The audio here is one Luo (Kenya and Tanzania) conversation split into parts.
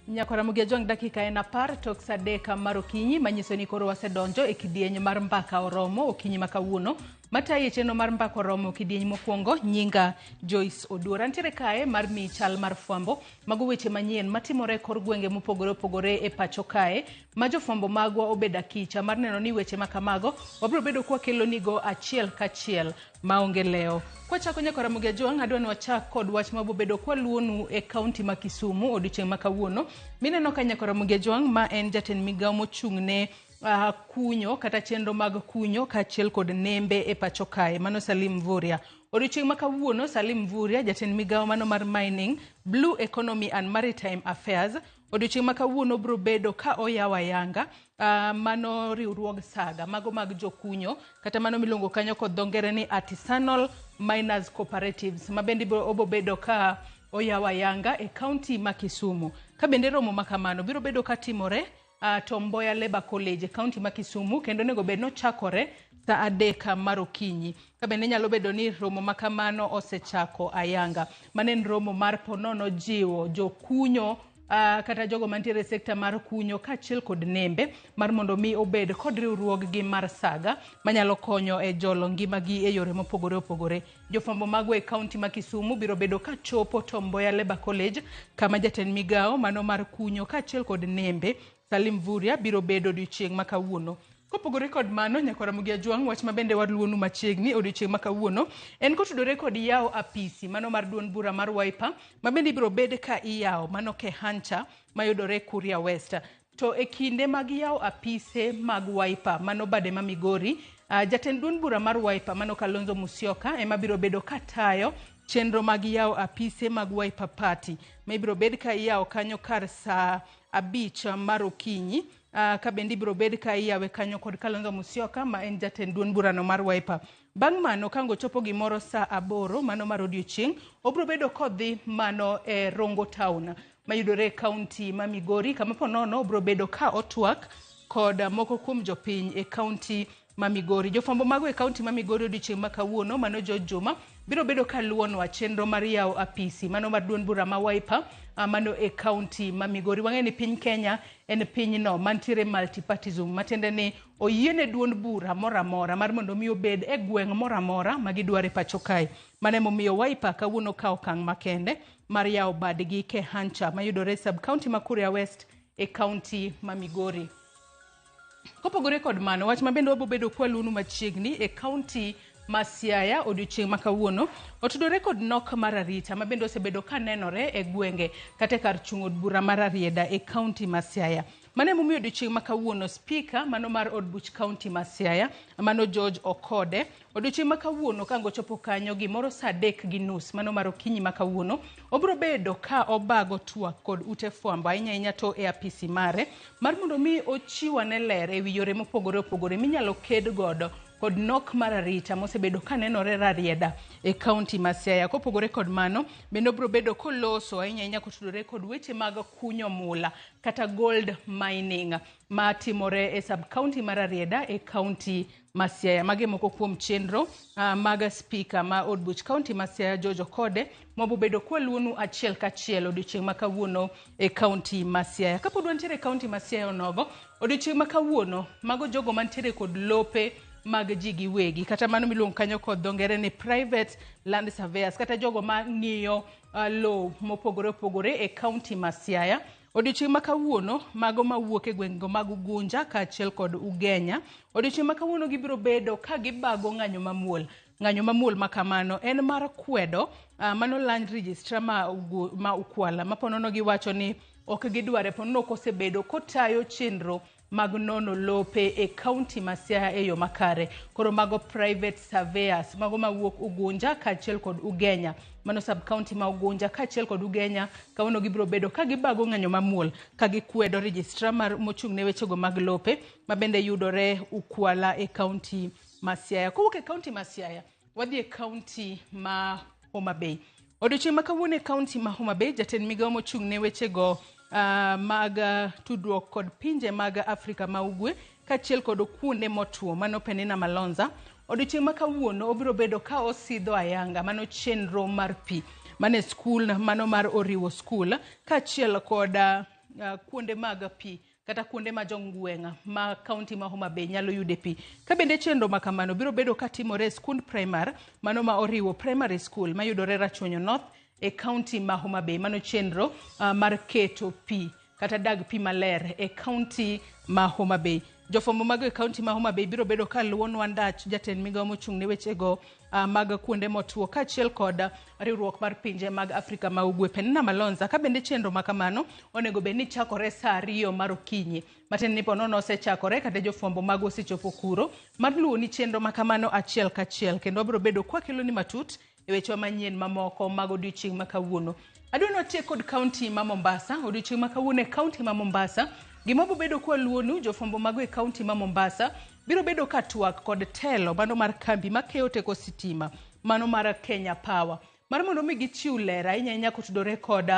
Nyakwara Mugia Jwang' dakika en 10 tok sa 3 mar okinyi, manyiso ni koro wasedonjo e kidieny mar Mbaka Oromo okinyi ma kawuono. Matayi e chenro mar Mbaka Oromo kidieny mokwongo, nyinga Joyce Oduor. Antiere kae mar miyi chal mar fwambo, mago weche manyien matimore e kor gwenge mopogore opogore e pacho kae, ma jofwambo magwa obedo akicha mar neno ni weche ma kamago wabiro bedo kwakelonigo achiel kachiel maonge lewo. Kwachako nyakwara Ramogi Ajwang', adwa ni wachak kod wach ma bobedo kwaluonu e kaunti ma Kisumu odiochieng' ma kawuono. Mineno ka nyakwara Ramogi Ajwang' ma en jatend migawo mochung' ne kunyo kata chenro mag kunyo kaachiel kod nembe e pacho kae, mano Salim Mvurya. Odiochieng' ma kawuono Salim Mvurya, jatend migawo mano mar Mining, Blue Economy and Maritime Affairs, odiochieng' ma kawuono biro bedo ka oyawo ayanga mano riwruog saga mago mag jokunyo kata mano miluongo kanyo kod dho ngere ni Artisanal Miners Cooperatives, ma bende obo bedo ka oyawo ayanga e kaunti ma Kisumu. Ka bende romo ma kamano biro bedo ka timore Tom Mboya Labour College e kaunti ma Kisumu, kendo onego bed nochakore sa 3 mar okinyi. Ka bende nyalo bedo ni romo ma kamano osechako ayanga. Mano en romo mar ponono jiwo jokunyo kata jogo mantiere e sekta mar kunyo kaachiel kod nembe mar mondo mi obed kod riwruoggi mar saga manyalo konyo e jolo ngimagi e yore mopogore opogore. Jofwambo magwa e kaunti ma Kisumu biro bedo ka chopo Tom Mboya Labour College kama jatend migawo mano mar kunyo kaachiel kod nembe Salim Mvurya biro bedo odiochieng' ma kawuono. Kopogore kod mano, nyakwara Ramogi Ajwang', wach ma bende waluonu machiegni odiochieng' ma kawuono en kotudore kod yawo apisi mano mar duond bura mar Wiper ma bende ibiro bed ka iyawo mano Kehancha mayudore Kuria West. To e kinde mag yawo apise mag Wiper mano bade ma Migori, jatend duond bura mar Wiper mano Kalonzo Musyoka ema biro bedo ka tayo chenro mag yawo apise mag Wiper Party ma ibiro bed ka iyawo kanyo kar saa 5 mar okinyi. Ka bende ibiro bed ka iyawe kanyo kod Kalonzo Musyoka ma en jatend duond burano mar Wiper. Bang' mano kango chopo gimoro saa 8 mano mar odiochieng', obiro bedo kodhi mano e Rongo Town mayudore e kaunti ma Migori, kama ponono obiro bedo ka otwak kod moko kuom jopiny e kaunti ma Migori. Jofwambo mago e kaunti ma Migori odiochieng' ma kawuono, mano George Juma, biro bedo ka luwonwa chenro mar yawo apisi mano mar duond bura ma Wiper mano e kaunti ma Migori. Wang'eyo ni piny Kenya en pinyno mantiere multipartism, matiende ni oyiene duond bura moro amora mar mondo mi obed e gweng' moro amora ma gidwaro e pacho kae. Mano emomiyo Wiper kawuono kawo okang' makende mar yawo badgi Kehancha mayudore e sub county ma Kuria West e kaunti ma Migori. Kopogore kod mano, wach ma bende wabo bedo kwaluonu machiegni e kaunti ma Siaya odiochieng' ma kawuono otudore kod nok mar arita ma bende osebedo ka nenore e gwenge kata e kar chung' od bura mar Rarieda e kaunti ma Siaya. Mano emomiyo odiochieng' ma kawuono spika mano mar od buch kaunti ma Siaya mano George Okode odiochieng' ma kawuono ka ngochopo kanyo gimoro saa 3:30 mano mar okinyi ma kawuono obiro bedo ka obago twak kod ute fwambo ahinya ahinya to e apisi mare mar mondo mi ochiw ane ler ewi yore mopogore opogore minyalo ked godo kod nok mar arita mosebedo ka nenore Rarieda e kaunti ma Siaya. Kopogore kod mano, bende obiro bedo koloso ahinya ahinya kotudore kod weche mag kunyo mula kata gold mining matimore e sub county mar Rarieda e kaunti ma Siaya. Magi moko kuom chenro mag spika ma od buch kaunti ma Siaya George Okode mabobedo kwaluonu achiel kachiel odiochieng' ma kawuono e kaunti ma Siaya. Kapod wantiere e kaunti ma Siaya onogo, odiochieng' ma kawuono mago jogo mantiere kod lope mag ji giwegi kata mano miluongo kanyo kod dho ngere ni private land surveyors kata jogo ma ng'iyo lowo mopogore opogore e kaunti ma Siaya. Odiochieng' ma kawuono mago mawuok e gwengego mag Ugunja kaachiel kod Ugenya, odiochieng' ma kawuono gibiro bedo ka gibago ng'anyo mamuol. Ng'anyo mamuol ma kamano en mar kwedo mano land registrar ma Ukwala ma ponono giwacho ni ok gidware, ponono ok osebedo kotayo chenro mag nono lope e kaunti ma Siaya e yo makare. Koro mago private surveyors, mago mawuok Ugunja kaachiel kod Ugenya, mano sub county ma Ugunja kaachiel kod Ugenya, kawuono gibiro bedo ka gibago ng'anyo mamuol ka gikwedo registrar mar mochung' ne wechego mag lope ma bende yudore Ukwala e kaunti ma Siaya. Kowuok e kaunti ma Siaya, wadhi e kaunti ma Homa Bay. Odiochieng' ma kawuono e kaunti ma Homa Bay, jatend migawo mochung' ne wechego mag tudruok kod pinje mag Afrika ma Ugwe kaachiel kod kuonde motwo mano Penina Malonza, odiochieng' ma kawuono obiro bedo ka osidho ayanga mano chenro mar pi mane skul mano mar Oriwo School kaachiel kod kuonde mag pi kata kuonde ma jongweng' ma kaunti ma Homa Bay nyalo yude pi. Ka bende chenro ma kamano biro bedo katimore e skund primar mano ma oriwo primary school mayudore Rachuonyo North e kaunti ma Homa Bay. Mano chenro mar keto pi kata dag pi maler e kaunti ma Homa Bay. Jofwambo mago e kaunti ma Homa Bay biro bedo ka luwonwa ndach jatend migawo mochung' ne wechego mag kuonde motwo kaachiel kod riwruok mar pinje mag Afrika ma Ugwe Penina Malonza. Ka bende chenro ma kamano onego bed ni chakore saa 2 mar okinyi. Matiende ni ponono osechakore kata jofwambo mago osechopo kuro mar luwo ni chenro ma kamano achiel kachiel, kendo wabiro bedo kwakelo ni matut e wechewa manyien mamoko mag odiochieng' ma kawuono. Adwa ni watiek kod kaunti ma Mombasa. Odiochieng' ma kawuono e kaunti ma Mombasa, gima biro bedo kwaluwonu jofwambo mago e kaunti ma Mombasa biro bedo ka twak kod telo mano mar kambi makeyo teko sitima mano mar Kenya Power mar mondo mi gichiw ler ahinya ahinya kotudore kod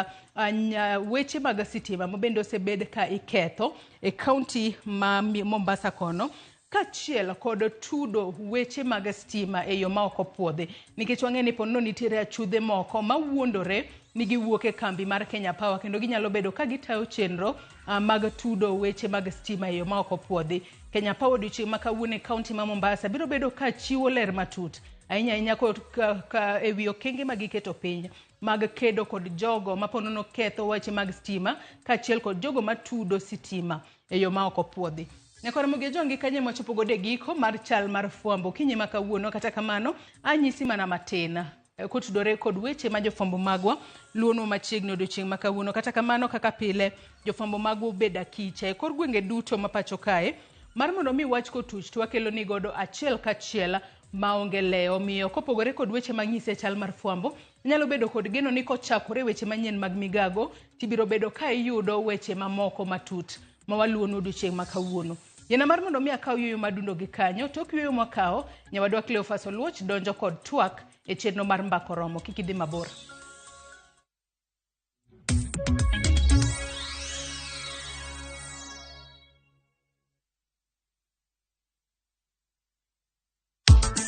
weche mag sitima ma bende osebed ka iketho e kaunti ma Mombasa kono, kaachiel kod tudo weche mag stima e yo ma ok opuodhi, nikech wang'eyo ni ponono nitiere achudhe moko mawuondore ni giwuok e kambi mar Kenya Power kendo ginyalo bedo ka gitayo chenro mag tudo weche mag stima e yo ma ok opuodhi. Kenya Power odiochieng' ma kawuono e kaunti ma Mombasa biro bedo ka chiwo ler matut ahinya ahinya ka e wi okenge ma giketo piny mag kedo kod jogo ma ponono ketho weche mag stima kaachiel kod jogo matudo sitima e yo ma ok opuodhi. Nyakoro Mogejongi kanyo ema wachopo godo e giko mar chal mar fwambo okinyi ma kawuono. Kata kamano anyisi mana matin kotudore kod weche ma jofwambo magwa luonwa machiegni odiochieng' ma kawuono. Kata kamano kaka pile jofwambo magwa obedo akicha e kor gwenge duto ma pacho kae mar mondo mi wach kotuch to wakelo ni godo achiel kachiel maonge lewo. Omiyo kopogore kod weche manyise chal mar fwambo, inyalo bedo kod geno ni kochakore weche manyien mag migago tibiro bedo ka iyudo weche mamoko matut ma waluwonu odiochieng' ma kawuono. Yiena mar mondo mi akaw yueyo madundo gi kanyo, tok yueyo mwakawo, nyawadwa Cleophas Oluoch donjo kod twak e chenro mar Mbaka Oromo. Kik idhi mabor.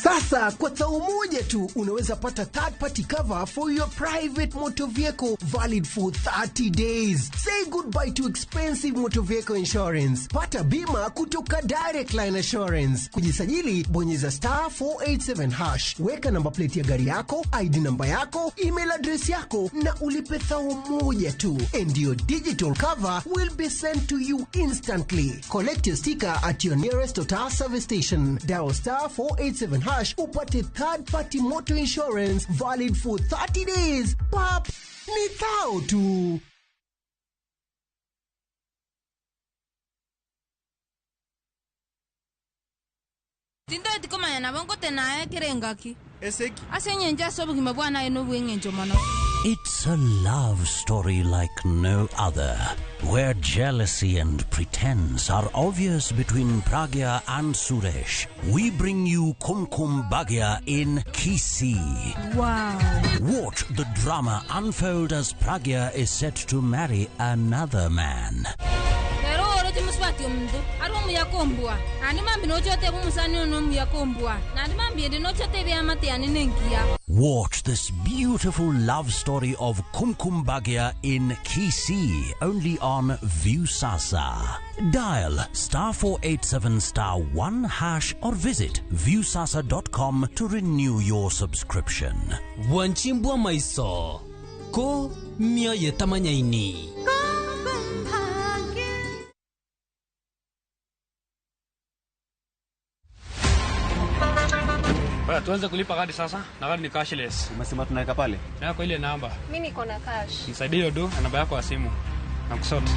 Sasa kwa tao moja tu unaweza pata third party cover for your private motor vehicle valid for 30 days. Say goodbye to expensive motor vehicle insurance. Pata bima kutoka Direct Line Assurance. Kujisajili, bonyeza star 487 hash. Weka namba plate ya gari yako, ID namba yako, email address yako na ulipe thao moja tu. And your digital cover will be sent to you instantly. Collect your sticker at your nearest Total service station. Dial star 487 hash upate third party motor insurance valid for 30 days. Pap, ni thao tu. Tindo tikomanya nabo ngote naye kerengaki. Eseki. Ase nyenje ase obogima bwa naye nobweng'encho mono. It's a love story like no other, where jealousy and pretense are obvious between Pragya and Suresh. We bring you Kumkum Bhagya in Kisii. Wow. Watch the drama unfold as Pragya is set to marry another man. Pero oro timuswati omuntu ari omuyakombwa nandi mambi nochote bumusani ono omuyakombwa nandi mambi ende nochote byamate ane nenkia. Watch this beautiful love story of Kumkum Bhagya in Kisii, only on Viusasa. Dial star 487 star 1 hash or visit viusasa.com to renew your subscription. Wanchimbwa maiso ko mioyo tamanyaini. Bwana, tuanze kulipa kadi sasa na kadi ni cashless. Umesema tunaweka pale? Na kwa ile namba. Mimi niko na cash. Nisaidie hiyo do na namba yako ya simu. Na kusort.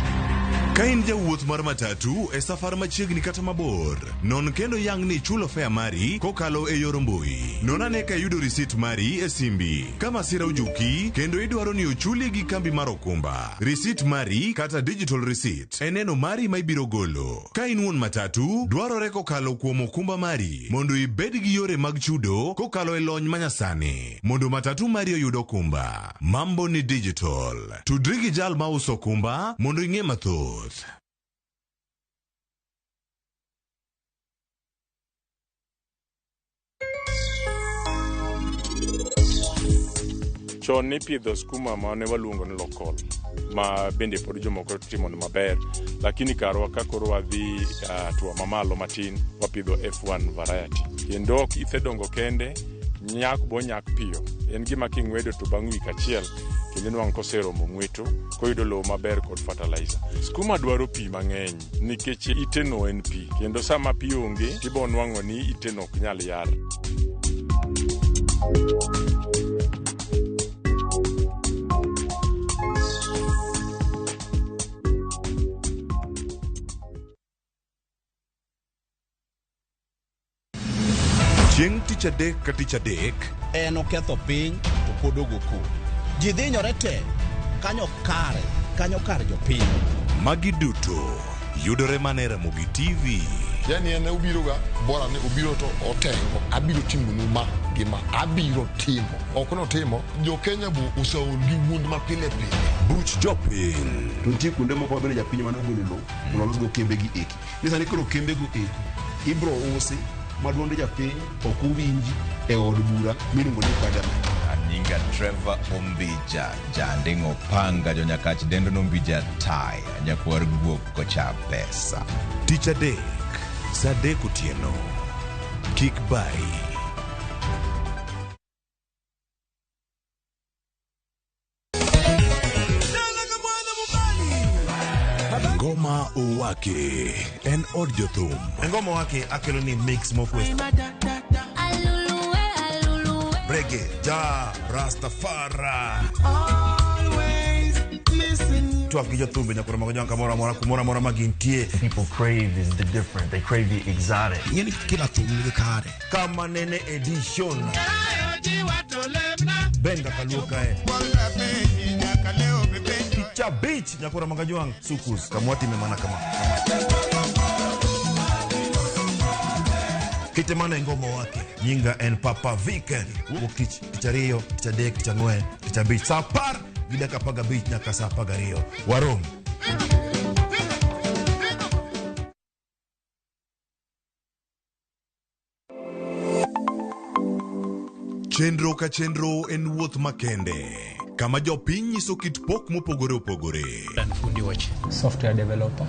Ka in jawuoth mar matatu e safar machiegni kata mabor, non kendo yang ni ichulo fare mari kokalo e yor mbui. Non ane ka iyudo risit mari e simbi. Ka masira ojuki kendo idwaro ni ochuli gi kambi mar okumba, risit mari kata digital receipt e neno mari ma ibiro golo. Ka in wuon matatu, dwarore kokalo kuom okumba mari mondo ibed gi yore mag chudo kokalo e lony manyasani mondo matatu mari oyud okumba. Mambo ni digital. Tudri gi jal mauso okumba mondo ing'e mathoth. Chon nipidho skuma mane waluongo ni lokol. Ma bende pod jomoko timo maber, lakini karwa ka koro wadhi hatua mamalo matin, wapidho F1 variety kendo ok isedongo kende nyak bonyak piyo. En gima king'wedo to bang' wik achiel kendo inwang'o koseromo ng'weto koyudo lowo maber kod fertilizer. Skuma dwaro pi mang'eny nikech iteno en pi, kendo sama pi onge tibo nwang'o ni iteno ok nyal yar. Chieng' tich adek ka tich adek En oketho piny to pod ogo koko. Ji dhinyore te kanyo kare kanyo kar jopiny. Magi duto yudore mana e Ramogi TV. Yani en obiroga bora ni obiro to otengo abiro timonu ma gi ma abiro timo ok notimo jo Kenya bo oseol gi wuond ma pile pile. Buch jopiny. To nitie kuonde moko mabende japiny mane ogolo lowo mondo olosgo kembegi eki. Ni sani koro kembego eko ibro usi ma duond japiny ok owinji e od bura miluongo ni parliament. Anyinga Trevor Ombija, janding'o panga jonyakach dendo nombija taya, nyakwar guok kocha pesa. Tich adek, saa adek otieno. Kik bayi. Ngoma Owake en od jothum. Ngoma Owake akelo ni mix mokwe. Reggae, ja, Rastafari. Twak gi jothumbe nyaka romo gi kamoro amora kumoro amora ma gintie. People crave is the different. They crave the exotic. Ing'eni kila thum nigi kare. Kama nene edition. Benga kaluo kae. Tich abich nyaka romo gi jwang' sukus kamwatime mana kama. Kite mana e ngoma wake. Nyinga en Papa Vic. Wuok tich, tich ariyo, tich adek, tich ang'wen, tich abich. Saa apar gi dakika apar gabich nyaka saa apar gariyo. Warom. Chenro ka chenro en wuoth makende kama jopiny nyiso kit pok mopogore opogore. Fundi weche. Software developer.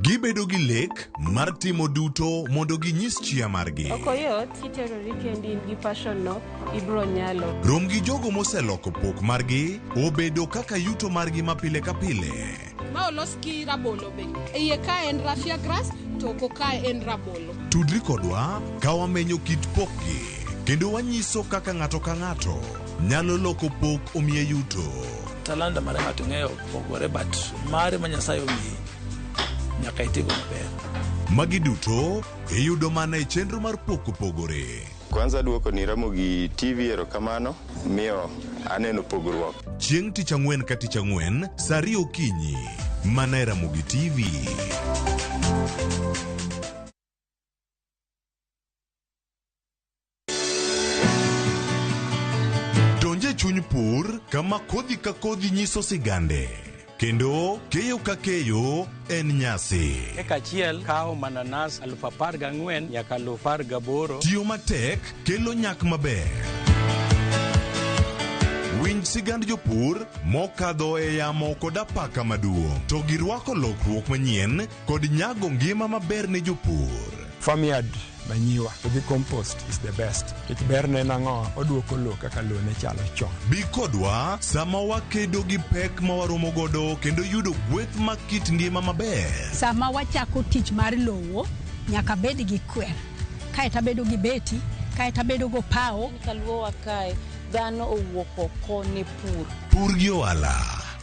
Gibedo gi lek mar timo duto mondo ginyis chia margi. Ok oyot kiterori kendi in gi passion no ibro nyalo. Rom gi jogo moseloko pok margi obedo kaka yuto margi ma pile ka pile. Ma olos gi rabolo be. Iye ka en raffia grass to oko ka en rabolo. Tudri kodwa ka wamenyo kit pokgi kendo wanyiso kaka ng'ato ka ng'ato nyalo loko pok omiye yuto. Talanta mar ng'ato ng'eyo pogore but mare ma Nyasaye omiyi nyaka itigo maber. Magi duto iyudo mana e chenro mar pok opogore. Kwanza duoko ni Ramogi TV erokamano miyo aneno pogruok. Chieng' tich ang'wen ka tich ang'wen saa ariyo okinyi mana e Ramogi TV. Donje e chuny pur kama kodhi ka kodhi nyiso sigande kendo keyo ka keyo en nyasi. Eka achiel kawo mananas 14,000 nyaka 18,000. Tiyo matek kelo nyak maber. Winj sigand jopur mokadho e yamo kod apaka maduong' to girwako lokruok manyien kod nyago ngima maber ne jopur. Farmyard manyiwa to gi compost is the best. Nikech berne en ang'o? Oduoko lowo kaka lowo ne chalo chon. Bi kodwa sama wakedo gi pek ma waromo godo kendo yudo gweth mag kit ngima maber. Sama wachako tich mar lowo, nyaka bed gi kwer. Kaeto abedo gi beti, kaeto abedo go pawo. Kaluowa kae, dhano owuok oko ne pur. Pur gi ohala.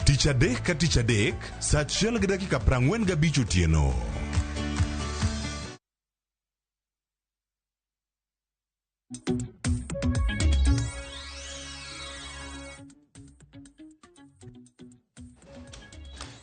Tich adek ka tich adek, saa achiel gi dakika 45 otieno.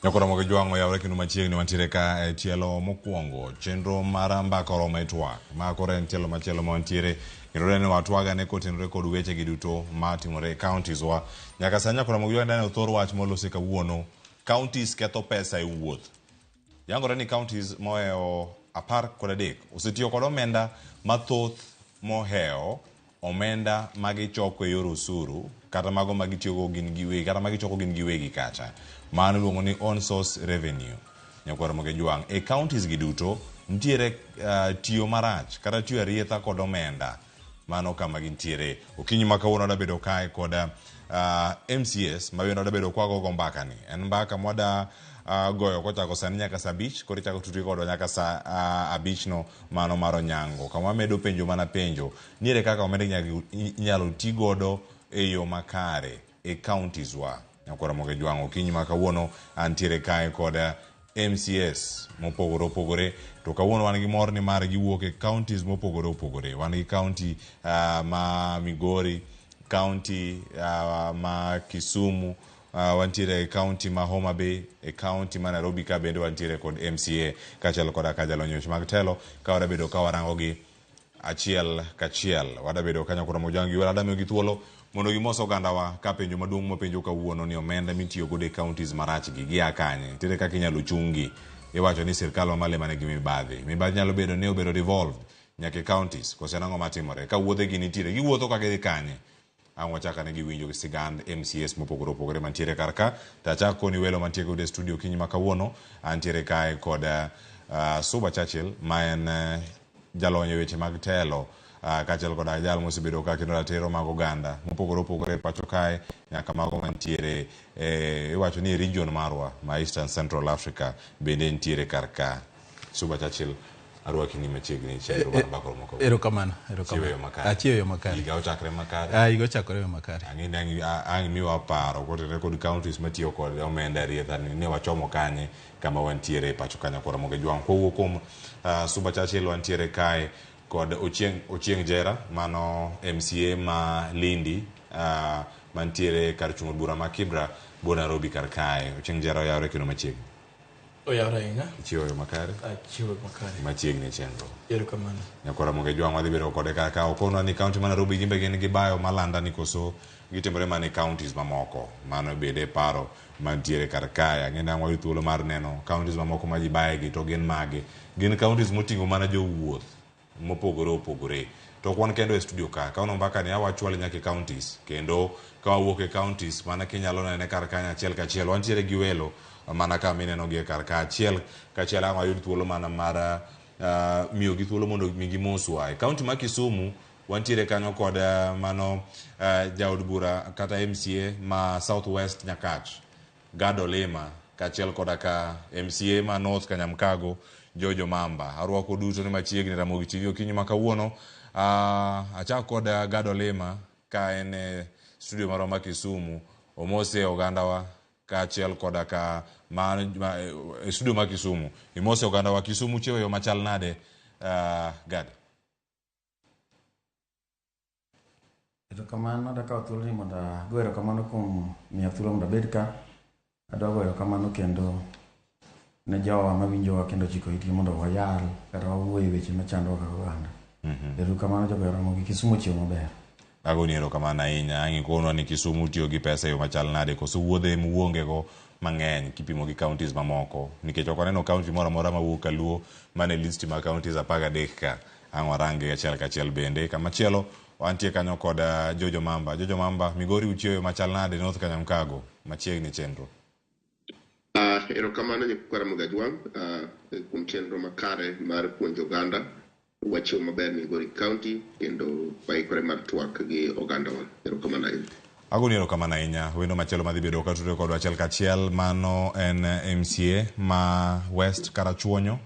Nyakoromo gi jwang'o yawre kendo machiegni wantiere ka e tielo mokwongo chenro mar mbaka oromo e twak ma koro en tielo machielo ma wantiere kendo dani watwagane kotenore kod weche gi duto matimore e counties wa nyaka sani nyakoromo gi jwang'o dani thor wach molosi kawuono counties ketho pesa e wuoth yangore ni counties mohewo 13 osetiyo kod omenda mathoth mohewo Omenda ma gichoko e yor osuru kata mago ma gitiyogo gin giwegi kata ma gichoko gin giwegi kacha. Mano iluongo ni own source revenue. Nyakwar Ramogi Ajwang', e counties gi duto nitiere tiyo marach kata tiyo arietha kod omenda. Mano kama gintiere. Okinyi ma kawuono wadwa bedo kae kod MCAs ma bende wadwa bedo kwagogo mbaka ni. En mbaka mwada goyo kochako sani nyaka saa abich, koro ichako tudri kodwa nyaka saa abich no mano mar onyango. Kama wamedo penjo mana penjo, niere kaka omenda inyalo ti godo e yo makare e counties wa. Nyakwar Ramogi Ajwang', okinyi ma kawuono antiere kae kod MCAs mopogore opogore, to kawuono wan gi mor ni mar giwuok e counties mopogore opogore. Wan gi county ma Migori, county ma Kisumu, wantiere e county ma Homa Bay, e county ma Nairobi ka bende wantiere kod MCA kaachiel koda ka jalony weche mag telo ka wadabedo ka warango gi achiel kachiel. Wadabedo ka Nyakwar Ramogi Ajwang' gi welo adamiyogi thuolo mondo gimos ogandawa ka penjo maduong' mapenjo kawuono ni omenda mitiyo godo e counties marach gi gia kanye? Nitiere kaka inyalo chung gi. Iwacho ni sirkal mamalo ema nigi mibadhi. Mibadhi nyalo bedo ni obedo devolved nyaka e counties koso en ang'o matimore? Ka wuodhe gi nitiere, giwuotho ka gidhi kanye? Ang' wachak ane giwinjo sigand MCAs mopogore opogore mantiere kar ka. To achak koni welo mantie godo e studio okinyi ma kawuono. Antiere kae kod Suba Churchill ma en jalony e weche mag telo kaachiel koda jal mosebedo ka kendo ratiro mag oganda mopogore opogore e pacho kae nyaka mago mantiere iwacho ni e region marwa ma Eastern Central Africa bende nitiere kar ka. Suba Churchill, arwaki ni machiegni chenro mar mbaka romo kawuono. Erokamano, Chiwo e yo erokamano. makare. Achiewo e yo makare. Higa ochakre makare. Ah, higa ochakore e yo makare. Ang'e ni ang' miwa paro kotenore kod counties matiyo kod omenda arietha ni ne wachomo kanye kama wantiere e pacho ka Nyakwar Ramogi Ajwang'. Kowuok kuom Suba Churchill wantiere kae kod Ochieng, Ochieng Jera mano MCA ma Lindi mantiere kar chung' od bura ma Kibra buo Nairobi kar kae. Ochieng Jera oyawre kendo machiegni. Oyawre ahinya. Ichiwo yo makare? Achiwo makare. Machiegni e chenro. Erokamano. Nyakwar Ramogi Ajwang' wadhi bedo kode kar ka. Okonwa ni county ma Nairobi gimbe gin gi bayo malanda ni koso gitimore mana e counties mamoko. Mano bende e paro mantiere kar kae. Ang'e ni ang' wayud thuolo mar neno counties mamoko ma ji baye gi to gin mage. Gin counties moting'o mana jowuoth mopogore opogore. To ok wan kendo e studio ka. Kawuono mbaka ni awachwale nyaka e counties. Kendo ka wawuok e counties mana kinyalo nene kar kanyo achiel kachiel. Wantiere gi welo mana ka mineno gi e kar ka achiel kachiel ang' wayud thuolo mana mar miyo gi thuolo mondo mi gimoswa. E county ma Kisumu wantiere kanyo kod mano jaod bura kata MCA ma South West Nyakach Gad Olima kaachiel koda ka MCA ma North Kanyamkago Jojo Mamba. Arwako duto ni machiegni Ramogi TV okinyi ma kawuono. Achak kod Gad Olima ka en e studio marwa ma Kisumu. Omose ogandawa kaachiel koda ka ma, e studio ma Kisumu. Imose ogandawa Kisumu chiewo e yo machal nade Gad? Erokamano, adwa thuolo ni mondo ago erokamano kuom miya thuolo mondo abed ka. Adwa goyo erokamano kendo ne jowa mawinjowa kendo chiko itgi mondo wayal kata wawuo e weche machandowa kaka oganda. Erokamano jogoyo Ramogi, Kisumu ochiewo maber. Agoni erokamano ahinya. Ang' ikonwa ni Kisumu tiyo gi pesa e yo machal nade koso wuodhe muonge go mang'eny kipimo gi counties mamoko. Nikech ok waneno county moro amora mawuok kaluo mane list mar counties 13 ka. Ang' warangi achiel kachiel bende. Kamachielo wantie kanyo kod Jojo Mamba. Jojo Mamba, Migori uchiewo e yo machal nade North Kanyamkago machiegni chenro. Erokamano nyikwa Ramogi Ajwang' kuom chenro makare mar puonjo oganda. Wachiewo maber Migori County kendo waikore mar twak gi ogandawa. Erokamano ahinya. Agoni erokamano ahinya. Wendo machielo madhi bedo ka tudore kodwa achiel kachiel mano en MCA ma West Karachuonyo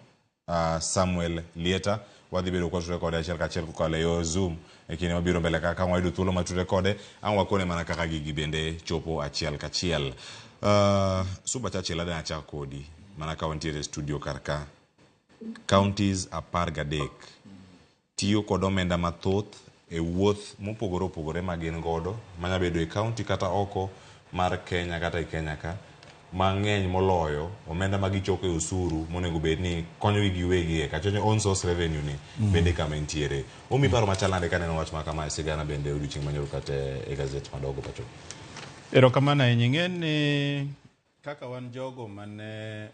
Samuel Lieta. Wadhi bedo kwatudore kode achiel kachiel kokalo e yor Zoom e kinde mabiro mbele kaka wayudo thuolo mar tudore kode ang' wakone mana kaka gigi bende chopo achiel kachiel. Suba Churchill adwa achak kodi mana ka wantiere e studio kar ka. Counties 13 tiyo kod omenda mathoth e wuoth mopogore opogore ma gin godo manya bedo e county kata oko mar Kenya kata e Kenya ka mang'eny moloyo omenda ma gichoko e osuru monego bed ni konyogi giwegi e kacha own source revenue ni bende kama entiere. Omi paro machal nade kaneno wach ma kama e sigana bende odiochieng' manyoro kata e gazet madongo pacho. Erokamano ahinya. Ing'e ni kaka wan jogo mane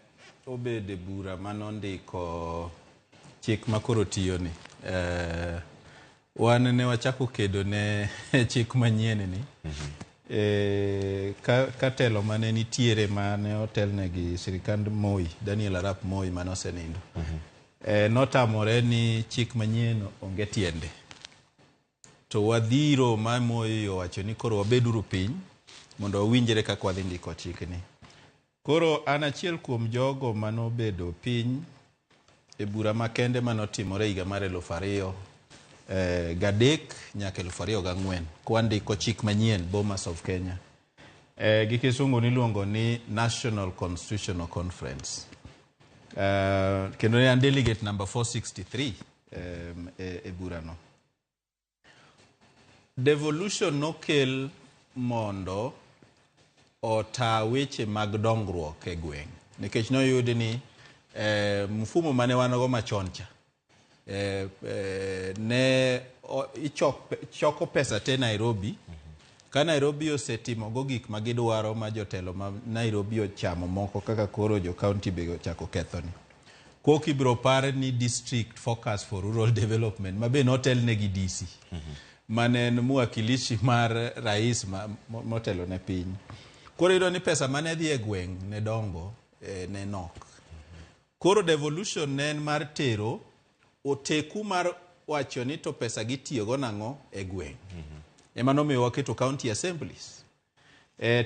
obedo e bura manondiko chik makoro tiyo ni Wan ne wachako kedo ne chik manyien ni. Ka telo mane nitiere mane otelne gi sirikand Moi, Daniel Arap Moi mane osenindo. Notamore ni chik manyien onge tiende. To wadhiro ma Moi owacho ni koro wabeduru piny mondo wawinjre kaka wadhi ndiko chikni. Koro an achiel kuom jogo manobedo piny e bura makende manotimore higa mar 2003 nyaka 2004 kwandiko chik manyien Bomas of Kenya. Gi kisungu niluongo ni National Constitutional Conference. Kendo ne an delegate number 463 e burano. Devolution nokel mondo ota weche mag dongruok e gweng'. Nikech noyud ni mfumo mane wan go machon cha ne ichoko pesa te Nairobi. Ka Nairobi osetimo go gik ma gidwaro ma jotelo ma Nairobi ochamo moko kaka koro jo county be ochako kethoni. Kok ibiro par ni district focus for rural development ma be notelne gi DC. Mane en mwakilishi mar rais motelo ne piny. Koro iyudo ni pesa mane dhi e gweng' ne dongo ne nok. Koro devolution ne en mar tero oteku mar wacho ni to pesa gitiyogo nang'o e gweng'. Ema nomiyo waketo county assemblies.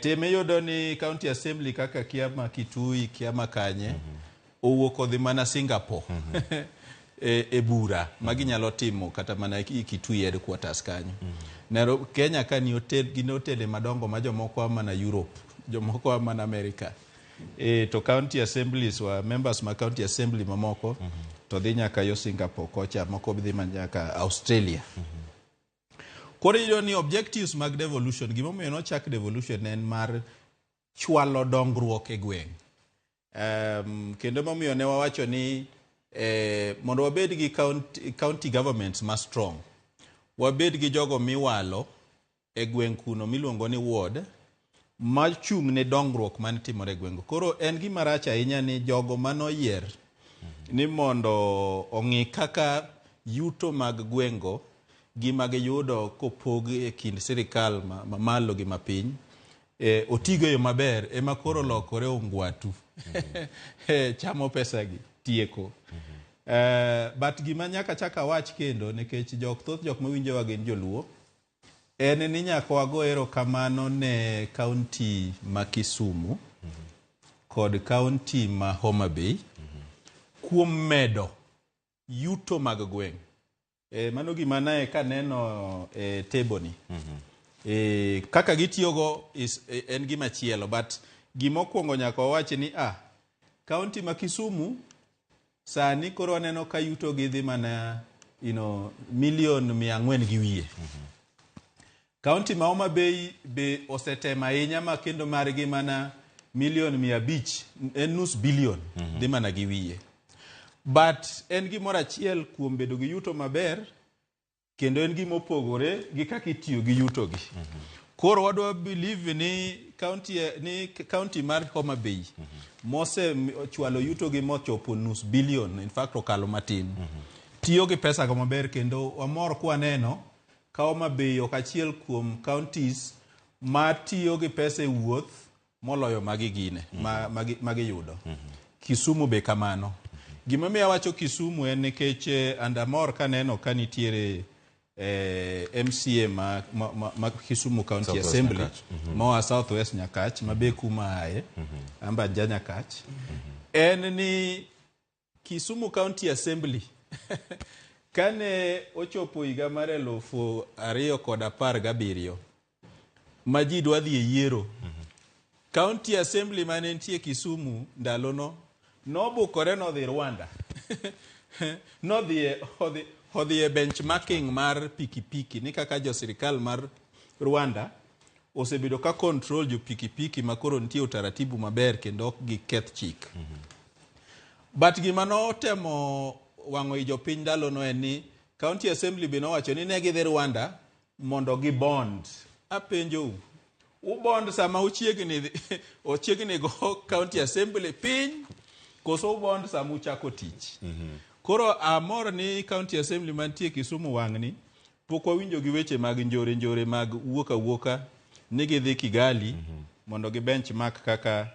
Tem iyudo ni county assembly kaka kia ma Kitui, kia ma Kanye, owuok odhi mana Singapore. E bura ma ginyalo timo kata mana Kitui headquarters kanyo. Nairobi, Kenya ka ni hotel, gin hotele madongo ma jomoko a mana Europe, jomoko a mana America. To county assemblies wa members ma county assembly mamoko to dhi nyaka yo Singapore kocha, moko dhi nyaka Australia. Koro iyudo ni objectives mag devolution, gimomiyo nochak devolution en mar chwalo dongruok e gweng'. Kendo momiyo ne wawacho ni mondo wabed gi county governments ma strong, wabed gi jogo miwalo e gweng' kuno miluongo ni ward machung' ne dongruok man timore e gweng'. Koro en gima rach ahinya ni jogo manoyier ni mondo ong'i kaka yuto mag gweng'go gima giyudo kopog e kind sirikal mamalo gi mapiny otigo e yo maber ema koro lokore ongwatu. Chamo pesa gi tieko. But gima nyaka chak awach kendo nikech thoth jok mawinjowa gin joluo en ni nyaka wago erokamano ne county ma Kisumu kod county ma Homa Bay kuom medo yuto mag gweng'. Mano gima nae kaneno table ni. Kaka gitiyogo en gima chielo, but gimokwongo nyaka wawach ni county ma Kisumu sani koro waneno ka yuto gi dhi mana milion 400 gi wiye. County ma Homa Bay be osetemo ahinya ma kendo margi mana milion 500, en nus billion dhi mana gi wiye. But en gimoro achiel kuom bedo gi yuto maber kendo en gima opogore gi kaka itiyo gi yuto gi. Koro wadwa believe ni county mar Homa Bay mose chwalo yuto gi mochopo nus billion, in fact okalo matin, tiyo gi pesa go maber kendo wamor kwaneno ka Homa Bay ok achiel kuom counties ma tiyo gi pesa e wuoth moloyo magi gine magiyudo. Kisumu be kamano. Gima miyo awacho Kisumu en nikech andamor kaneno ka nitiere MCA ma Kisumu County Southwest Assembly Nyakach. Moa South West Nyakach ma be kuma aye amba ja Nyakach. En ni Kisumu County Assembly kane ochopo higa mar 2017 ma ji dwa dhi e yiero, County Assembly mane nitie Kisumu ndalono nobukore nodhi Rwanda. Nodhi e benchmarking mar pikipiki ni kaka jo sirikal mar Rwanda osebedo ka control jo pikipiki ma koro nitie utaratibu maber kendo ok giketh chik. But gima notemo wang'o i jopiny ndalono en ni County Assembly be nowacho ni ne gidhi Rwanda mondo gi bond. Apenjou, ubond sama ochiegni go County Assembly piny koso ubond sama uchako tich? Koro amor ni County Assembly mantie Kisumu wang'ni Pok wawinjo gi weche mag njore njore mag wuok awuoka ni gidhi Kigali mondo gi benchmark kaka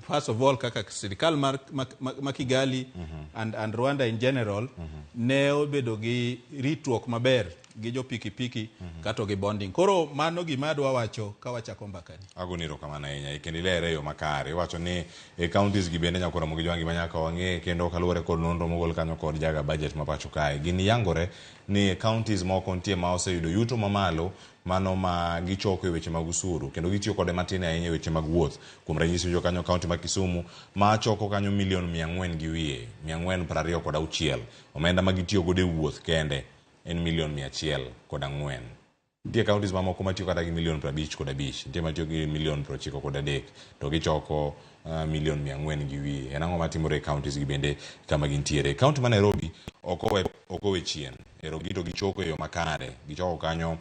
first of all kaka sirikal mar ma Kigali and Rwanda in general ne obedo gi ritruok maber gi jo pikipiki kato gi bonding. Koro mano gima adwa wacho ka wachako mbakani. Agoni erokamano ahinya kendo ilere e yo makare. Iwacho ni e counties gi bende nyaka Ramogi Jwangi ma nyaka wang'e kendo kaluwore kod nonro mogol kanyo kod jaga budget ma pacho kae. Gini yangore ni e counties moko nitie ma oseyudo yuto mamalo mano ma gichoko e weche mag usuru kendo gitiyo kode matin ahinya e weche mag wuoth. Kuom ranyisi winjo kanyo county ma Kisumu ma choko kanyo milion 400 gi wiye, 426. Omenda ma gitiyo godo e wuoth kende en milion 104. Nitie counties mamoko matiyo kata gi milion 55, nitie matiyo gi milion 93 to gichoko milion 400 gi wiye. En ang'o matimore e counties gi bende kama gintiere? County ma Nairobi ok owe chien. Ero gito gichoko e yo makare. Gichoko kanyo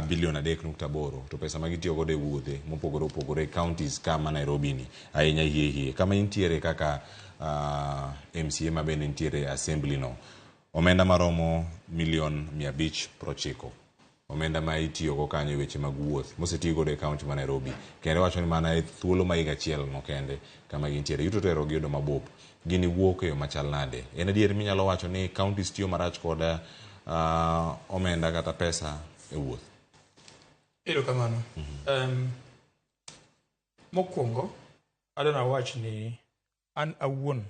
bilion 3.8 to pesa ma gitiyo godo e wuodhe mopogore opogore e counties ka ma Nairobi ni ahinya hie hie. Kama intiere kaka MCA ma bende nitiere e assembly no, omenda maromo milion 590. Omenda ma itiyogo kanyo e weche mag wuoth moseti godo e county ma Nairobi. Kendo wacho ni mana e thuolo ma higa achiel no kende kama gintiere. Yuto to ero giyudo mabup. Gini wuok e yo machal nade? En adier minyalo wacho ni counties tiyo marach kod omenda kata pesa e wuoth? Erokamano. Mokwongo, adwa nawach ni an awuon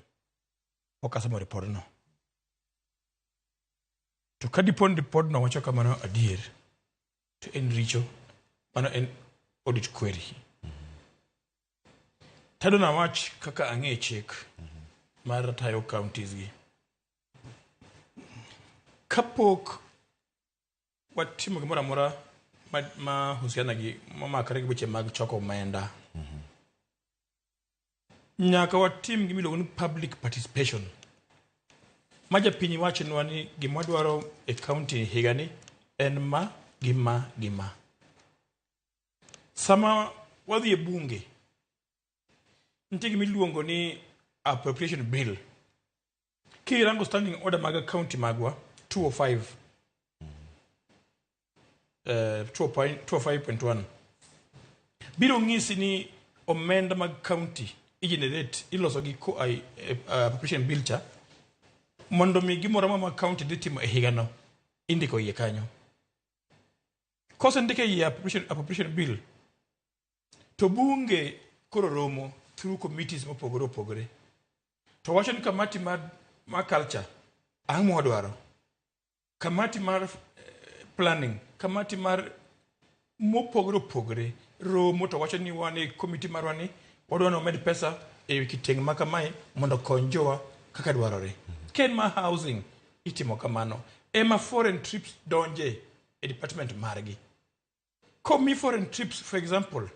pok asomo ripodno. To ka dipo ni ripodno wacho kamano adier, to en richo, mano en audit query. Tadwa nawach kaka ang'e chik mar tayo counties gi. Kapok watimo gimoro amora ma husiana gi mamakre gi weche mag choko omenda, nyaka watim gima iluongo ni public participation. Ma japiny wachnwa ni gima wadwaro e county higani en ma gi ma gi ma. Sama wadhi e bunge, nitie gima iluongo ni appropriation bill. Kirango standing order mag county magwa 205 205.1 biro ng'isi ni omenda mag county igenerate iloso gi koa e appropriation bill cha mondo mi gimoro amora ma county dhi timo e higano indiko iye kanyo. Kosendike iye appropriation bill to bunge koro romo through committees mopogore opogore to wacho ni kamati mar culture ang'o mwadwaro, kamati mar planning, kamati mar mopogore opogore romo to wacho ni wan e committee marwa ni wadwa ni omed pesa e kiteng' ma kamae mondo okony jowa kaka dwarore. Ka en mar housing itimo kamano, ema foreign trips donje e department margi. Komi foreign trips, for example,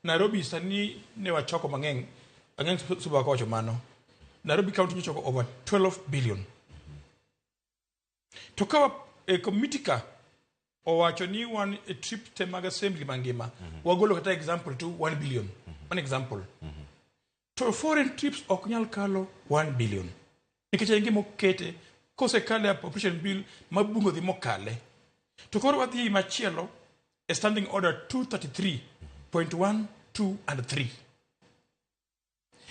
Nairobi sani ne wachoko mang'eny, ang'eny Subaka wacho mano. Nairobi County nyochoko over 12 billion. To ka e committee ka owacho ni wan e trip te mag assembly mangima, wagolo kata example to 1 billion. One example. To foreign trips ok nyal kalo 1 billion. Nikech en gima okete, kosekale appropriation bill ma bunge odhi mokale. To koro wadhi machielo e standing order 233.1, 2 and 3.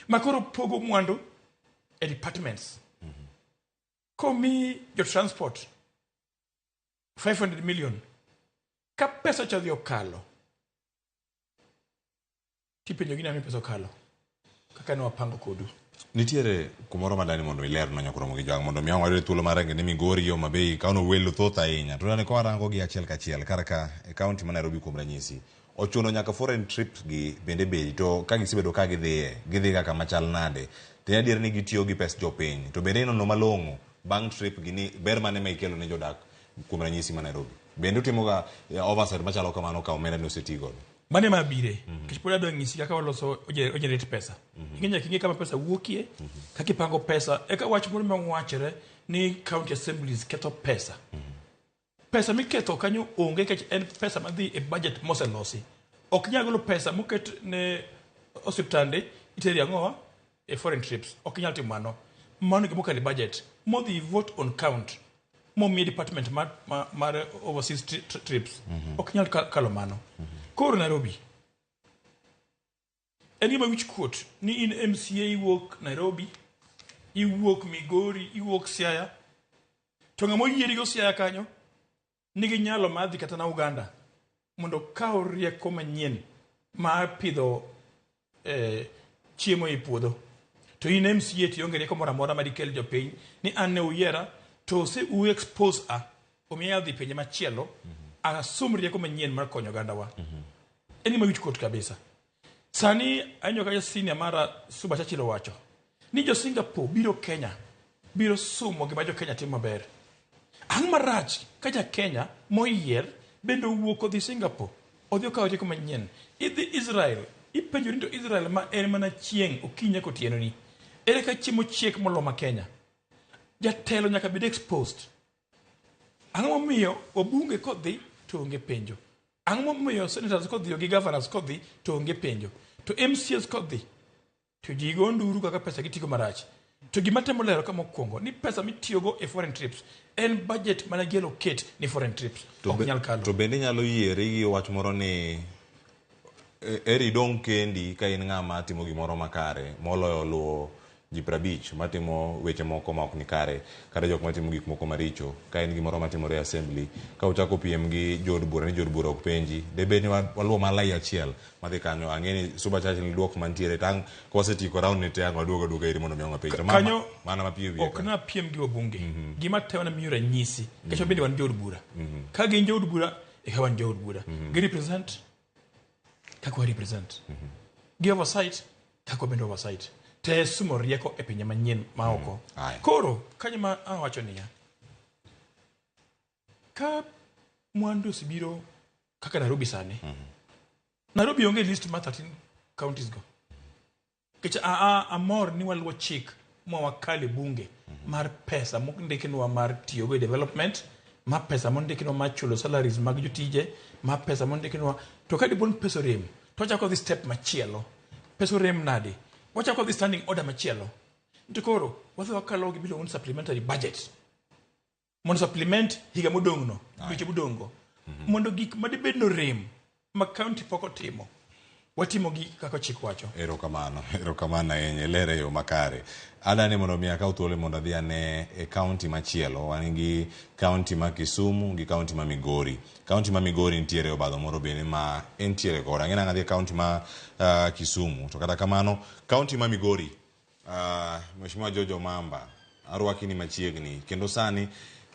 Ma koro pogo mwandu e departments. Komi jo transport 500 million, ka pesa cha odhi okalo, tipenjo gi ni pesa okalo, kaka ne wapango kodu. Nitiere kumoro madani mondo ilerno nyaka Ramogi Jwang' mondo mi wayud thuolo mar range ni Migori, Homa Bay kawno welo thoth ahinya. To dani kwarango gi achiel kachiel kar ka e county ma Nairobi kuom ranyisi, ochuno nyaka foreign trips gi bende bedi to ka gisebedo ka gidhiye, gidhi ga kama chal nade? To en adier ni gitiyo gi pes jopiny. To bende inono malong'o bang' trip gi ni ber mane ma ikelo ne jodak kuom ranyisi ma Nairobi? Bende utimoga oversight machalo kamano ka omenda ni oseti godo? Mane ma bire, nikech pod adwa nyisi kaka waloso ogenerate pesa. Ing'e nyaka ing'e kama pesa wuokie, kaka ipango pesa, eka wach moro ma wachore ni county assemblies ketho pesa. Pesa miketho kanyo onge nikech en pesa madhi e budget moselosi. Ok inyal golo pesa moket ne osiptande iteri ang'owa e foreign trips. Ok inyal timo mano. Mano gima okalo e budget. Modhi vote on count. Momiye department mar overseas trips. Ok nyal kalo mano. Koro Nairobi. En gima wich kuot ni in MCA iwuok Nairobi, iwuok Migori, iwuok Siaya. To ng'ama oyieri go Siaya kanyo nigi nyalo mar dhi kata na Uganda mondo okaw rieko manyien mar pidho chiemo e puodho. To in MCA to ionge rieko moro amora madikel jopiny ni an ne uyiera to ose u expose a omiyo adhi pinje machielo asum rieko manyien mar konyo ogandawa. En gima wich kuot kabisa. Sani awinjo ka senior mara Suba Churchill owacho ni jo Singapore biro Kenya biro sumo gima jo Kenya timo maber. Ang' marach ka ja Kenya moyier bende owuok odhi Singapore odhi okawo rieko manyien. Idhi Israel ipenjori ni to Israel ma en mana chieng' okinyi kotieno ni ere ka chiemo chiek molo ma Kenya. Jatelo nyaka bed exposed. Ang'o momiyo wabunge kodhi to onge penjo? Ang'o momiyo senators kodhi gi governors kodhi to onge penjo? To MCAs kodhi to ji go nduru kaka pesa gitigo marach. To gima temo lero ka mokwongo ni pesa mitiyogo e foreign trips en budget mana gi allocate ni foreign trips. Ok nyal kalo. To bende inyalo yieri gi wach moro ni eri idong' kendi ka in ng'ama timo gimoro makare moloyo luwo ji 50 matimo weche moko ma ok ni kare kata jok matimo gik moko maricho ka en gimoro matimore e assembly ka uchako piem gi jood bura ni jood bura ok penji debed ni waluwo mana lai achiel madhi kanyo ang'e ni Suba Churchill duoko mantiere tang' ka wasetieko round ni te ang' waduogo aduoga iri mondo mi ang' wapenji Kanyo mana mapiyo wiye ok napiem gi wabunge. Gima temo na miyo ranyisi. Nikech bende wan jood bura. Ka gin jood bura, e ka wan jood bura. Gi represent kaka wa represent. Gi oversight kaka wabende oversight. Te sumo rieko e pinje manyien ma oko. Koro kanyo ma awacho niya. Ka mwandu osebiro kaka Nairobi sani. Nairobi onge list mar 13 counties go. Nikech amor ni waluwo chik ma wakalo e bunge mar pesa mondiknwa mar tiyogo e development, ma pesa mondiknwa mar chulo salaries mag jotije, ma pesa mondiknwa. To ka dipo ni pesa orem, to wachako dhi step machielo. Pesa orem nade? Wachako dhi standing order machielo. To koro wadhi wakalo gima iluongo ni supplementary budget. Mondo supplement higa modong' no, dweche modong' go. Mondo gik ma dibed ni orem ma county pok otimo, watimo gi kaka chik wacho. Erokamano, erokamano ahinya, ilere e yo makare. Adani mondo mi akaw thuolo mondo adhi ane e county machielo. Wan gi county ma Kisumu gi county ma Migori. County ma Migori nitiere obadho moro bende ma entiere godo. Ang'e ni ang' adhi e county ma Kisumu. To kata kamano, county ma Migori, Mheshimiwa George Omamba, arwaki ni machiegni. Kendo sani,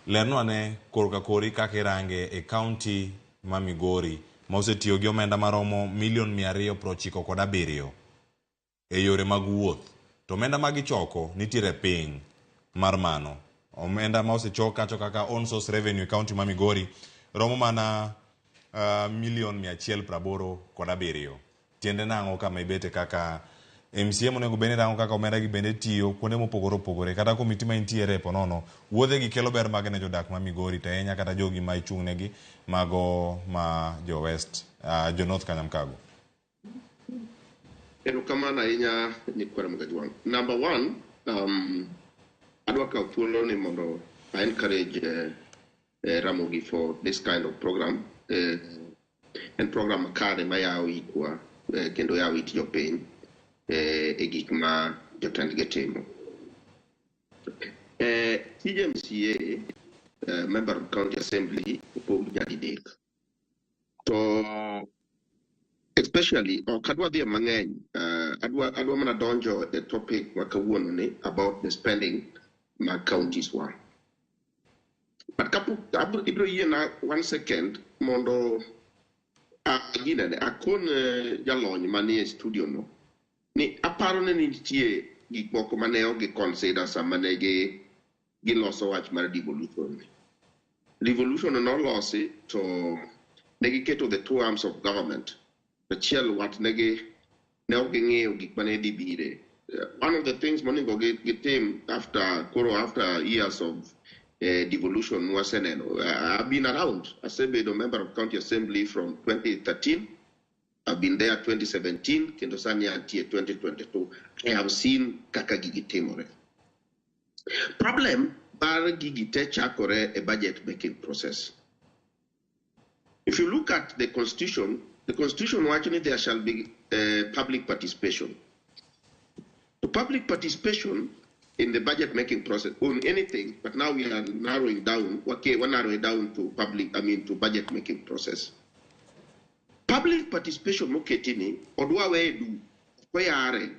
lernwa ane korka kori kaka irange e county ma Migori ma osetiyo gi omenda maromo milion 297 e yore mag wuoth. To omenda ma gichoko nitiere piny mar mano. Omenda ma osechok kacho kaka own source revenue e county ma Migori romo mana milion 187. Tiende nang'o kama ibete kaka MCA monego bed ni rango kaka omenda gi bende tiyo kuonde mopogore opogore kata komiti ma intiere po nono wuodhe gi kelo ber mage ne jodak ma Migori to ahinya kata jogi ma ichung' negi mago ma jo West jo North Kanyamkago. Erokamano ahinya Nyikwara Mgajwang'. Number one, adwa kawo thuolo ni mondo I encourage Ramogi for this kind of program. En program makare mayawo itwa kendo yawo it jopiny e gik ma jotendgi timo. Tij MCA, Member of County Assembly, opog nyadidek. To especially, ok adwa dhi e mang'eny, adwa mana donjo e topic ma kawuono ni about the spending mag counties wa. But kapok ibiro yiena 1 second mondo ginene akon jalony manie studio no ni aparo ni nitie gik moko mane ok gi consider sama ne giloso wach mar devolution. Devolution nolosi to ne giketo the two arms of government. Achiel wat ne ok ging'iyo gik mane dhi bire. One of the things monego gitim after koro after years of devolution waseneno. I've been around. Asebedo member of County Assembly from 2013. I've been there 2017, kendo sani antie 2022. I have seen kaka gigi timore. Problem mar gigi te chakore e budget making process. If you look at the constitution wacho ni there shall be public participation. The public participation in the budget making process on anything, but now we are narrowing down. Okay, we're narrowing down to public, I mean, to budget making process. Public participation moketini odwa wedu kweyare.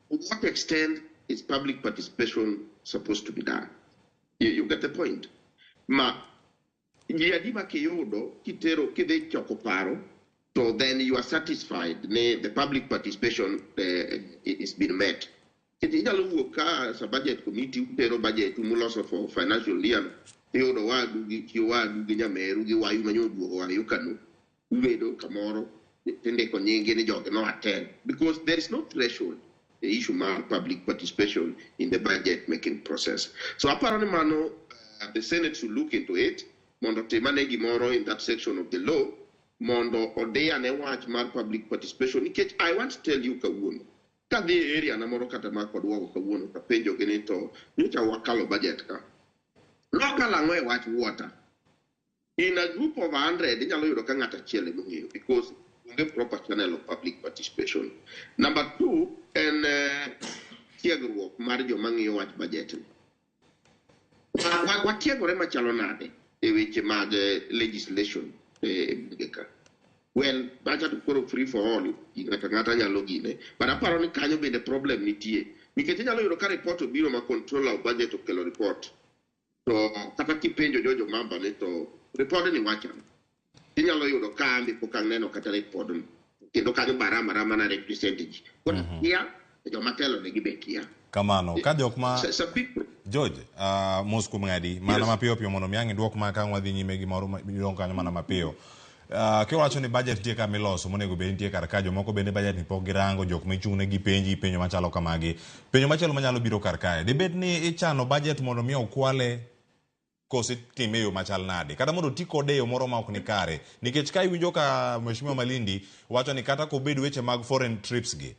What extent is public participation supposed to be done? You get the point. Ma ji kiyudo kitero kidhi choko paro, so then you are satisfied ne the public participation is been met. Inyalo wuok ka as a budget committee utero budget muloso for financial year, iyudo wadu gi chi wadu gi nyameru gi wayu manyo duogo wayu kanu ubedo kamoro tindiko nyingi ni jogi no attend, because there is no threshold the issue mar public participation in the budget making process. So apparently mano the Senate should look into it mondo timane gimoro in that section of the law mondo odiane wach mar public participation. Nikech I want to tell you kawuono kadhi e area na moro kata ma kodwogo kawuono tapenjo gi ni to nyocha wakalo budget ka nokalo ang'o e wach water. In a group of 100 inyalo yudo ka ng'ato achiel ema ong'eyo, because onge proper channel of public participation. Number two en tiegruok mar joma ng'iyo wach budget ni. Watiegore machalo nade e weche mag legislation e bunge ka? Well, bacha to koro free for all, ng'ato ang'ata nyalo gine, but aparo ni kanyo bende problem nitie, nikech inyalo yudo ka report obiro ma controller of budget okelo report, to kata kipenjo Jojo Mamba ni to report ni wacho ang'o, inyalo yudo ka ambe pok aneno kata report no, kendo kanyo barama rama na represent ji. Koro kia joma telo negi be kia. Kamano, ka jok ma George, mos kuom ng'adi, mana mapiyo piyo mondo mi ang' idwok ma ka wadhi nyime gi moro midong kanyo mana mapiyo. Kiwacho ni budget nitie kama iloso monego bed nitie kar ka, jomoko bende budget ni pok girango, jok michung' ne gipenji penjo machalo kamagi. Penjo machielo manyalo biro kar kae, dibed ni ichano budget mondo mi okwale kose time e yo machal nade, kata mondo oti kode e yo moro ma ok ni kare, nikech ka iwinjo ka Mheshimiwa Malindi wacho ni kata kobed weche mag foreign trips gi,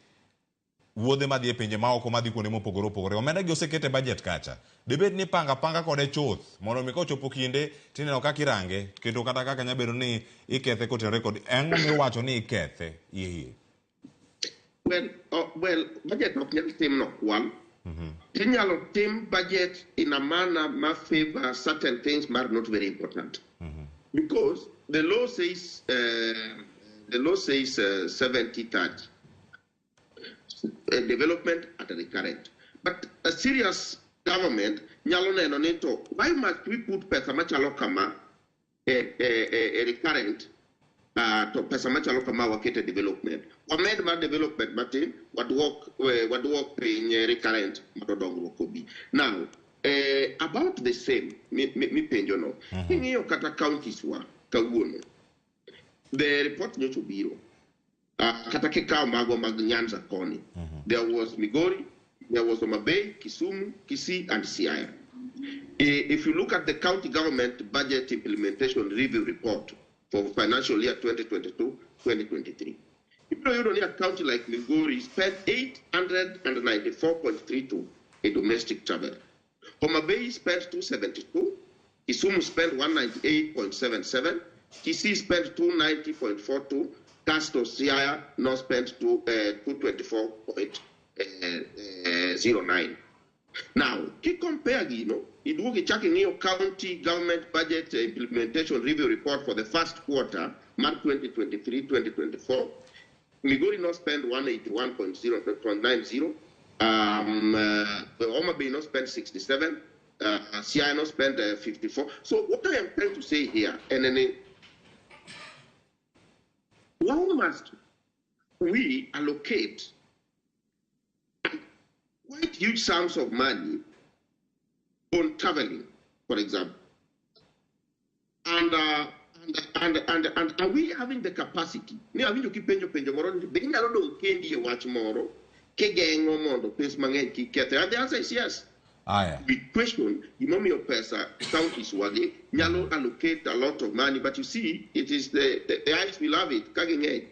wuodhe madhi e pinje maoko madhi kuonde mopogore opogore, omenda gi oseket e budget kacha, dibed ni panga panga kode chuth mondo mi kochopo kinde tineno kaka irange, kendo kata kaka nyalo bedo ni ikethe kotenore kod ang'o miwacho ni ikethe iye. Well, budget ok nyal tim no kwal. Inyalo tim budget in a manner ma favor certain things ma are not very important. Because the law says 70-30. Development at the current. But a serious government nyalo neno ni to why must we put pesa machalo kama e recurrent to pesa machalo kama wakete development. Wamed mar development matin, waduok piny recurrent mondo dongruok obi. Now, about the same mipenjo no. Ing'iyo kata counties wa kawuono. The report nyocha obiro. Kata kikawo magwa mag Nyanza koni. There was Migori, there was Homa Bay, Kisumu, Kisii, and Siaya. If you look at the county government budget implementation review report for financial year 2022-2023, you know, a county like Migori spent 894.32 in domestic travel. Homa Bay spent 272, Kisumu spent 198.77, Kisii spent 290.42, Casto Siaya now spent 224.09. Now, ki compare gino, iduogi chaki ng'iyo county government budget implementation review report for the first quarter, March 2023-2024, Migori now spent 181.0.90, Homa Bay now spent 67, Siaya now spent 54. So what I am trying to say here, and then why must we allocate quite huge sums of money on traveling, for example? And are we having the capacity? Ni awinjo kipenjo penjo moro ni be inyalo dong' kendi e wach moro kigeng'o mondo pes mang'eny kik kethe? And the answer is yes. Aya. We question gimomiyo pesa counties wagi nyalo allocate a lot of money, but you see, it is the eyes will have it, kaging'eny.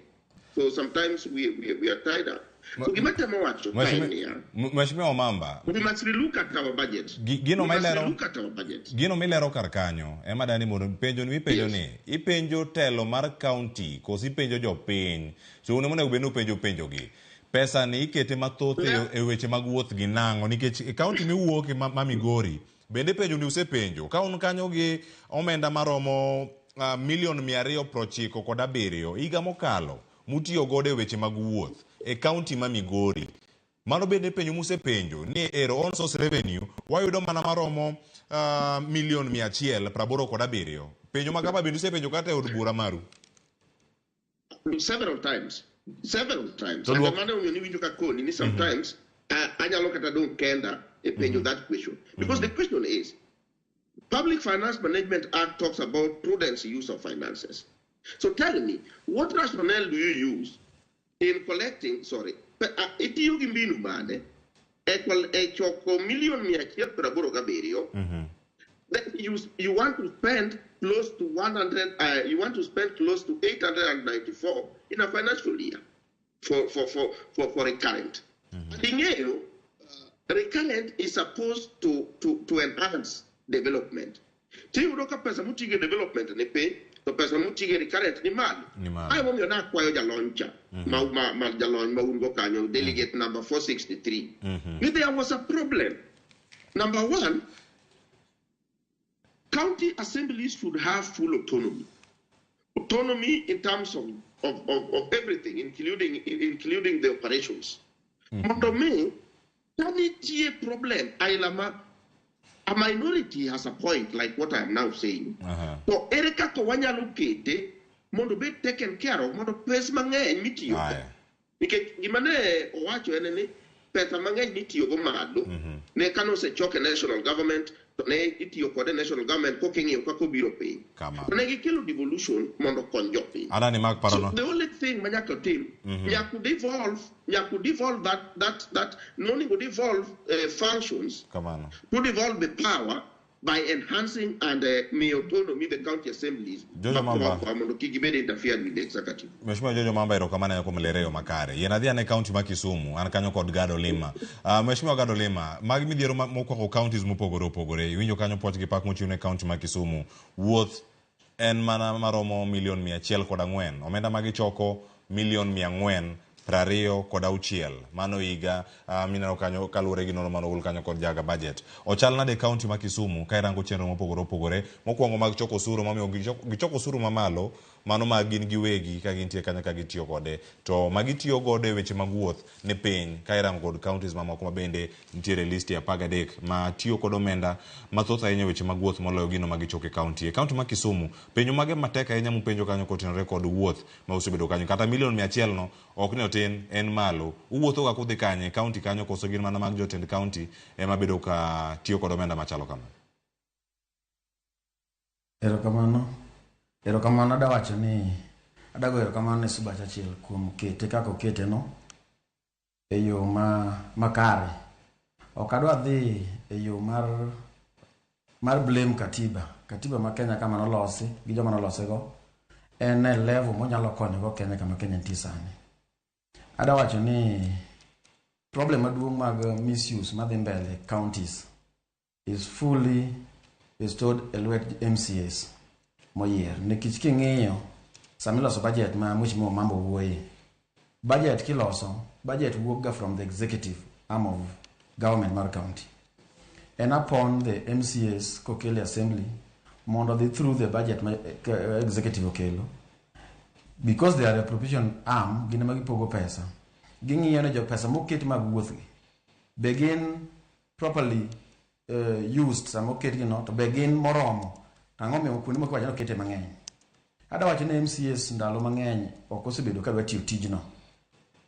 So sometimes we are tied up. So gima temo wacho ka en niya, Mheshimiwa Omamba, we must relook at our budget. Gino We must mailero relook at our budget. Gino milero kar kanyo ema dani mondo penjo ni mipenjo ni ipenjo telo mar county koso ipenjo jopiny so un ema onego bed ni upenjo penjo gi pesa ni ikete mathoth e weche mag wuoth gi nang'o nikech e county miwuoke ma Migori bende penjo ni usepenjo ka un kanyo gi omenda maromo milion 297 higa mokalo mutiyo godo e weche mag wuoth e county ma Migori. Mano bende penjo musepenjo ni ero on source revenue wayudo mana maromo milion 187. Penjo ma kama bende usepenjo kata e od bura maru? Several times. Several times. To And duok- mano omiyo niwinjo ka koni ni sometimes anyalo kata dong' kenda e penjo that question. Because the question is, Public Finance Management Act talks about prudence use of finances. So tell me, what rationale do you use in collecting, sorry, itiyo gi mbinu mane e choko milion 187, then you want to spend close to 100, you want to spend close to 894 in a financial year for recurrent. Ing'eyo, recurrent is supposed to enhance development. Tiyudo ka pesa motigo e development ni piny, to pesa motigo e recurrent ni malo. Ni malo. Ae momiyo nakwayo jalony cha, ma jalony ma un go kanyo, delegate number 463. Ni there was a problem. Number one, county assemblies should have full autonomy. Autonomy in terms of everything, including the operations. Mondo mi, ka nitie problem, aila ma, a minority has a point like what I am now saying. To ere kaka wanyalo kete mondo obed taken care of, mondo pes mang'eny mitiyogo. Nikech gima ne owacho en ni pesa mang'eny mitiyogo malo ne kane osechok e national government to ne itiyo kode national government koking'iyo kaka obiro piny. To ne gikelo devolution mondo okony jopiny. Adani mak So parono. the only thing ma nyaka tim, nyaka devolve that nonego devolve functions Kamano. to devolve the power by enhancing and miyo autonomy the county assemblies Jojo Mamba. ma mondo kik gibed interfered with the executive. Mheshimiwa Jojo Mamba, erokamano ahinya kuom lero e yo makare. Yien adhi ane county ma Kisumu, an kanyo kod Gado Lima. Mheshimiwa Gado Lima, magi midhiero mokwako counties mopogore opogore. Iwinjo kanyo puoch gi pak mochiw ne county ma Kisumu. Wuoth en mana maromo milion 104. Omenda magichoko milion 426. Mano higa mineno kanyo kaluwore gi nonro mane ogol kanyo kod Jaga Budget. Ochal nade county ma Kisumu ka irango chenro mopogore opogore. Mokwongo mag choko osuru mamiyo gichoko osuru mamalo, mano ma gin giwegi ka gintie kanyo ka gitiyo kode. To magitiyo godo e weche mag wuoth ni piny ka irango kod counties mamoko ma bende nitiere list e 13 ma tiyo kod omenda mathoth ahinya e weche mag wuoth moloyo gino ma gichoko e county. E county ma Kisumu, penjo mage matek ahinya mupenjo kanyo kotenore kod wuoth ma osebedo kanyo. Kata milion 100 no ok ni otin, en malo. Uwuotho ga kudhi kanye county kanyo koso gin mana mag jotend county ema bedo ka tiyo kod omenda machalo kama? Erokamano. Erokamano adawacho ni adago erokamano ne Suba Churchill kuom kete kaka okete no e yo makare. Ok adwa dhi e yo mar blame katiba. Katiba ma Kenya kama nolosi gi joma nolosego en e level monyalo konyogo Kenya kama Kenya nitie sani. Adawacho ni problem maduong' mag misuse madhi mbele counties is fully bestowed e lwet MCAs moyier. Nikech king'iyo sama iloso budget ma Mheshimiwa Mambo wuoye, budget kiloso, budget wuok ga from the executive arm of government mar county. En upon the MCAs kokelo e assembly mondo dhi through the budget ma executive okelo. Because they are appropriation arm, gin ema gipogo pesa. Ging'iyo ni jo pesa moket mag wuoth gi be gin properly used sama oketgi no, to be gin moromo. To ang'o miyo kuonde moko wacho ni okete mang'eny. Adwa wacho ni MCAs ndalo mang'eny ok osebedo ka dwa tiyo tijno.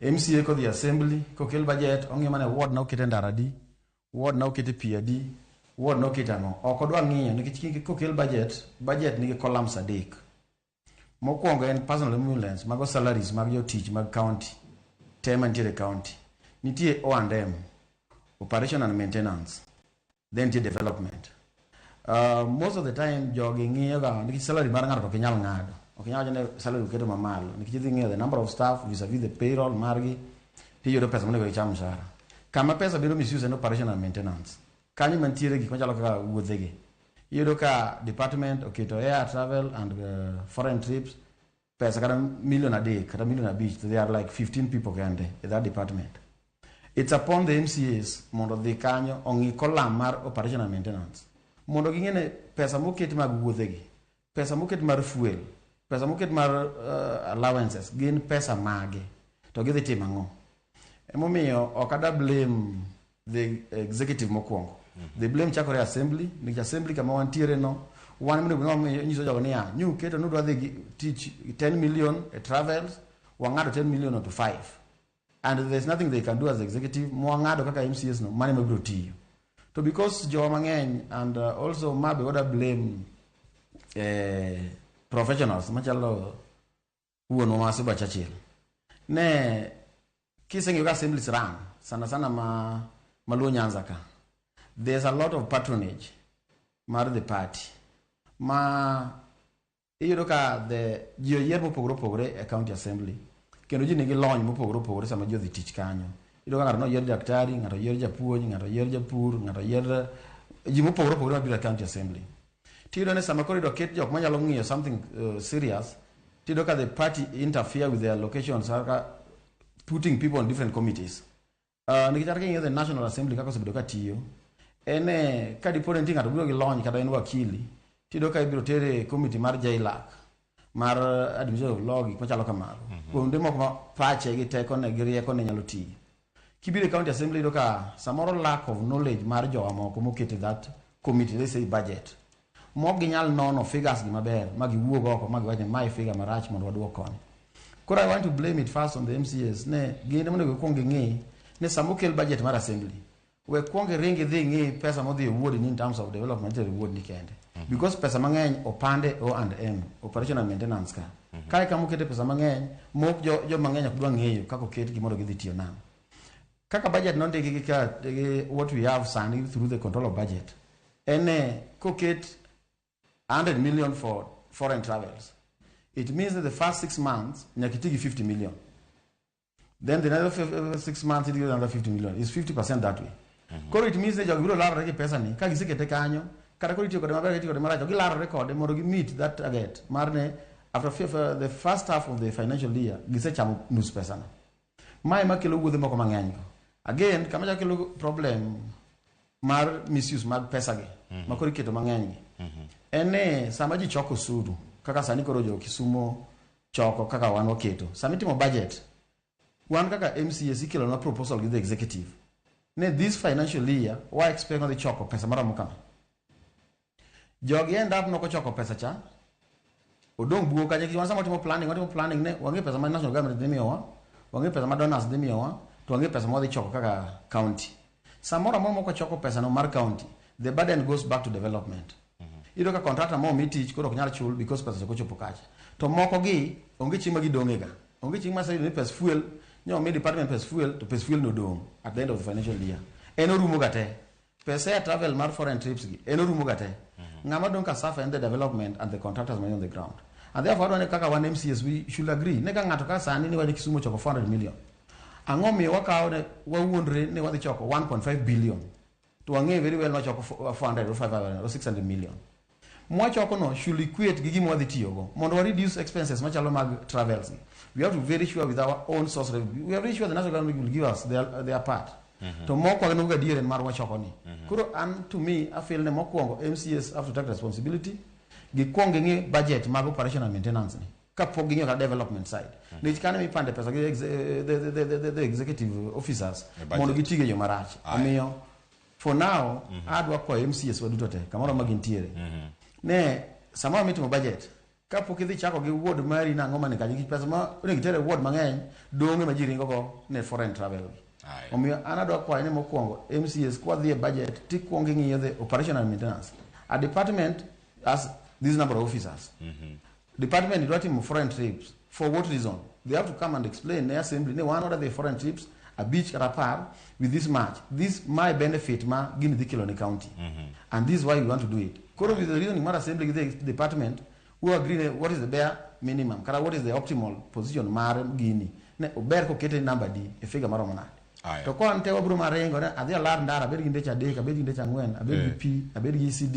MCA kodhi assembly, kokel budget, ong'iyo mana ward na okete ndara adi, ward na okete pi adi, ward na okete ang'o. Ok odwa ng'iyo nikech kokel budget, budget nigi columns 3. Mokwongo en personal emoluments, mago salaries mag jotich mag county, te mantiere e county. Nitie O&M, operation and maintenance, then nitie development. Most of the time jogi ng'iyo ga nikech salary mar ng'ato ok inyal ng'ado. Ok inyal wacho ni salary oketo mamalo nikech idhi ng'iyo the number of staff vis-a-vis the payroll margi. Tiyudo pesa monego icham mshahara. Kama pesa bedo misuse en operation and maintenance. Kanyo mantiere gik machalo kaka wuodhegi. Iyudo ka department oketo air travel and foreign trips pesa kata million 3 kata million 5, they are like 15 people kende e that department. It's upon the MCAs mondo odhi kanyo ong'i column mar operation and maintenance. Mondo ging'e ni pesa moket mag wuodhegi, pesa moket mar fuel, pesa moket mar allowances gin pesa mage to gidhi timo ang'o. Emomiyo ok ada blame the executive mokwongo. The blame chakore assembly, nikech assembly kama wantiere no, wan monego bed ni wanyiso jogo niya, nyuketo nudwa dhi tich 10 million e travels, wang'ado 10 million to 5. And there's nothing they can do as executive, mwang'ado kaka MCAs no, mane mabiro tiyo. To because jowa mang'eny, and also mabe wada blame professionals, machalo wuonwa ma Suba Churchill. Ne kiseng'iyo ka assemblies run, sana sana ma Maluo Nyanza ka, there's a lot of patronage mar the party. Ma iyudo ka the ji oyier mopogore opogore e county assembly, kendo ji nigi lony mopogore opogore sama ji odhi tich kanyo. Iyudo ka ng'ato noyier daktari, ng'ato oyier japuonj, ng'ato oyier japur, ng'ato oyier ji mopogore opogore mabiro e county assembly. Tiyudo ni sama koro idwa ket jok manyalo ng'iyo something serious, tiyudo ka the party interfere with their allocations, kaka putting people on different committees. Nikech kata king'iyo the National Assembly kaka osebedo ka tiyo, en ka dipo ni nitie ng'ato biro gi lony kata en wakili, tiyudo ka ibiro tere e committee mar JLAC, mar administration of law, gik machalo kamago. Kuonde moko ma pache gi tekone gi riekone nyalo tiyo. Kibiro e county assembly iyudo ka samoro lack of knowledge mar jowa moko moket e that committee, let's say budget. Mok ginyal nono figures gi maber, ma giwuog oko, ma giwach ni mae figure marach mondo waduok koni. Koro I want to blame it first on the MCAs, ne gin ema onego gikuong ging'i ni sama okel budget mar assembly, we kuong iring idhi ing'i pesa modhi e ward ni in terms of development e ward ni kende. Because pesa mang'eny opande O and M, operation and maintenance ka. Kae kama okete pesa mang'eny, mok jo mang'eny ok dwa ng'eyo kaka oketgi mondo gidhi tiyo nang'o. Kaka budget nondiki gi ka, gi what we have sani through the control of budget, en ne koket 100 million for foreign travels, it means that the first 6 months nyaka iti gi 50 million. Then the another 6 months it gives another 50 million. It's 50% that way. Koro it means ni jogi biro larore gi pesa ni, ka gisekete kanyo, kata koro itiyo kode maber, itiyo kode marach, gilarore kode mondo gi meet that target mar ne after the first half of the financial year gisechamo nus pesa no. Mae makelo wuodhe moko mang'eny go. Again, kama chako kelo problem mar misuse mag pesa gi, ma koro iketo mang'eny gi. En ni sama ji choko osuru, kaka sani koro jo Kisumo choko kaka wan waketo. Sama itimo budget, wan kaka MCAs ikelonwa proposal gi the executive. Ne this financial year, wa expect ni choko pesa maromo kama. Jogi end up noko choko pesa cha, odong' buo kacha, nikech wan sama watimo planning, watimo planning ne wang'e pesa ma national government dhi miyowa, wang'e pesa ma donors dhi miyowa, to wang'e pesa ma wadhi choko kaka county. Samoro amora mok wachoko pesa no mar county, the burden goes back to development. Iyudo ka contractor mo omi tich koro ok nyal chul because pesa ok ochopo kacha. To moko gi onge chieng' ma gidong'e ga. Onge chieng' ma aseyudo ni pes fuel, nyo omi department pes fuel, to pes fuel nodong' at the end of the financial year. En orumo ga te. Pesa air travel mar foreign trips gi, en orumo ga te. Ng'ama dong' ka suffer en the development and the contractors man on the ground. And therefore, adwa ni kaka wan MCAs, we should agree. Ne ka ng'ato ka sani ni wadhi Kisumu choko 400 million. Ang'o miyo wakawo ne wawuondre ni wadhi choko 1.5 billion? To wang'eyo very well wachoko 400 or 500 or 600 million. Mwachoko no should equate gi gima wadhi tiyogo mondo wa reduce expenses machalo mag travels gi. We have to be very sure with our own source revenue. We are very sure the national government will give us their part. To moko wan go adier en mar wachoko ni. Koro an to me I feel ne mokwongo MCAs have to take responsibility. Gikwong ging'i budget mag operation and maintenance ni. Kapok ging'iyo kata development side. Nikech kanyo mipande pesa gi the executive officers E budget. mondo gitige yo marach. Aye. Omiyo for now adwa kwayo MCAs waduto te kamoro ma gintiere. Ne sama mitimo budget kapok idhi chako gi ward mari nang'o mane kanyo nikech pesa ma onego iter e ward mang'eny dong' ema ji ringo go ne foreign travel gi. Omiyo an adwa kwayo ni mokwongo MCAs kwadhi e budget tikuongo ing'iyo the operation and maintenance. A department has this number of officers. Department idwa timo foreign trips for what reason? They have to come and explain ne assembly ne wan order the foreign trips abich kata apar with this much. This my benefit ma gini dhi kelo ne county. And this is why we want to do it. Koro with the reasoning mar assembly gi the department who agree ne what is the bare minimum kata what is the optimal position mar gini. Ne ober kokete namba di e figure maromo nade. Aya. To ka an te wabiro maringo ne adhi alar ndara abed gi ndeche adek, abed gi ndeche ang'wen, abed gi pi, abed gi ECD,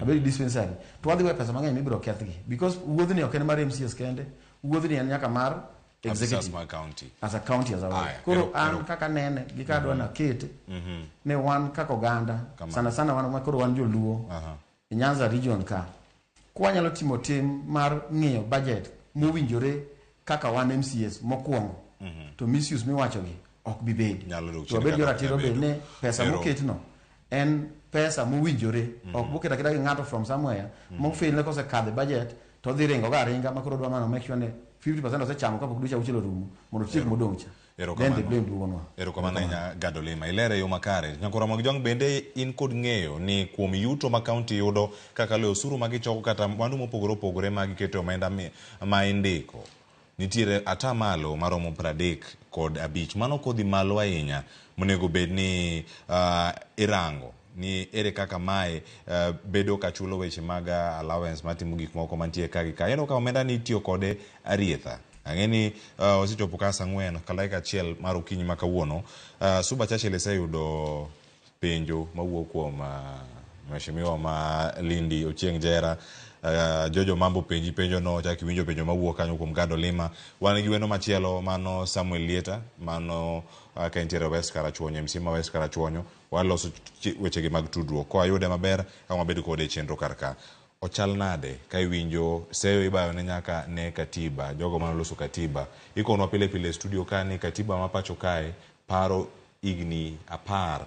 abed gi dispensary. To wadhi weyo pesa mang'eny mibiro kethgi. Because wuodhni ok en mar MCAs kende, wuodhni en nyaka mar Officers executive mag county. as a county as a whole. Aya, Koro an kaka nene gi kaka adwa nakete ne wan kaka oganda Kamano. sana sana wan ma koro wan joluo e Nyanza region ka kwanyalo timo tim mar ng'iyo budget mowinjore kaka wan MCAs mokwongo to misuse miwachogi ok bi bedi Nyalo dok to chien wabed kaka gi ratiro ok bed nyal ni pesa Ero. moketno en pesa mowinjore ok moket aketa gi ng'ato from somewhere mofil ne kosekadho e budget to odhi ringo ga aringa ma koro odwa mana make sure ni 50% osechamo kapok dweche auchiel orumo mondo otiek modong' cha then the blame duogonwa. Erokamano ahinya Gado Lima, ilere e yo makare. Nyakora mag Jwang' bende in kod ng'eyo ni kuom yuto ma kaunti yudo kakalo e osuru ma gichoko kata mwandu mopogore opogore ma giketo e omenda ma indiko, nitiere ata malo maromo 35. Mano kodhi malo ahinya monego bed ni irango ni ere kaka mae bedo ka chulo weche mag allowance matimo gik moko mantie ka gi ka. Ineno ka omenda ni itiyo kode arietha. Ang'e ni osechopo ka saa ang'wen ka dakika achiel mar okinyi ma kawuono. Suba Churchill iseyudo penjo mawuok kuom mheshimiwa ma Lindi Ochieng' Jera. Jojo Mambo penji penjo no, chak iwinjo penjo mawuok kanyo kuom Gado Lima. Wan gi wendo machielo mano Samuel Lieta, mano ka entiere West Karachuonyo, MC ma West Karachuonyo. Waloso wechegi mag tudruok. Koa yude maber, ka wabed kode e chenro kar ka. Ochal nade ka iwinjo seyo ibayo ne nyaka ne katiba, jogo mane oloso katiba. Ikonwa pile pile e studio ka ni katiba ma pacho kae paro higni 10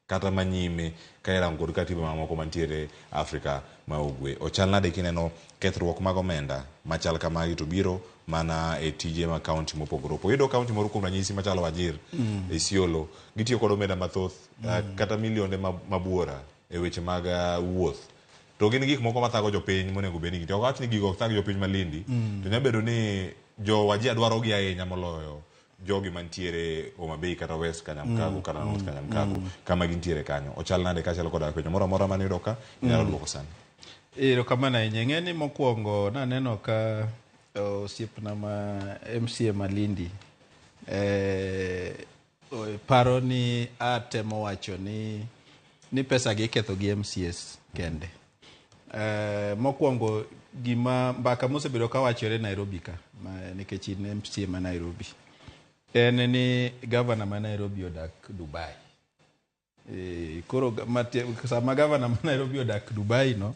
kata manyime ka irango kod katiba mamoko mantiere Afrika ma Ugwe. Ochal nade kineno kethruok mag omenda machal kamagi to biro mana e tije ma kaunti mopogore opogore. Iyudo kaunti moro kuom ranyisi machalo Wajir, Isiolo, gitiyo kod omenda mathoth, kata milionde mabuora e weche mag wuoth. To gin gik moko mathago jopiny monego bed ni gitiyo. Ok awach ni gigo ok thag jopiny Malindi, to nyalo bedo ni jo Wajir dwaro gi ahinya moloyo jogi mantiere Homa Bay kata West Kanyamkago kata North Kanyamkago, kama gintiere kanyo. Ochal nade kaachiel koda penjo moro amora mane iyudo ka inyalo duoko sani. Erokamano ahinya. Ing'e ni mokwongo naneno ka osiepna ma MCA Malindi paro ni atemo wacho ni pesa gi iketho gi MCAs kende. Mokwongo gima mbaka mosebedo kawachore Nairobi ka, nikech in MCA ma Nairobi, en ni gavana ma Nairobi odak Dubai. Koro sama gavana ma Nairobi odak Dubai no,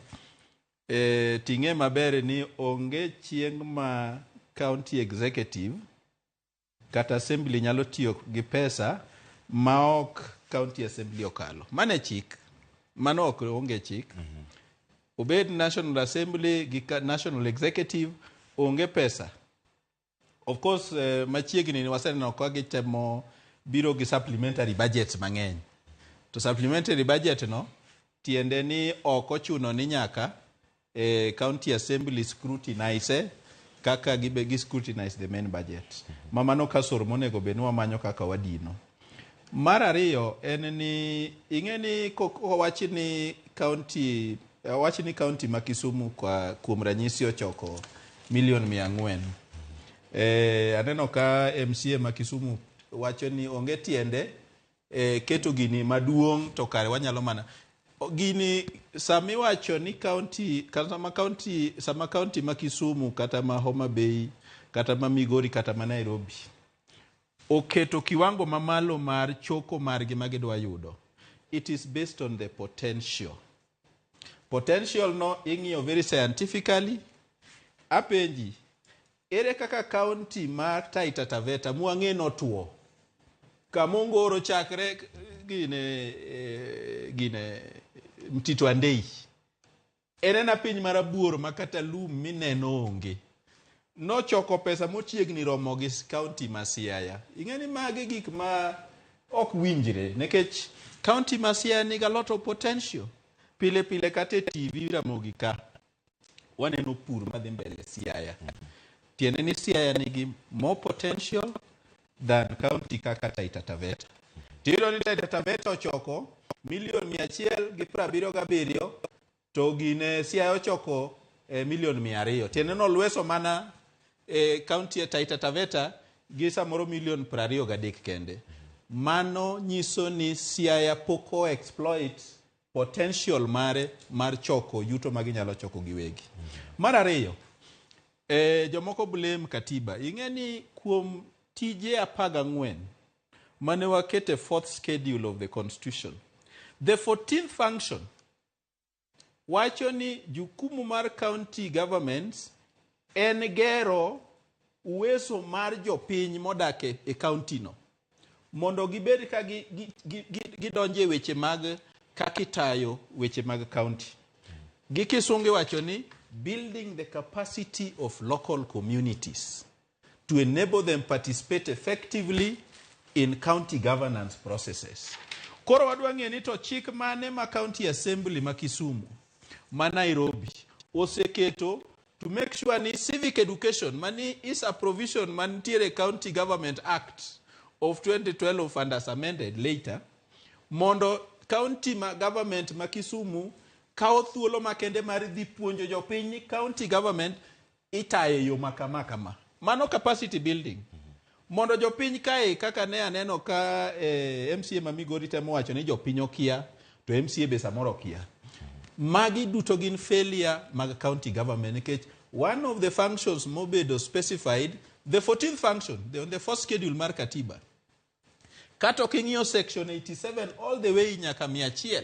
ting'e maber ni onge chieng' ma county executive kata assembly nyalo tiyo gi pesa ma ok county assembly okalo. Mano e chik. Mano ok onge chik. Obed National Assembly gi National Executive onge pesa. Of course, machiegni ni waseneno ka gitemo biro gi supplementary budgets mang'eny. To supplementary budget no tiende ni ok ochuno ni nyaka county assembly scrutinize kaka gibe gi scrutinize the main budget. Ma mano kasoro monego bed ni wamanyo kaka wadino. Mar ariyo en ni ing'e ni kowach ni county, wach ni county ma Kisumu kwa kuom ranyisi ochoko milion mia ang'wen. Aneno ka MCA ma Kisumu wacho ni onge tiende keto gini maduong' to kare wanyalo mana gini sama iwacho ni county kata ma county sama county ma Kisumu kata ma Homa Bay kata ma Migori kata ma Nairobi oketo kiwango mamalo mar choko margi ma gidwa yudo, it is based on the potential. Potential no ing'iyo very scientifically. Apenji, ere kaka county mar Taita Taveta mwang'e notuo kamongoro chakre gine Mtito Andei, en ena piny marabuor ma kata lum mineno onge, nochoko pesa mochiegni romo gi county ma Siaya. Ing'e ni magi gik ma ok winjre nikech county ma Siaya nigi a lot of potential. Pile pile kata e TV Ramogi ka waneno pur madhi mbele Siaya. Tiende ni Siaya nigi more potential than county kaka Taita Taveta. Tiyudo ni Taita Taveta ochoko milion mia achiel gi piero abiriyo gabiriyo to gine Siaya ochoko milion mia ariyo. Tiende ni olweso mana county ya Taita Taveta gi samoro milion 23 kende. Mano nyiso ni Siaya pok o exploit potential mare mar choko yuto ma ginyalo choko giwegi. Mar ariyo, jomoko blame katiba. Ing'e ni kuom tije 14 mane wakete fourth schedule of the constitution, the 14th function wacho ni jukumu mar county governments en gero uwezo mar jopiny modak e county no mondo gibed ka gidonjo e weche mag kaka itayo weche mag county. Gi kisungu iwacho ni building the capacity of local communities to enable them participate effectively in county governance processes. Koro wadwa ng'e ni to chik mane ma county assembly ma Kisumu, ma Nairobi oseketo to make sure ni civic education mani is a provision mantiere County Government Act of 2012 and as amended later, mondo county ma government ma Kisumu kawo thuolo makende mar dhi puonjo jopiny ni county government itayo e yo ma kama kama. Mano capacity building. Mondo jopiny kae kaka ne aneno ka MCA ma Migori temo wacho ni jopiny okia to MCA be samoro okia. Magi duto gin failure mag county government nikech one of the functions mobedo specified, the 14th function, on the first schedule mar katiba. Kata ok ing'iyo section 87 all the way nyaka 100,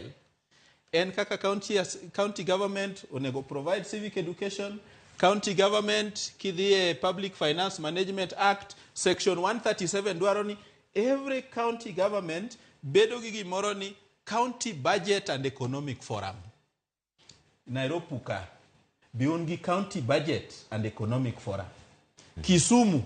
en kaka county government onego provide civic education, county government kidhi e Public Finance Management Act section 137 dwaro ni every county government bedo gi gimoro ni county budget and economic forum. Nairobi ka be un gi county budget and economic forum. Kisumu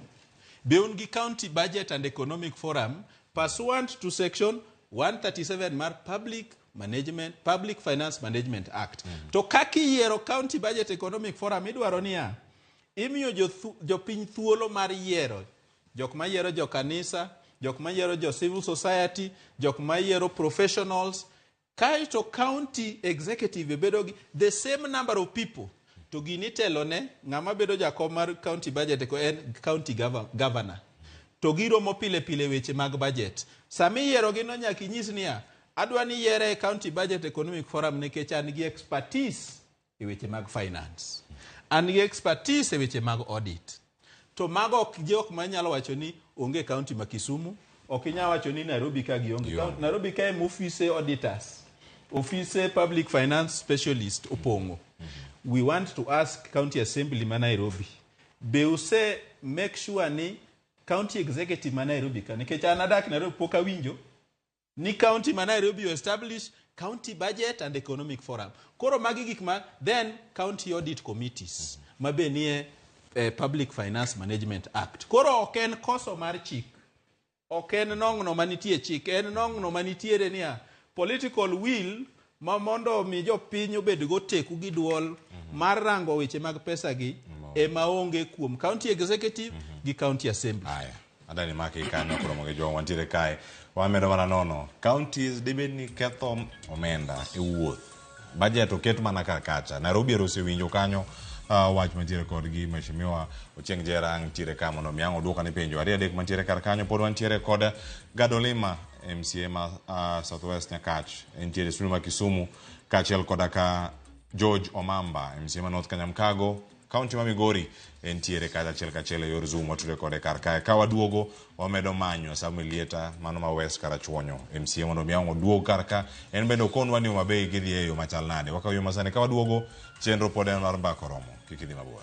be un gi county budget and economic forum pursuant to section 137 mar Public Finance Management Act. To kaka iyiero county budget economic forum idwaro niya, imiyo jopiny thuolo mar yiero jok ma yiero jo kanisa, jok ma yiero jo civil society, jok ma yiero professionals, kaeto county executive bedo gi the same number of people. To gini itelo ne ng'ama bedo jakom mar county budget en county governor. To giromo pile pile weche mag budget. Sama iyiero gi no nyaka inyis niya, adwa ni yiere e county budget economic forum nikech an gi expertise e weche mag finance. An gi expertise e weche mag audit. To mago ok jok manyalo wacho ni onge county ma Kisumu, ok inyal wacho ni Nairobi ka gionge. Nairobi ka ema ofise auditors, ofise public finance specialist opong'o. We want to ask county assembly ma Nairobi, be use make sure ni county executive ma Nairobi ka, nikech an adak Nairobi pok awinjo ni county ma Nairobi establish county budget and economic forum. Koro magi gik ma then county audit committees ma be nie Public Finance Management Act. Koro ok en koso mar chik, ok en nong'no manitie chik, en nong'no manitiere niya political will ma mondo mi jopiny obed go teku gi duol mar rango weche mag pesa gi ema onge kuom county executive gi county assembly. Aya, adani maki kanyo koromo gi jowa wantiere kae. Wamedo mana nono counties dibed ni ketho omenda e wuoth. Budget oket mana kar kacha. Nairobi ero osewinjo kanyo wach mantiere kodgi. Mheshimiwa Ochieng' Jera nitiere ka mondo mi ang' oduoka ni penjo ariyo adek mantiere kar kanyo. Pod wantiere kod Gado Lima MCA ma Southwest Nyakach, entiere studio ma Kisumu, kaachiel koda ka George Omamba MCA ma North Kanyamkago, county ma Migori, entiere kacha achiel kachiel e yor Zoom watudre kode kar kae. Ka waduogo wamedo manyo Samuel Lieta mano ma West Karachuonyo MCA mondo mi ang' oduog kar ka, en bende okonwa ni Homa Bay gidhi e yo machal nade. Wakawo yo masani ka waduogo chenro pod en mar mbaka oromo, kik idhi mabor.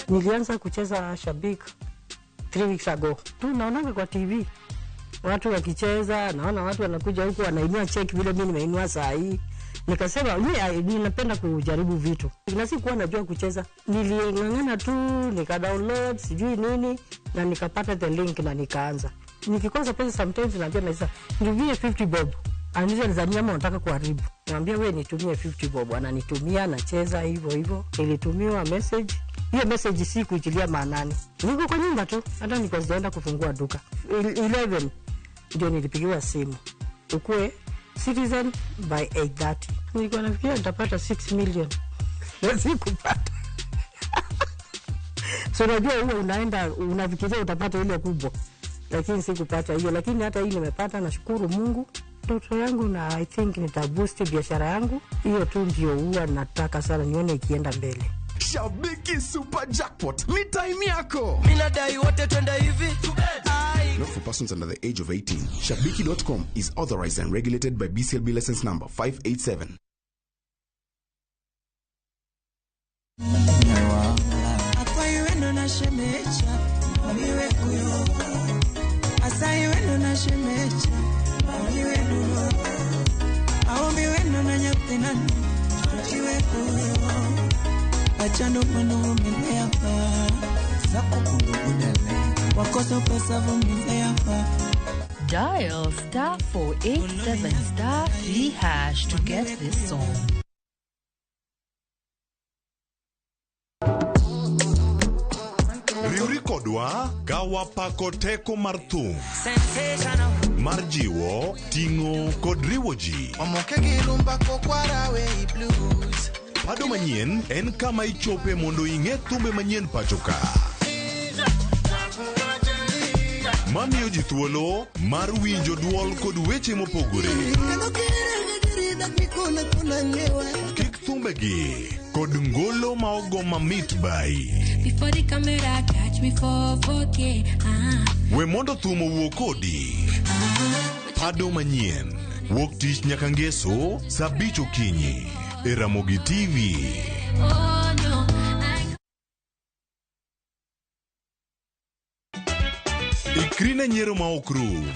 Nilianza kucheza Shabik 3 weeks ago. Tu naonanga kwa TV watu wakicheza, naona watu wanakuja huku wanainua check vile mimi nimeinua saa hii. Nikasema mimi ninapenda kujaribu vitu. Na sikuwa najua kucheza. Niling'ang'ana tu, nika download sijui nini na nikapata the link na nikaanza. Nikikosa pesa sometimes naambia naisa, nitumie 50 bob. Ananiuliza Tanzania ama unataka kuharibu. Naambia wewe nitumie 50 bob. Ananitumia, nacheza hivyo hivyo. Nilitumiwa message Hiyo message si kuitilia maanani. Niko kwa nyumba tu, hata nilikuwa sijaenda kufungua duka. 11 ndio nilipigiwa simu, ukue Citizen by 8:30. Nilikuwa nafikiria nitapata 6 million na sikupata. So unajua huwa unaenda unafikiria utapata ile kubwa, lakini sikupata hiyo. Lakini hata hii nimepata, nashukuru Mungu. Ndoto yangu na I think nitaboost biashara yangu, hiyo tu ndio huwa nataka sana nione ikienda mbele. Shabiki Super Jackpot ni time yako. Minadai wote twende hivi. Not for persons under the age of 18. Shabiki.com is authorized and regulated by BCLB license number 587. Dial star 487 star 3 hash to get this song. Riwri kodwa ka wapako teko mar thum mar jiwo, ting'o kod riwo ji. Pado manyien en kama ichope mondo ing'e thumbe manyien pacho ka. Mamiyo ji thuolo mar winjo duol kod weche mopogore. Kik thumbegi kod ngolo ma ogo mamit bai. Before the camera catch me for 4K. We mondo thum owuo kodi. Pado manyien wuok tich nyaka ngeso saa 5 okinyi e Ramogi TV. Oh no, I Ikri ne nyiero ma ok rum.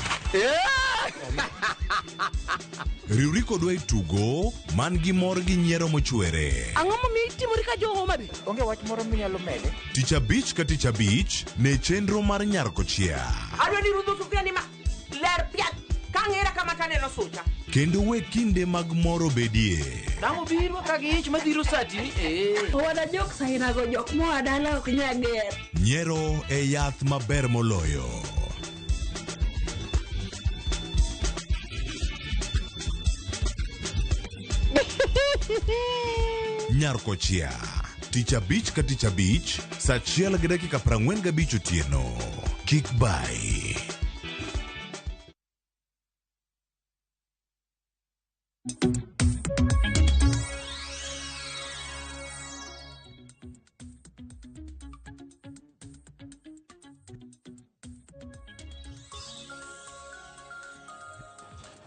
Riwri kodwa e tugo man gi mor gi nyiero mochwere. Ang'o momiyo itimori ka jo Homa Bay? Onge wach moro minyalo mede? Tich abich ka tich abich ne chenro mar Nyar Kochia. Adwa ni rudho sufuria ni ma ler piat ka ang'era kama taneno sucha. Kendo we kinde mag mor obedie. Dang' obiro ka gi ich madhiro sati ni eh. Wana jok sainago jok moa dala ok nyal ger. Nyiero e yath maber moloyo. Nyar Kochia. Tich abich ka tich abich, saa 1:45 otieno. Kik bai.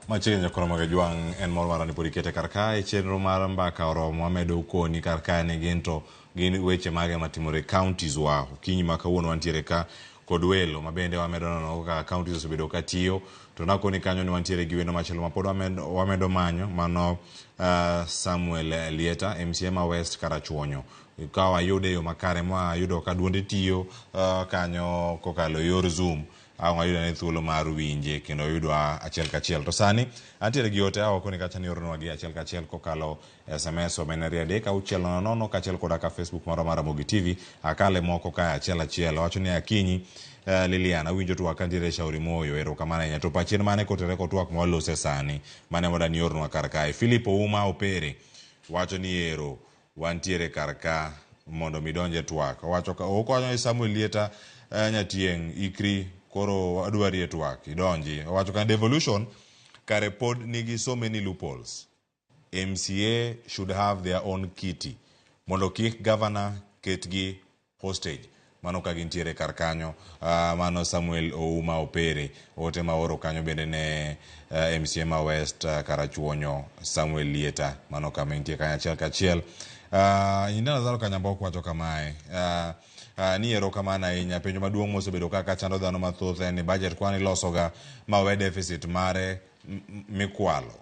Machiegni nyakoro mag Jwang' en mor mara ni pod ikete kar kae chenro mar mbaka oromo amedo koni kar kae ni gin to gin weche mage matimore counties wa okinyi ma kawuono wantiere ka kod welo mabende wamedo nono kaka counties osebedo ka tiyo to nakoni kanyo ni wantiere gi wendo machielo ma pod wamedo manyo mano Samuel Lieta MCA ma West Karachuonyo ka wayude e yo makare mwayudo ka duonde tiyo kanyo kokalo yor Zoom ang' wayudo ne thuolo mar winje kendo yudwa achiel kachiel. To sani antiere gi ote awako ni kacha ni oronwa gi achiel kachiel kokalo SMS omena 3 6 0 0 kaachiel koda ka Facebook marwa mar Ramogi TV akale moko kae achiel achiel. Owacho ni akinyi Lilian awinjo twak kantiere Shauri Moyo erokamano ahinya. To pachien mane kotere kod twak mwalose sani mane moda ni ornwa kar kae. Philip Ouma Opere wacho ni ero wantiere kar ka mondo midonje twak. Owacho ka okonyo Samuel Lieta Nyatieng' ikri koro adwari e twak idonji. Owacho ka devolution kare pod nigi so many loopholes. MCA should have their own kitty mondo kik governor ketgi hostage. Mano ka gintiere kar kanyo. Mano Samuel Ouma Opere ote ma oro kanyo bende ne MCA ma West Karachuonyo Samuel Lieta mano kama entie kanyo achiel kachiel. Inda Lazaro Kanyambok wacho kamae ni erokamano ahinya. Penjo maduong' mosebedo kaka chando dhano mathoth en ni budget kwan ilosoga ma we deficit mare mikwalo.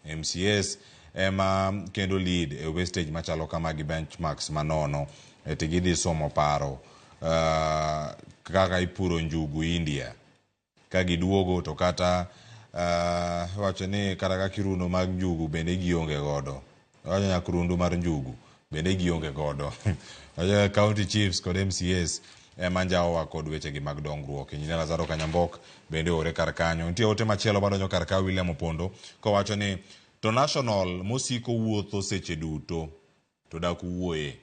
MCAs ema kendo lead e wastage machalo kama gi benchmarks manono eti gidhi somo paro kaka ipuro njugu India ka giduogo to kata wacho ni kata ka kirundo mag njugu bende gionge godo. Wacho nyakrundu mar njugu bende gionge godo. County chiefs kod MCAs ema njawowa kod wechegi mag dongruok. Injinia Lazaro Kanyambok bende oore kar kanyo. Nitie ote machielo madonjo kar ka William Opondo kowacho ni to national mosiko wuotho seche duto to dak uwuoye.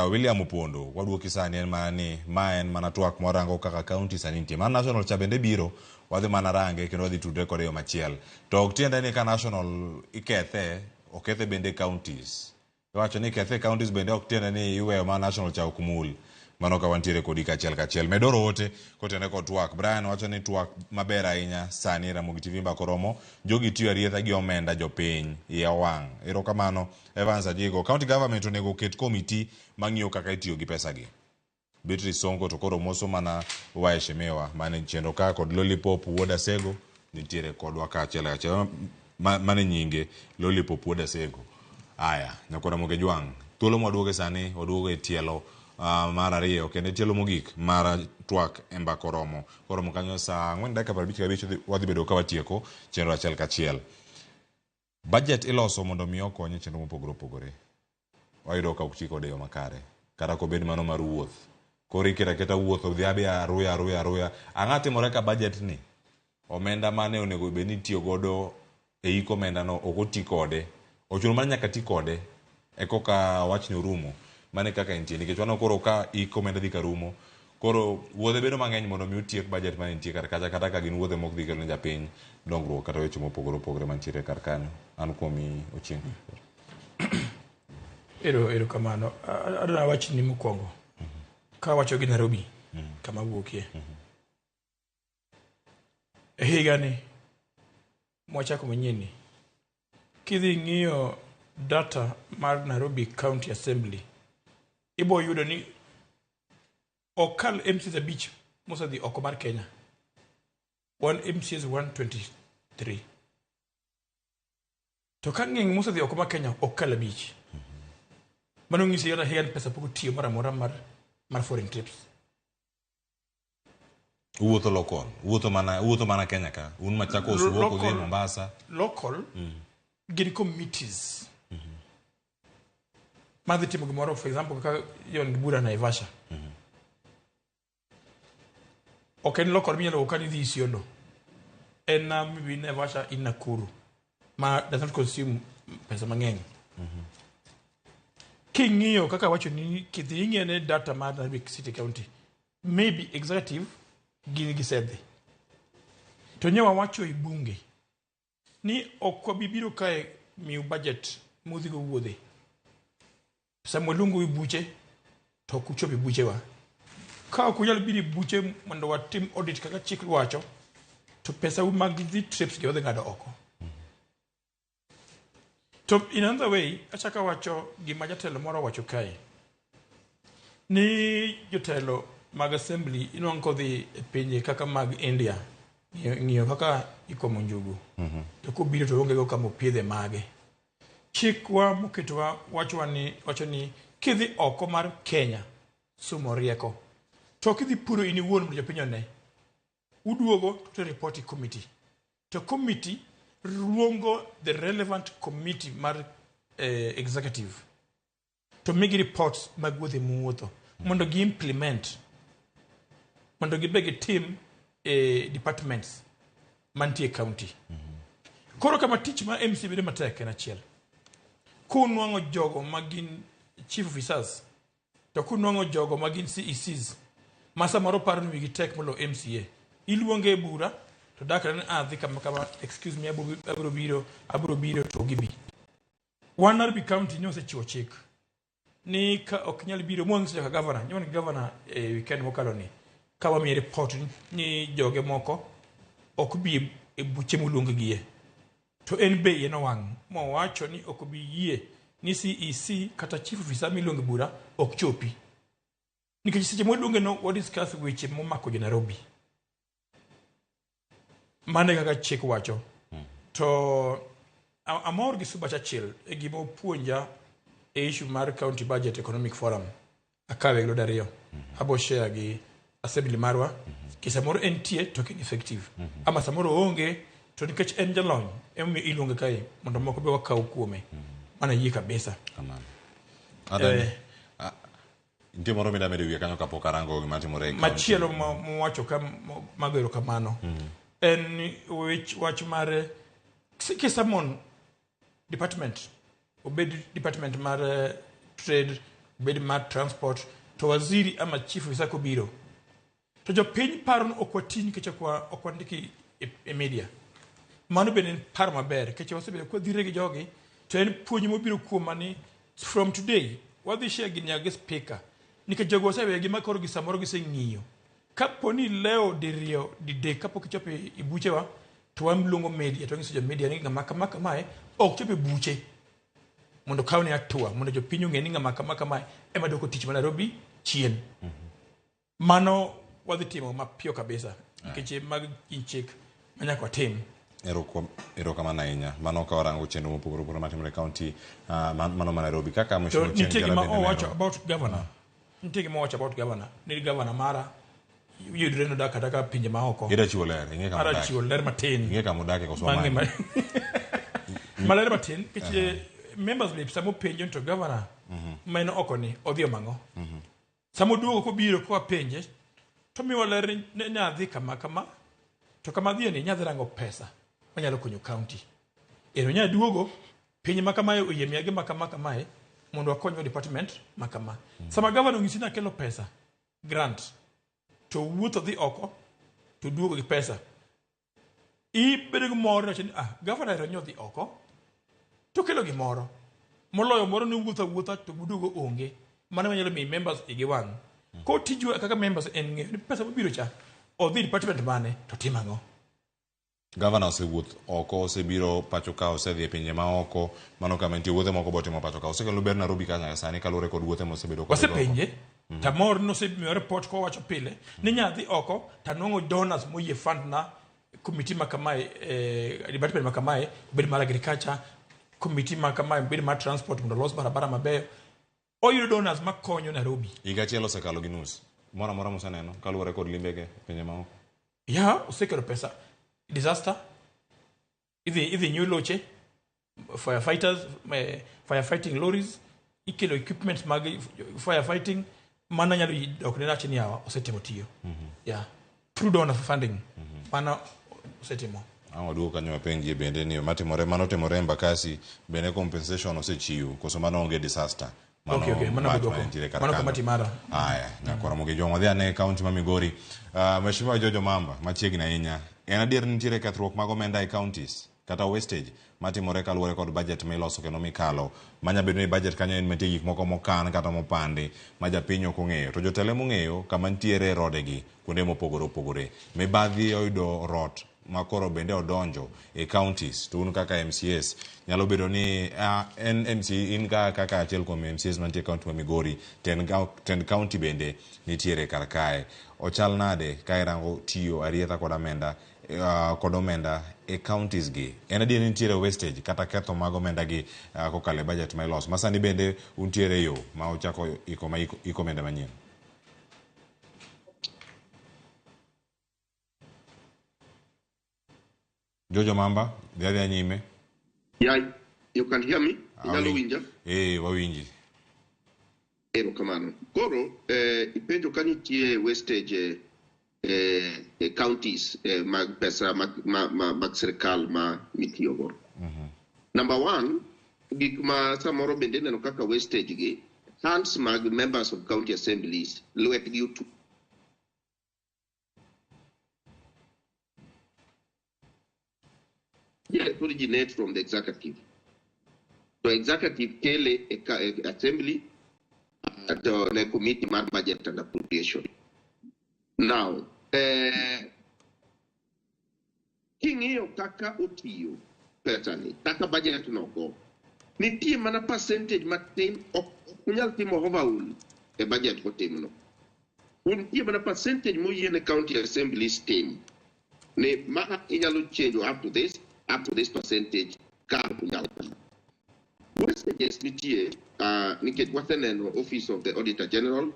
William Opondo waduoki sani en mana ni ma en mana twak mwarango kaka county sani nitie. Mar national cha bende biro wadhi mana range kendo wadhi tudre kode e yo machiel. To ok tiende ni ka national ikethe, okethe bende counties. Iwacho ni ikethe counties bende ok tiende ni iweyo ma national cha ok mul. Mano ka wantiere kodi kachiel kachiel. Medoro ote kotenore kod twak. Brian wacho ni twak maber ahinya sani Ramogi TV mbaka oromo. Jogi tiyo arietha gi omenda jopiny. Iye owang'. Erokamano Evans Ajigo. County government onego oket committee mang'iyo kaka itiyo gi pesa gi. Beatrice Sonko to koro moso mana waheshimiwa mane chenro ka kod Lollipop wuod Asego nitiere kodwa kaachiel kachiel. Mane nyinge Lollipop wuod Asego. Aya, nyakwar Ramogi Jwang'. Thuolo mwaduoge sani, waduogo e tielo mar ariyo kendo e tielo mogik mar twak e mbaka oromo. Koromo kanyo saa 4:55 wadhi bedo ka watieko chenro achiel kachiel. Budget iloso mondo mi okony e chenro mopogore opogore. Wayudo ka ok ti kode e yo makare. Kata kobed mano mar wuoth. Koro iketo aketa wuoth odhi adhiya aruya aruya aruya. Ang'o timore ka budget ni? Omenda mane onego bed ni itiyo godo e hik omenda no ok oti kode. Ochuno mana nyaka ti kode e koka wachni orumo. Mano e kaka entie nikech waneno koro ka hik omenda dhi karumo. Koro wuodhe bedo mang'eny mondo mi otiek budget mane nitie kar kacha kata ka gin wuodhe mok dhi kelo ne japiny dongruok kata weche mopogore opogore mantiere kar kanyo. An kuomi Ochieng'. Ero erokamano. Adwa awachni mokwongo. Kawacho gi Nairobi kama awuokie. E higani mwachako manyien ni, kidhi ng'iyo data mar Nairobi County Assembly, ibo yudo ni ok kal MCAs abich mosedhi oko mar Kenya. Wan MCAs 123. To ka ng'eng mosedhi oko mar Kenya ok kal abich. Mano nyisi kata higani pesa pok otiyo moro amora mar foreign trips. Uwuotho local, uwuotho mana Kenya ka. Un Machakos wuok udhi Mombasa. Local gin committees. Madhi timo gimoro, for example, kaka yon gi bura Naivasha. Ok en local minyalo wuok ka idhi Isiolo. En na maybe Naivasha in Nakuru. Ma does not consume pesa mang'eny. King'iyo kaka wacho ni kidhi ing'iyo ne data mar Nairobi City County, maybe executive gin gisedhi. To nyo wawacho e bunge ni ok wabi biro kae miu budget mudhi go wuodhe. Sama waluongo e buche to ok uchop e buchewa. Ka ok unyal biro e buche mondo watim audit kaka chik wacho, to pesa u mag dhi trips gi wadhi ng'ado oko. To in another way, achako awacho gima jatelo moro owacho kae. Ni jotelo mag assembly inwang'o kodhi e pinje kaka mag India ng'iyo kaka ikomo njugu. To kobiro to onge go kama opiedhe mage. Chikwa moketowa wacho ni kidhi oko mar Kenya somo rieko. To kidhi puro in iwuon mondo jopiny one. Uduogo to report e committee. To committee luongo the relevant committee mar executive to migi reports mag wuodhe muwuotho mondo gi implement mondo gibe gitim e departments mantie e county. Koro kama tich ma MC bedo matek en achiel. Kunwang'o jogo ma gin chief officers to kunwang'o jogo ma gin CECs ma samoro paro ni wigi tek molo MCA. Iluonge e bura to dakre ni adhi kama kama, excuse me, abiro biro to gibi. Wan Nairobi County ne osechiwo chik ni ka ok nyal biro mwanyiso nyaka governor, nyiso governor e weekend mokalo ni ka wamiye report ni joge moko ok bi e buche moluong gie. To en be iye nowang' mowacho ni ok bi yie ni CEC kata chief officer miluongo e bura ok chopi. Nikech seche mwaluonge no wa discuss weche momako jo Nairobi. Mano e kaka chik wacho. To amor gi Suba Churchill e gima opuonja e issue mar County Budget Economic Forum. Akawe gi lwedo ariyo. Abo share gi assembly marwa. Ki samoro entie to ok en effective. Ama samoro oonge to nikech en jalony emomiyo iluonge kae mondo moko be wakaw kuome. Mano ayie kabisa. Adani. Ah, nitie moro mida medo e wiye kanyo kapok arango gima timore e county. Machielo mowacho ka mago erokamano en wach mar kisamon department, obed department mar trade, obed mar transport, to waziri ama chief officer kobiro to jopiny paro ni ok wati nikech ok wandiki e media. Mano bende en paro maber nikech wasebedo kwadhire gi jogi, to en puonj mobiro kuoma ni from today wadhi share gi nyaka gi speaker, nikech jogo waseweyo ma koro gi samoro giseng'iyo kapo ni leo diriyo didek kapok ichopo e buchewa, to waluongo media to wanyiso jo media ni ng'ama kama kamae ok chop e buche mondo kawne hatua mondo jopiny ong'e ni ng'ama kama kamae ema dwoko tich ma Nairobi chien. Mano wadhi timo mapiyo kabisa nikech mag gin chik ma nyaka watim. Erokamano ahinya. Mano ka warango chenro mopogore opogore matimore e county mano ma Nairobi kaka To Mheshimiwa Ochieng' nitie Jara gima bende owacho lero. about governor. Nitie gima owacho about governor ni governor mara yudre nodak kata ka pinje maoko. Ida chiwo ler, ing'e kama Ara odake. chiwo ler matin. Ing'e kama odake koso Bang'e wamanye? Maler matin nikech members be sama openjo ni to governor ma en oko ni odhi omang'o. Sama oduogo kobiro kowa penje to miwa ler ni ne adhi kama kama to kama adhiye ni nyadhi rango pesa manyalo konyo county. Ero nya duogo piny ma kamae oyie miya gima kama kamae mondo wakonygo department ma kama. Sama governor onyisi ni akelo pesa grant to wuotho dhi oko to duogo gi pesa, ibedo gi mor ni governor ero nyodhi oko to kelo gimoro moloyo moro ni wuotho awuotha to buduogo onge. Mano manyalo miyo members igi wang'. Koro tijwa kaka members en ng'eyo ni pesa mobiro cha odhi department mane to timo ang'o. Gavana osewuoth oko, osebiro pacho ka, osedhi e pinje ma oko, mano kama nitie wuothe moko botimo pacho ka. Osekelo ber Nairobi ka nyaka sani kaluwore kod wuothe mosebedo kodhigo oko. Wasepenje tamor nosemiyo report kowacho pile ni nyadhi oko tanwang'o donors moyie fund na committee ma kamae, department ma kamae obed mar agriculture, committee ma kamae obed mar transport mondo olos barabara mabeyo. Oyudo donors makonyo Nairobi. Higa achiel osekalo gi nus. Moro amora museneno kaluwore kod limbege e pinje ma oko. Ya osekelo pesa disaster, idhi nyiew loche, firefighters, firefighting lorries, ikelo equipment mag firefighting. Mano nyalo dok ne rach ni yawa osetimo tiyo. Yeah, through donor funding. Mano osetimo. Ang' waduogo kanyo wapenjie bende ni matimore mano timore Embakasi bende compensation osechiw koso mano onge disaster. Mano Okay, mano wach duoko. mantiere kar Mano kanyo. kamati mara. Aya, nyakwara Mogi Jong, wadhi ane e county ma Migori. Mheshimiwa Jojo Mamba, machiegni ahinya. En adier ni nitiere kethruok mag omenda e counties kata wastage matimore kaluwore kod budget miloso kendo mikalo. Manya bedo ni budget kanyo en mantie gik moko mokan kata mopandi ma japiny ok ong'eyo. To jotelo emong'eyo kama nitiere rodegi kuonde mopogore opogore. Mibadhi oyudo rot ma koro bende odonjo e counties to un kaka MCAs nyalo bedo ni en MC in ka kaka achiel kuom MCAs mantie e county ma Migori tend county bende nitiere kar kae ochal nade ka irango tiyo arietha kod amenda kod omenda e counties gi en adier ni nitiere wastage kata ketho mag omenda gi kokalo e budget ma iloso ma sani bende untiere e yo ma uchako iko ma iko omenda manyien. Jojo Mamba, dhi adhiya nyime. Yeah, you can hear me? Inyalo winja? Wawinji. Erokamano. Koro, ipenjo ka nitie wastage e counties mag pesa mag sirkal ma mitiyogo. Number one, gik ma samoro bende ineno kaka wastage gi, hands mag members of county assemblies, lwetgi otu yes, originate from the executive. So executive kele e assembly to ne committee mar budget and appropriation. Now, king'iyo kaka otiyo pesa ni, kaka budget nogo, nitie mana percentage matin, ok unyal timo overhaul e budget kotimno. Nitie mana percentage moyie ne county assemblies tim. Ni ma inyalo change up to this percentage ka unyalo. Wastages nitie, nikech waseneno Office of the Auditor General,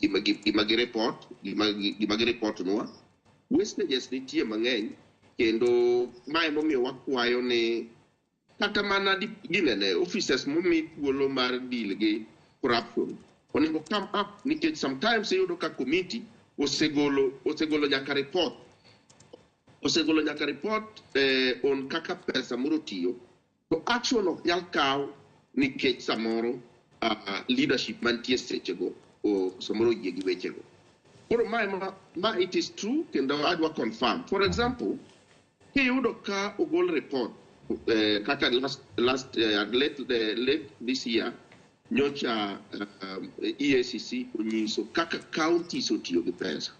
gima gi report nwa. Wastages nitie mang'eny, kendo mae momiyo wakwayo ni Kata mana ginene officers momi thuolo mar deal gi corruption onego come up, nikech sometimes iyudo ka committee osegolo nyaka report, osegolo nyaka report on kaka pesa moro tiyo, to action ok nyal kaw nikech samoro leadership mantie sechego samoro oyie gi wechego. Koro ma it is true, kendo adwa confirm. For example, kiyudo ka ogol report kaka last late this year nyocha EACC onyiso kaka counties otiyo gi pesa.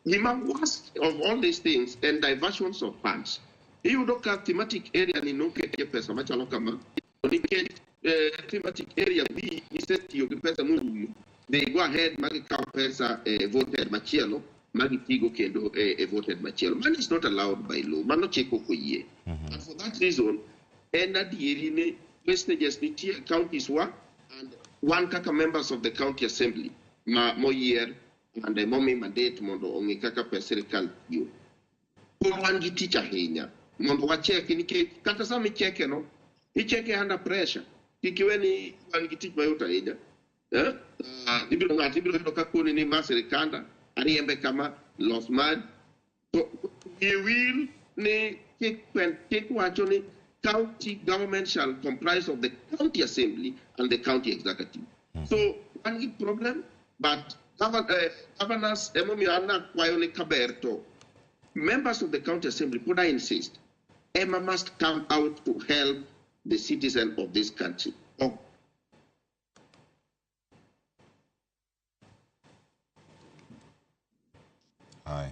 Gima worst of all these things and diversions of funds, iyudo ka thematic area ni noketie pesa machalo kama, to nikech thematic area B gisetiyo gi pesa morumo, they go ahead ma gikawo pesa e voted machielo ma gitigo kendo e voted machielo. Mano is not allowed by law, mano chik ok oyie. And for that reason, en adieri ni wastages nitie e counties wa, and wan kaka members of the county assembly ma moyier and momi mandate mondo ong'i kaka pes sirikal tiyo. Koro wan gi tich ahinya mondo wacheki, nikech kata sama icheke no, icheke under pressure. Kik iwe ni wan gi tich mayot ahinya. Ibiro ng'ato ibiro yudo ka koni ni ma sirikanda ariembe kama los mar to wiye wil ni chik wacho ni county government shall comprise of the county assembly and the county executive. So wan gi problem, but governors emomiyo an akwayo ni kaber to members of the county assembly, could I insist, ema must come out to help the citizen of this country. Oh. Ai.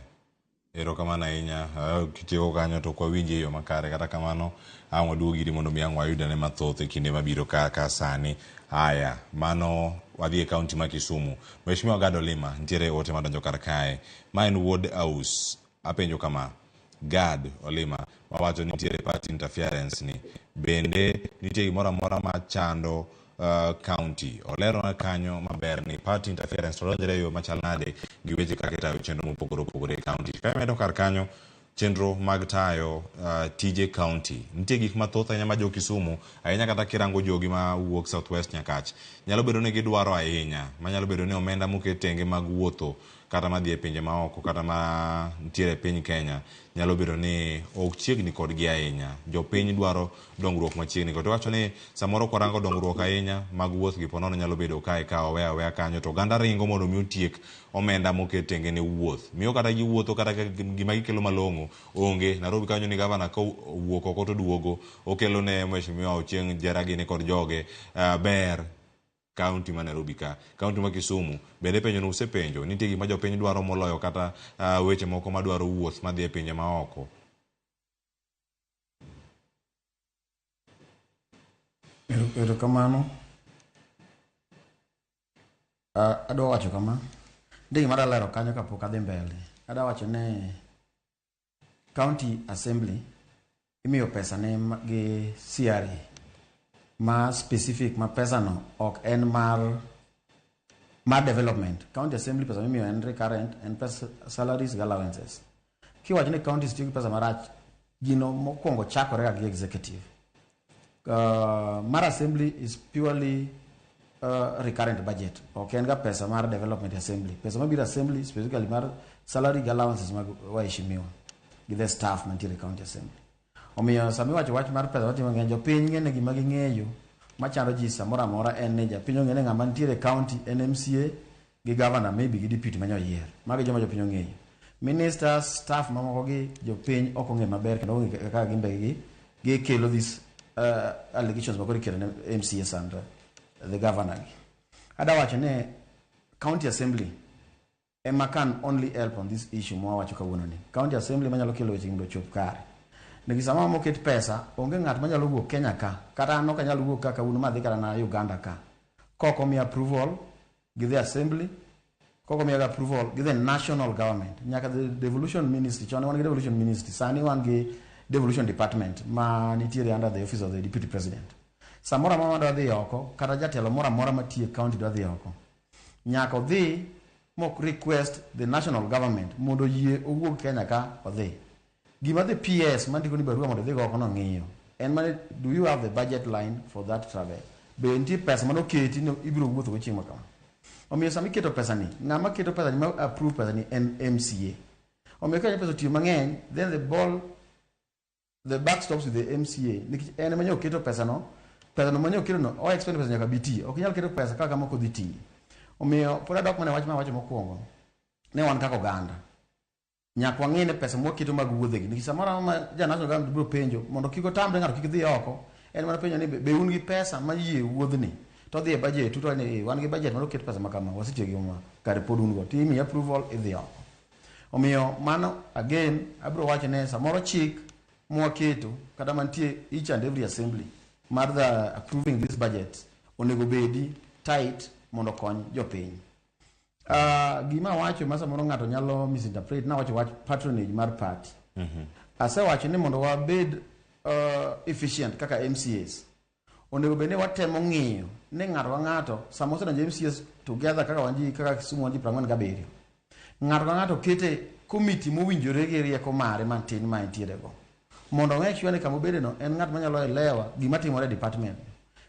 Erokamano ahinya. Kitieko kanyo to ok wawinji e yo makare. Kata kamano, ang' waduog iri mondo mi ang' wayudane mathoth e kinde mabiro kaka sani. Aya, mano wadhi e kaunti ma Kisumu. Mheshimiwa Gad Olima, nitiere ote madonjo kar kae. Ma en wuod Aus. Apenjo kama, Gad Olima, wawacho ni nitiere party interference ni. Bende nitie gimoro amora machando county? Olerona kanyo maber ni party interference to donjore e yo machal nade gi weche kaka itayo chenro mopogore opogore e county. Ka imedo kar kanyo, chenro mag tayo tije county. Nitie gik mathoth ahinya ma jo Kisumu, ahinya kata kirango jogi ma wuok South West Nyakach, nyalo bedo ni gidwaro ahinya, manyalo bedo ni omenda moket tenge mag wuotho kata madhi e pinje maoko kata ma nitiere e piny Kenya nyalo bedo ni ok chiegni kodgi ahinya. Jopiny dwaro dongruok machiegni kod. Iwacho ni samoro kwarango dongruok ahinya mag wuoth gi ponono nyalo bedo kae ka owe aweya kanyo to oganda ringo mondo mi otiek omenda moket tenge ne wuoth. Miyo kata giwuotho kata gima gikelo malong'o onge. Nairobi kanyo ni gavana ka owuok oko to duogo okelo ne mheshimiwa Ochieng' Jeragini kod joge ber kaunti ma Nairobi ka. Kaunti ma Kisumu bende penjo no usepenjo nitie gima jopiny dwaro moloyo kata weche moko madwaro wuoth madhi e pinje maoko. Erokamano. Adwa wacho kama. Nitie gima adwa lero kanyo kapok adhi mbele. Adwa wacho ni County Assembly imiyo pesa ne gi CRA ma specific ma pesa no ok en mar development. County Assembly pesa mimiyo en recurrent, en pesa salaries gi allowances. Kiwacho ni counties tiyo gi pesa marach, gino mokwongo chakore ga gi executive. Mar assembly is purely recurrent budget. Ok en ga pesa mar development assembly. Pesa mabiro assembly specifically mar salary gi allowances mag waheshimiwa gi the staff mantiere county assembly. Omiyo sama iwacho wach mar pesa watimo ng'eny, jopiny ng'e ni gima ging'eyo machando ji samoro amora en ni japiny ong'e ni ng'ama nitiere county en MCA gi governor maybe gi deputy manyo oyier. Mago e joma jopiny ong'eyo. Ministers, staff mamoko gi jopiny ok ong'e maber kendo ong'e kaka gin be gikelo this allegations makoro ikelo ne MCAs and the governor gi. Adwa wacho ni county assembly ema can only help on this issue mwawacho kawuono ni. County assembly manyalo kelo weche mondo ochop kare. Nikech sama moket pesa, onge ng'at manyalo wuok Kenya ka, kata an ok anyal wuok ka kawuono madhi kata na Uganda ka. Kok omiya approval gi the assembly, kok omiya approval gi the national government. Nyaka the devolution ministry, chon wan gi devolution ministry, sani wan gi devolution department ma nitiere under the office of the deputy president. Samoro amora madwa dhi oko, kata jatelo moro amora matiyo e county dwa dhi oko, nyaka odhi mok request the national government mondo oyie owuog Kenya ka odhi. Gima the PS mandiko ni barua mondo odhi go oko no ng'iyo. En mana do you have the budget line for that travel? Be nitie pesa manoketi ni ibiro wuotho go chieng' ma kama. Omiyo sama iketo pesa ni, ng'ama keto pesa ni ma approve pesa ni en MCA. Omiyo ka pesa otiyo mang'eny, then the buck stops with the MCA. Nikech en ema nyo oketo pesa no, pesa no manyo oketo no, o expend pesa nyaka bi tiyo. Ok inyal keto pesa kaka moko dhi tiyo. Omiyo pod adok mana e wach mawacho mokwongo, ne wan kaka oganda. Nyaka wang'e ni pesa mwaketo mag wuodhegi. Nikech samoro amora ma ja national government biro penjo mondo kik otamre ng'ato kik dhi oko, en mana penjo ni be un gi pesa ma yie wuodhni? To odhi e budget, to ni wan gi budget mondo oket pesa ma kama, wasetiyo gi ma kare pod un go. Timiyi approval idhi oko. Omiyo mano again abiro wacho ne samoro chik mwaketo kata mantie each and every assembly mar the approving this budget onego bedi tight mondo okony jopiny. Gima awacho ma samoro ng'ato nyalo misinterpret nawacho wach patronage mar party. Asewacho ni mondo wabed efficient kaka MCAs onego bed ni watemo ng'iyo ni ng'ato ka ng'ato sama osedonjo MCAs together kaka wan ji kaka Kisumu wan ji 47 ng'ato ka ng'ato kete komiti mowinjore gi rieko mare matin ma entiere go mondo ong'e sure ni kama obede no en ng'at manyalo elewa gima timore e department.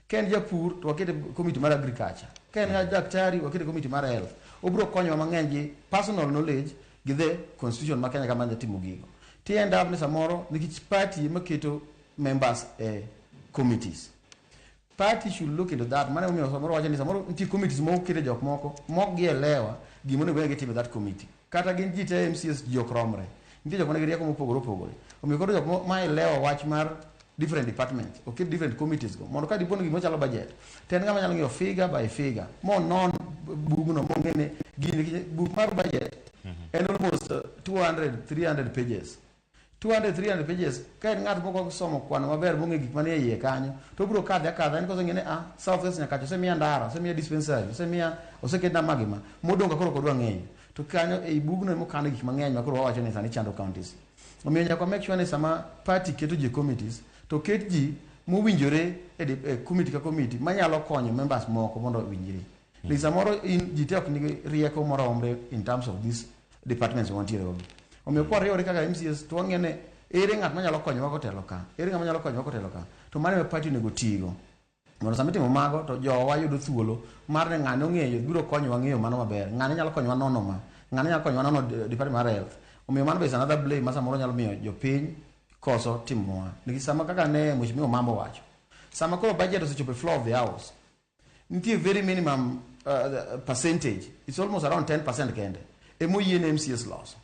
Ka en japur to wakete komiti mar agriculture, ka en daktari wakete komiti mar health. Obiro konyowa mang'eny gi personal knowledge gi the constitution ma Kenya kama timo gigo. Ti end up ni samoro nikech party ema keto members e committees. Party should look into that. Mano emomiyo samoro wacho ni samoro nitie committees mokete jok moko mok gielewa gima onego bed ni gitimo e that committee. Kata gin ji te MCAs ji ok romre. Nitie jok manigi rieko mopogore opogore. Omiyo koro jok ma elewa wach mar different departments, oket different committees go. Mondo ka dipo ni gima chalo budget, to en ng'ama nyalo ng'iyo figure by figure. Monon bugno mong'e ni gini buk mar budget en almost 200 300 pages. 200 300 pages ka en ng'at moko somo kwano maber mong'e gik manie iye kanyo to obiro kadhe akadha en koseng'e ni South West Nyakacha osemiya ndara, osemiya dispensary, osemiya oseketna ma gi ma modong' ka koro ok odwa ng'eyo. To kanyo ei bugno ema okane gik mang'eny ma koro wawacho ni sani chando counties. Omiyo nyaka wa make sure ni sama party keto ji e committees to ket ji mowinjore e committee ka committee manyalo konyo members moko mondo owinjre. Nikech samoro in ji te ok nigi rieko moromre in terms of these departments mantiere go. Omiyo kwa riwore kaka MCAs to wang'e ni ere ng'at manyalo konyowa kotelo ka, ere ng'ama nyalo konyowa kotelo ka. To mano ema party onego tigo. Mondo sama itimo mago to jowa yudo thuolo mar ni ng'ane ong'eyo biro konyowa ng'eyo mano maber. Ng'ane nyalo konyowa nono ma, ng'ane nyalo konyowa nono department mar health. Omiyo mano be is another blame ma samoro nyalo miyo jopiny koso timowa. Nikech sama kaka ne Mheshimiwa Mambo wacho, sama koro budget osechopo e floor of the house, nitie very minimum percentage, it's almost around 10% kende emoyie ne MCAs loso.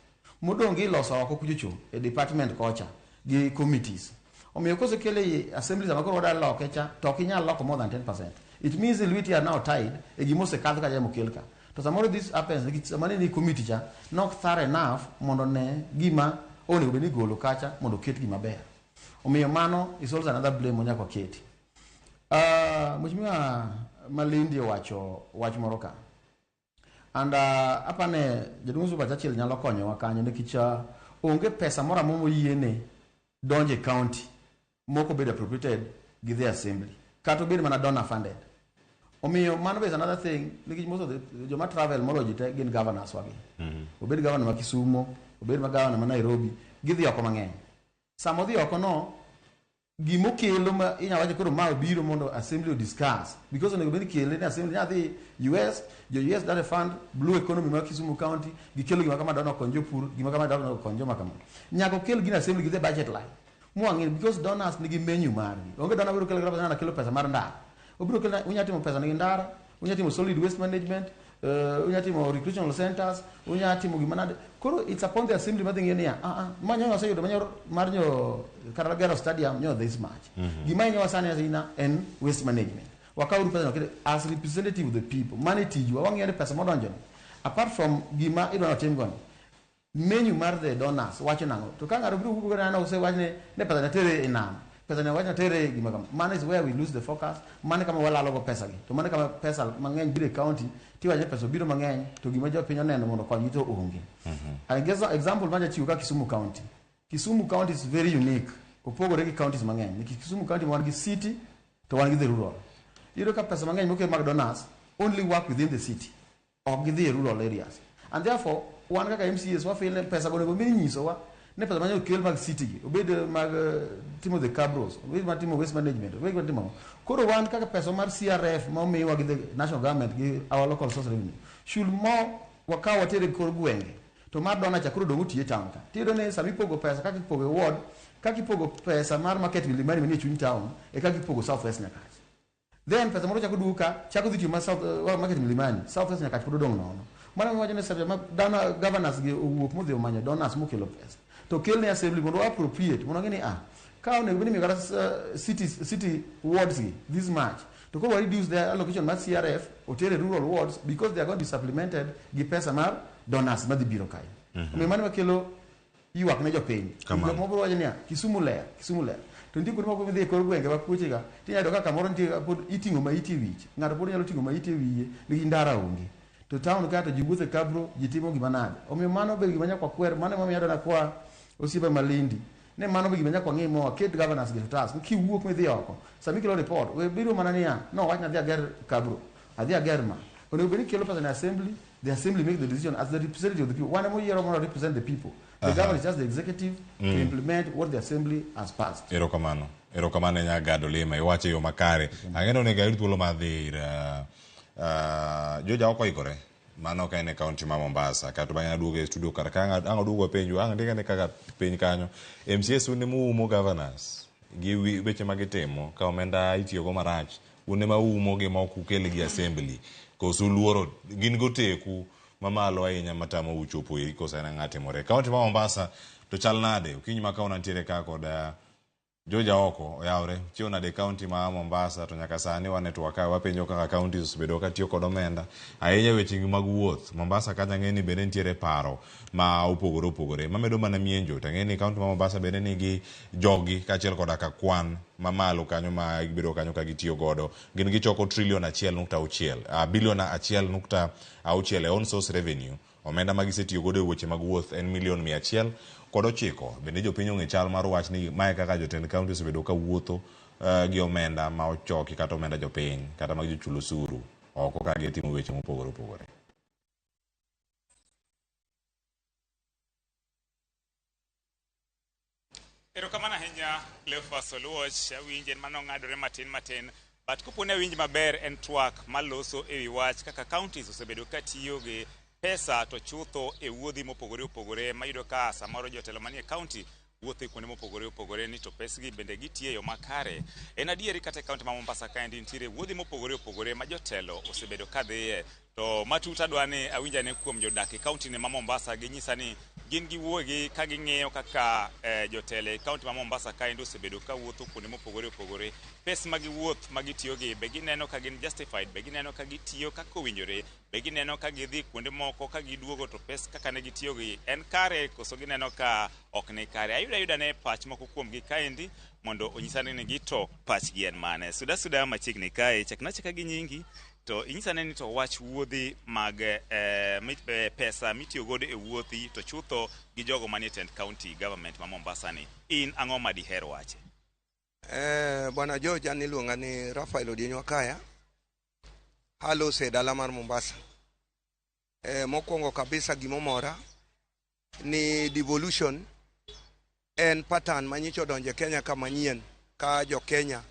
Modong' iloso oko kuchocho e department kocha gi committees. Omiyo kosekele e assembly sama koro wadwa loke cha to ok inyal loko more than 10%. It means lweti are now tied e gima osekadh kacha mokel ka. To samoro this happens nikech sama ne ni committee cha nok thorough enough mondo ne gima onego bed ni igolo kacha mondo oket gima ber. Omiyo mano is also another blame manyaka waketi. Mheshimiwa Malindi owacho wach moro ka. And apane jaduong' Suba Churchill nyalo konyowa kanyo nikech onge pesa moro amora moyiene donjo e county mok obedo appropriated gi the assembly kata obed mana donor funded. Omiyo mano be is another thing nikech most of the joma travel moloyo ji te gin governors wagi. Obed governor ma Kisumo, obed ma governor ma Nairobi, gidhi oko mang'eny. Sama odhi oko no, gimokelo ma inyalo wacho koro ma obiro mondo assembly o discuss because onego bed ni kele ni assembly nyadhi US, jo US dwa fund blue economy ma Kisumu County, gikelo gima kama dwa okony jopur, gima kama dwa okony joma kama. Nyaka okel gino assembly gi the budget line. Mwang'e because donors nigi menu margi. Onge donor biro kelo kata pesa kelo pesa mar ndara. Obiro kelo unya timo pesa nigi ndara, unya timo solid waste management, unya timo recreational centers, unya timo gima nade. Koro it's upon the assembly madhi ng'eyo niya, ma nyo oseyudo manyo mar nyo kata gero stadium nyo this much. Gima inyowa sani ahinya en waste management. Wakawuru pesa no kendo as representative of the people. Mano e tijwa, wang'iyo ni pesa modonjo ni. Apart from gima idwa notim go ni, menu mar the donors wacho nang'o? To ka ng'ato biro wuok go osewach ni pesa ne tere e nam, pesa ne wach ne tere gima kama. Mano is where we lose the focus. Mano kama walalo go pesa gi. To mano kama pesa mang'eny biro e county, tiwacho ni pesa obiro mang'eny, to gima jopiny oneno mondo okonygi to onge. I guess example ma jachiwo ka Kisumu County. Kisumu County is very unique. Opogore gi counties mang'eny. Nikech Kisumu County wan gi city to wan gi the rural. Iyudo ka pesa mang'eny mokel mag donors only work within the city. Ok gidhi e rural areas. And therefore, wan kaka MCAs wa feel ni pesa go onego bed ni inyisowa Ne pesa manyo kel mag city gi, obed mag timo the cabros, obed mar timo waste management, obed mar timo. Koro wan kaka pesa mar CRF ma omiwa gi the national government gi our local source revenue should more wakaw watere kor gwenge. To mar donor cha koro dong' otiye town ka. Tiyudo ni sama ipogo pesa kaka ipogo e ward, kaka ipogo pesa mar market Milimani manie chuny town, e kaka ipogo South West Nyakach. Then pesa moro chako duogo ka, chako dhi tiyo mar South market Milimani, South West Nyakach pod odong' nono. Mano wacho ni seche ma dana governors gi owuok modhi omanyo donors mokelo pesa. To kel ne assembly mondo appropriate, mondo ng'e ni ka onego bed ni imiyo kata city wards gi this much. To koro wa reduce the allocation mar CRF otere rural wards because they are going to be supplemented gi pesa mar donors madhi biro kae. Omiyo mano makelo ywak ne jopiny. Jok moko wacho niya, Kisumu ler, Kisumu ler. To nitie kuonde moko midhi e kor gwenge wa kuoche ga, tinyalo yudo ka kamoro nitie pod iting'o maiti e wich. Ng'ato pod nyalo ting'o maiti e wiye nikech ndara onge. To town ka to ji wuotho e kabro, ji timo gima nade. Omiyo mano be gima nyaka wakwer, mano emomiyo adwa nakwa osiepa Malindi. Ne mano be gima nyaka wang'i mo waket governors gi to task. Kiwuok midhi oko, sama ikelo report, we biro mana niya, no wach nadhi ager kabro, adhi ager ma. Onego bed ni ikelo pesa ne assembly, the assembly make the decision as the representative of the people. Wan ema oyiero mondo represent the people. The governor is just the executive to implement what the assembly has passed. Erokamano. Erokamano ne Nyagado Lima, iwacho e yo makare. Ang'e ni onego ayud thuolo mar dhi ir Joja ok oikore. Mano ka en e kaunti ma Mombasa. Kato bang'e aduogo e studio kar ka ang' aduogo apenju, ang' ndikane kaka piny kanyo. MCAs un ema uumo governors gi weche ma gitimo ka omenda itiyogo marach. Un ema uumo gi ma ok ukel gi assembly. Koso uluoro gin goteku mamalo ahinya matamou chopo iri koso en ang'o timore. Kaunti ma Mombasa to chal nade? Okinyi ma kawuono antiere ka kod Joja oko oyawre chiew nade kaunti ma Mombasa to nyaka sani wane twak ka wapenjo kaka counties osebedo ka tiyo kod omenda ahinya weche mag wuoth. Mombasa kacha ang'e ni bende nitiere paro ma opogore opogore mamedo mana mienjo to ang'e ni kaunti ma Mombasa bende nigi jogi kaachiel koda ka kwan mamalo kanyo ma gibedo kanyo ka gitiyo godo. Gin gichoko trilion 1.6, bilion 1.6 e own source revenue. Omenda ma gisetiyo godo e weche mag wuoth en milion 109. Bende jopiny ong'e chal mar wach ni mae kaka jotend kaunti osebedo ka wuotho gi omenda ma ochoki kata omenda jopiny kata mag jochul osuru oko ka gitimo weche mopogore opogore. Erokamano ahinya Cleophas Oluoch, awinje en mano ng'adore matin matin, but kopo ni awinj maber en twak maloso ewi wach kaka counties osebedo ka tiyo gi pesa to chutho e wuodhi mopogore opogore mayudo ka samoro jotelo manie county wuotho e kuonde mopogore opogore ni to pesgi bende gitiyo e yo makare. En adieri kata e county ma Mombasa kaendi nitiere wuodhi mopogore opogore ma jotelo osebedo ka dhiye. To matut adwa ni awinj ane kuom jodak e county ne ma Mombasa ginyisa ni gin giwuogi ka ging'iyo kaka jotelo e county ma Mombasa kaendi osebedo ka wuotho kuonde mopogore opogore. Pes ma giwuoth ma gitiyogi be gineno ka gin justified, be gineno ka gitiyo kaka owinjore, be gineno ka gidhi kuonde moko ka giduogo to pes kaka ne gitiyogi en kare koso gineno ka ok ni kare. Ayudo ayuda ne pach moko kuomgi kaendi mondo onyisa ni gito pachgi en mane. Suda suda machiegni kae, chakna chaka gi nyingi to inyisa ne ni to wach wuodhi mag pesa mitiyo godo e wuothi to chutho gi jogo manie tend county government ma Mombasa ni, in ang'o ma diher wache? Bwana George, an iluonga ni Rafael Odieny Wakaya, aloso e dala mar Mombasa. Mokwongo kabisa gimomora ni devolution en pattern manyicha odonjo e Kenya ka manyien ka jo Kenya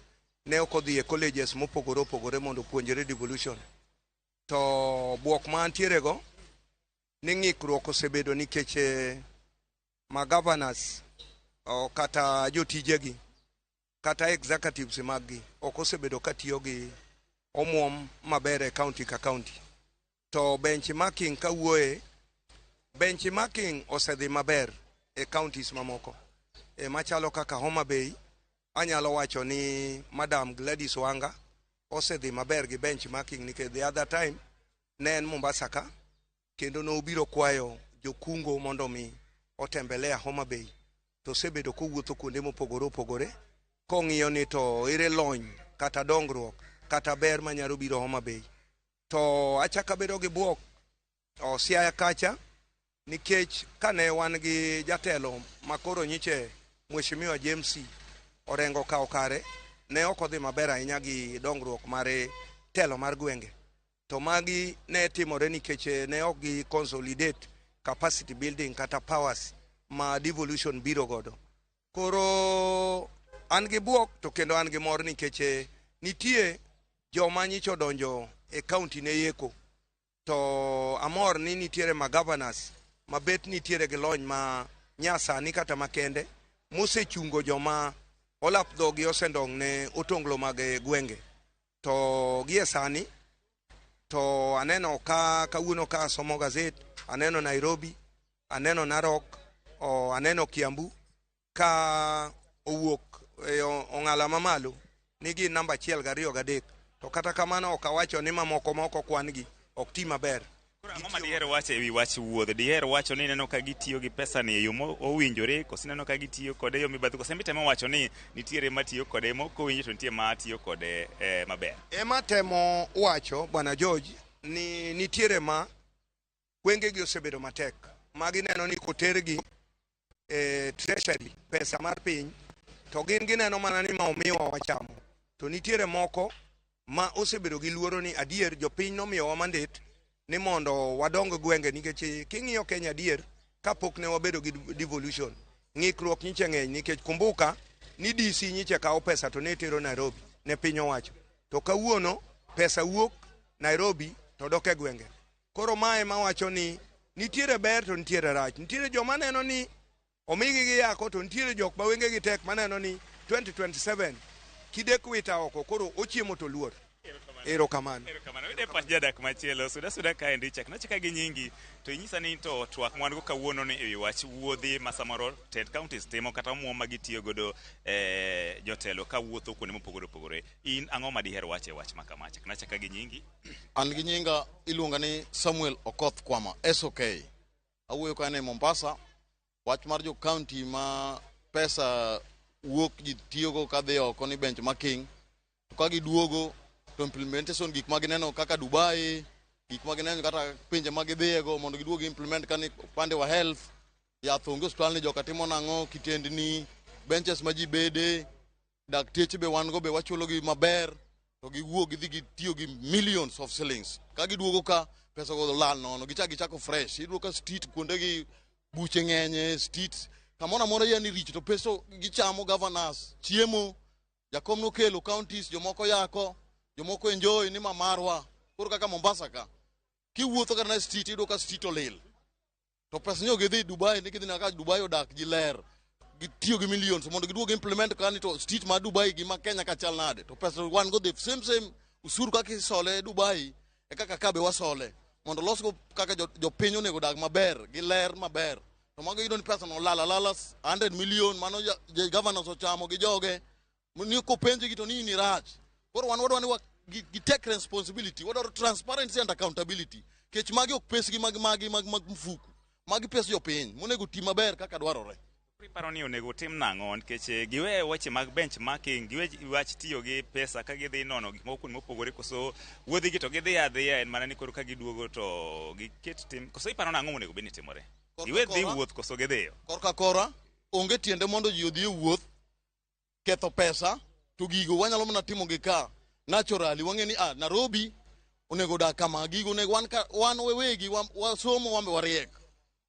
ne ok odhi e colleges mopogore opogore mondo opuonjre devolution. To buok ma antiere go ni ng'ikruok osebedo nikech ma governors kata jotijegi kata executives mag gi ok osebedo ka tiyo gi omuom maber e county ka county. To benchmarking kawuoye, benchmarking osedhi maber e counties mamoko. E machalo kaka Homa Bay, anyalo wacho ni Madam Gladys Wanga osedhi maber gi benchmarking nikech the other time ne en Mombasa ka kendo nobiro kwayo jokungo mondo mi otembelea Homa Bay to osebedo kowuotho kuonde mopogore opogore kong'iyo ni to ere lony kata dongruok kata ber manyalo biro Homa Bay. To achako abedo gi buok Siaya kacha nikech kane wan gi jatelo makoro nyiche Mheshimiwa James Orengo kawo kare, ne ok odhi maber ahinya gi dongruok mar telo mar gwenge. To magi ne timore nikech ne ok gi consolidate capacity building kata powers ma devolution biro godo. Koro an gi buok to kendo an gi mor nikech nitie joma nyicha odonjo e county ne yeko to amor ni nitiere ma governors ma bet nitiere gi lony ma nyasani kata makende mosechungo joma olap dhogi osendong' ne otonglo mag gwenge. To gie sani to aneno ka kawuono ka asomo gazet, aneno Nairobi, aneno Narok, aneno Kiambu ka owuok e ong'ala mamalo ni gin namba 1 2 3 to kata kamano ok awacho ni mamoko ma ok okwan gi ok ti maber. Ang'o ma diher wacho ewi wach wuoth? Diher wacho ni ineno ka gitiyo gi pesa ni e yo mowinjore koso ineno ka gitiyo kode e yo mibadhi koso itemo wacho ni nitiere matiyo kode mok owinjore to nitie matiyo kode maber? Ema temo wacho Bwana George ni nitiere ma gwengegi osebedo matek ma gineno ni kotergi e treasury pesa mar piny to gin gineno mana ni ma omiwa wachamo, to nitiere moko ma osebedo gi luoro ni adier jopiny nomiyowa mandate ni mondo wadong gwenge nikech king'iyo Kenya adier kapok ne wabedo gi devolution ng'ikruok nyiche ng'eny nikech kumbuka ni DC nyiche kawo pesa to ne tero Nairobi ne piny owacho, to kawuono pesa wuok Nairobi to dok e gwenge. Koro mae mawacho ni nitiere ber to nitiere rach. Nitiere joma neno ni omigi giyako to nitiere jok ma wengegi tek maneno ni 2027 kidek wita oko koro ochiemo to luor. Erokamano. Erokamano. Wede pach jadak machielo suda suda kaendi chak nachaka gi nyingi to inyisa ni to twak mwan go kawuono ni ewi wach wuodhi ma samoro tend counties timo kata omuom ma gitiyo godo jotelo ka wuotho kuonde mopogore opogore. In ang'o ma diher wacho e wach ma kama? Chak nachaka gi nyingi. An gi nyinga iluonga ni Samuel Okoth Kwama, SOK. Awuoyo ka an e Mombasa. Wach mar jo county ma pesa wuok ji tiyogo kadhi oko ni benchmarking. To ka giduogo to implementation gik ma gineno kaka Dubai, gik ma gineno kata pinje ma gidhiyego mondo giduog implement kani pande wa health, yath onge osiptal ni joka timo nang'o, kitendni, benches ma ji bede, dakteche be wan go be wachulo gi maber, to giwuok gidhi gitiyo gi millions of shillings. Ka giduogo ka pesa go lal nono, gichak gichako fresh. Iyudo ka street kuonde gi buche ng'enye, street kamoro amora yani richo to pesa gichamo governors, chiemo, jakom nokelo counties, jomoko yako, jomoko enjoy ni mamarwa. Koro kaka Mombasa ka, kiwuotho kata na street iyudo ka street olil. To pesa nyo gidhi Dubai, ni gidhi nyaka Dubai odak ji ler. Gitiyo gi millions mondo giduog implement kani to street ma Dubai gi ma Kenya ka chal nade. To pesa wan go the same usuru kaka isole Dubai e kaka ka be wasole. Mondo losgo kaka jopiny onego odag maber, gi ler maber. To mago iyudo ni pesa no lal alala 100 million mano governors ochamo gi joge. Ni kopenjgi to ni rach. Koro wan wadwa ni gi take responsibility, wadwaro transparency and accountability. Kech magi ok pesgi mag magi mag mag mfuku. Magi pes jopiny monego ti maber kaka dwarore. Iparo ni onego tim nang'o nikech giwe weche mag benchmarking, giwe wach tiyo gi pesa ka gidhi nono gik moko kuonde mopogore koso wuodhigi to gidhi adhiya en mana ni koro ka giduogo to giket tim koso iparo nang'o monego bed ni timore? Giwe dhi wuoth koso gidhiyo? Korka kora onge tiende mondo ji odhi e wuoth ketho pesa to gigo wanyalo mana timo gi ka naturally wang'e ni Nairobi onego odag kama gigo onego wan ka wan wawegi wasomo wan be wariek.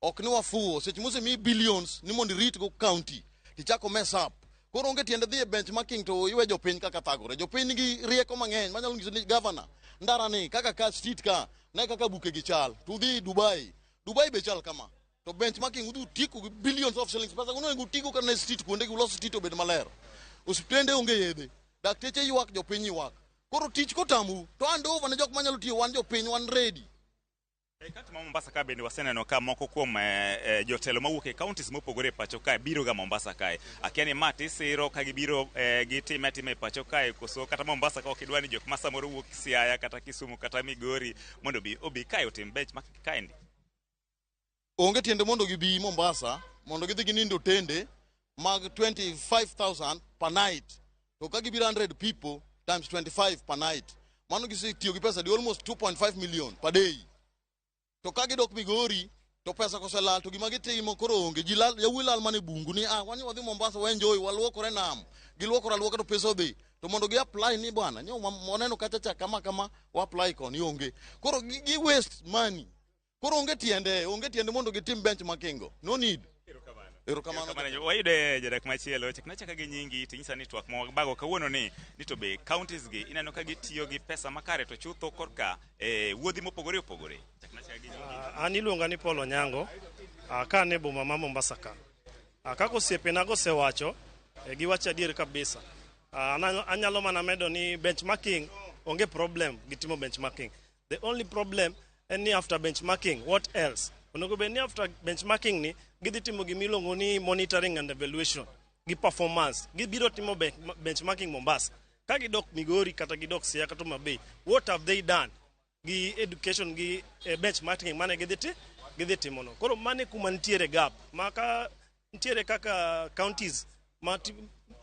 Ok ni wafuwo seche mosemiyi billions ni mondo irit go county tichako mess up. Koro onge tiende dhi e benchmarking to iwe jopiny kaka thagore. Jopiny nigi rieko mang'eny manyalo nyiso ni governor ndara ni kaka ka street ka ne kaka buke gi chal to udhi Dubai, Dubai be chal kama. To benchmarking udhi utieko gi billions of shillings pesa go onego utigo kata ne street kuonde gi ulos street obed maler. Osiptende onge yedhe, dakteche ywak, jopiny ywak. Koro tich kotamu to hand over ne jok manyalo tiyo, wan jopiny wan ready. E kaunti ma Mombasa ka bende waseneno ka moko kuom jotelo mawuok e counties mopogore e pacho kae biro ga Mombasa kae. Akia ni ma tisiro ka gibiro gitime atima e pacho kae koso kata Mombasa ka ok idwa ni jok ma samoro wuok Siaya kata Kisumu kata Migori mondo obi kae otim benchmarking kaendi. Onge tiende mondo gibi Mombasa mondo gidhi ginind otende mag 25,000 per night. To ka gibiro 100 people times 25 per night, mano gisetiyo gi pesa di almost 2.5 million per day. To ka gidok Migori to pesa koselal to gima gitimo koro onge. Ji lal, yawuoyi lal mana e bungu ni wan wadhi Mombasa wa enjoy, waluokore nam. Giluokore aluoka to pesa odhi. To mondo gi apply ni bwana, nyo waneno kacha cha kama kama wa apply koni onge. Koro gi waste money. Koro onge tiende mondo gitim benchmarking go. No need. Erokamano. Erokamano. Wayude jadak machielo, chakna chaka gi nyingi tinyisa ni twak mwabago kawuono ni ni to be counties gi ineno ka gitiyo gi pesa makare to chutho korka wuodhi mopogore opogore. Chakna chaka gi nyingi. An iluonga ni Paul Onyango, ka an e boma ma Mombasa ka. Kaka osiepenago osewacho, giwacho adier kabisa. Anyalo mana medo ni benchmarking onge problem gi timo benchmarking. The only problem en ni after benchmarking, what else? Onego bed ni after benchmarking ni gidhi timo gima iluongo ni monitoring and evaluation gi performance. Gibiro timo benchmarking Mombasa. Ka gidok Migori kata gidok Siaya kata Homa Bay, what have they done? Gi education gi benchmarking mane gidhi timo no. Koro mane kuma nitiere gap. Ma ka nitiere kaka counties ma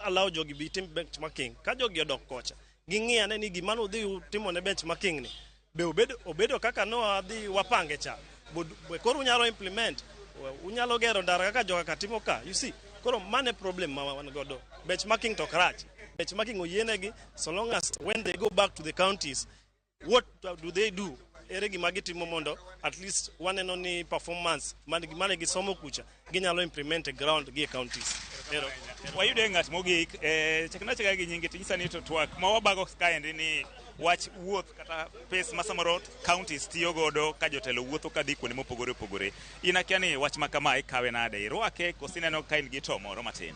allow jogi bi tim benchmarking. Ka jogi odok kocha, ging'i ane ni gima nudhi timo ne benchmarking ni be obedo kaka no adhi wapange cha. Be koro unyalo implement, unyalo gero ndara kaka joka ka timo ka. You see, koro mane problem ma wan godo. Benchmarking to krach. Benchmarking oyienegi so long as when they go back to the counties, what do they do? Ere gima gitimo mondo at least waneno ni performance mane gisomo kucha ginyalo implement e ground gi e counties. Ero. Wayude ng'at mogik, chakna chaka gi nyingi tinyisa ni to twak ma wabago kaendi ni wach wuoth kata pes ma samoro counties tiyo godo ka jotelo wuotho kadhi kuonde mopogore opogore. In akia ni wach ma kama ikawe nade? Irwake koso ineno ka in gi to moro matin?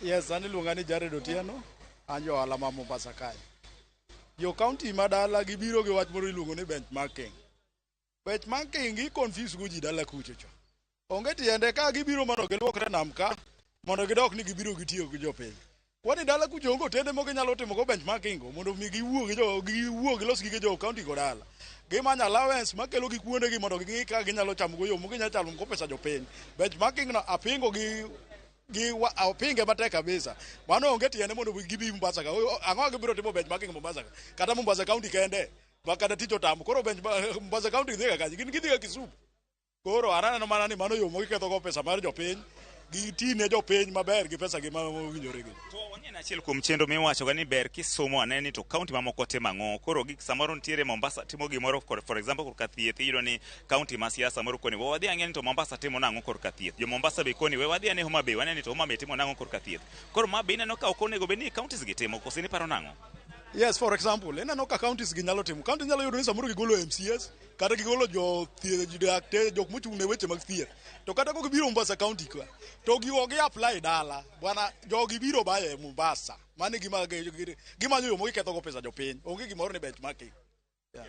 Yes, an iluonga ni Jared Otieno, an ja ohala ma Mombasa kae. Jo county ma dala gibiro gi wach moro iluongo ni benchmarking. Benchmarking gi confuse go ji dala kucho cho. Onge tiende ka gibiro mondo giluokre nam ka, mondo gidok ni gibiro gitiyo gi jopiny. Kwani dala kucho onge otende ma ginyalo timo go benchmarking go mondo mi giwuo gi jo, giwuo gilos gige jo county go dala. Gimanyo allowance makelo gi kuonde gi mondo ging'i ka ginyalo chamo go yo ma ginyalo chamo go pesa jopiny. Benchmarking no apingo gi gi wa, apinge matek kabisa. Mano onge tiende mondo gibi Mombasa ka. Ang'o gibiro timo benchmarking Mombasa ka? Kata Mombasa County kende, ma kata tich otamo. Koro bench Mombasa County dhi ga kanye? Gin gidhi ga Kisumu. Koro an aneno mana ni mano yo ma giketho go pesa mar jopiny, giti ne jopiny maber gi pesa gi ma owinjore gi. To wang'e ni achiel kuom chenro miwacho ga ni ber kisomo ane ni to county mamoko timo ang'o. Koro gik samoro nitiere Mombasa timo gimoro, for example korka thieth, iyudo ni county ma Siaya samoro koni we wadhi ang'e ni to Mombasa timo nang'o korka thieth. Jo Mombasa be koni we wadhi ane Homa Bay, wane ni to Homa Bay timo nang'o korka thieth. Koro ma be ineno ka ok onego bed ni counties gi timo, koso iparo nang'o? Yes, for example, ineno ka counties gi nyalo timo. County nyalo yudo ni samoro gigolo MCAs, kata gigolo jo thieth, dakteche, jok mochung' ne weche mag thieth. To kata ka gibiro Mombasa County ka, to gi ok gi apply dala. Bwana, jogi biro bayo e Mombasa. Mano e gima gimanyo yo ma giketho go pesa jopiny. Onge gimoro ni benchmarking. Yeah.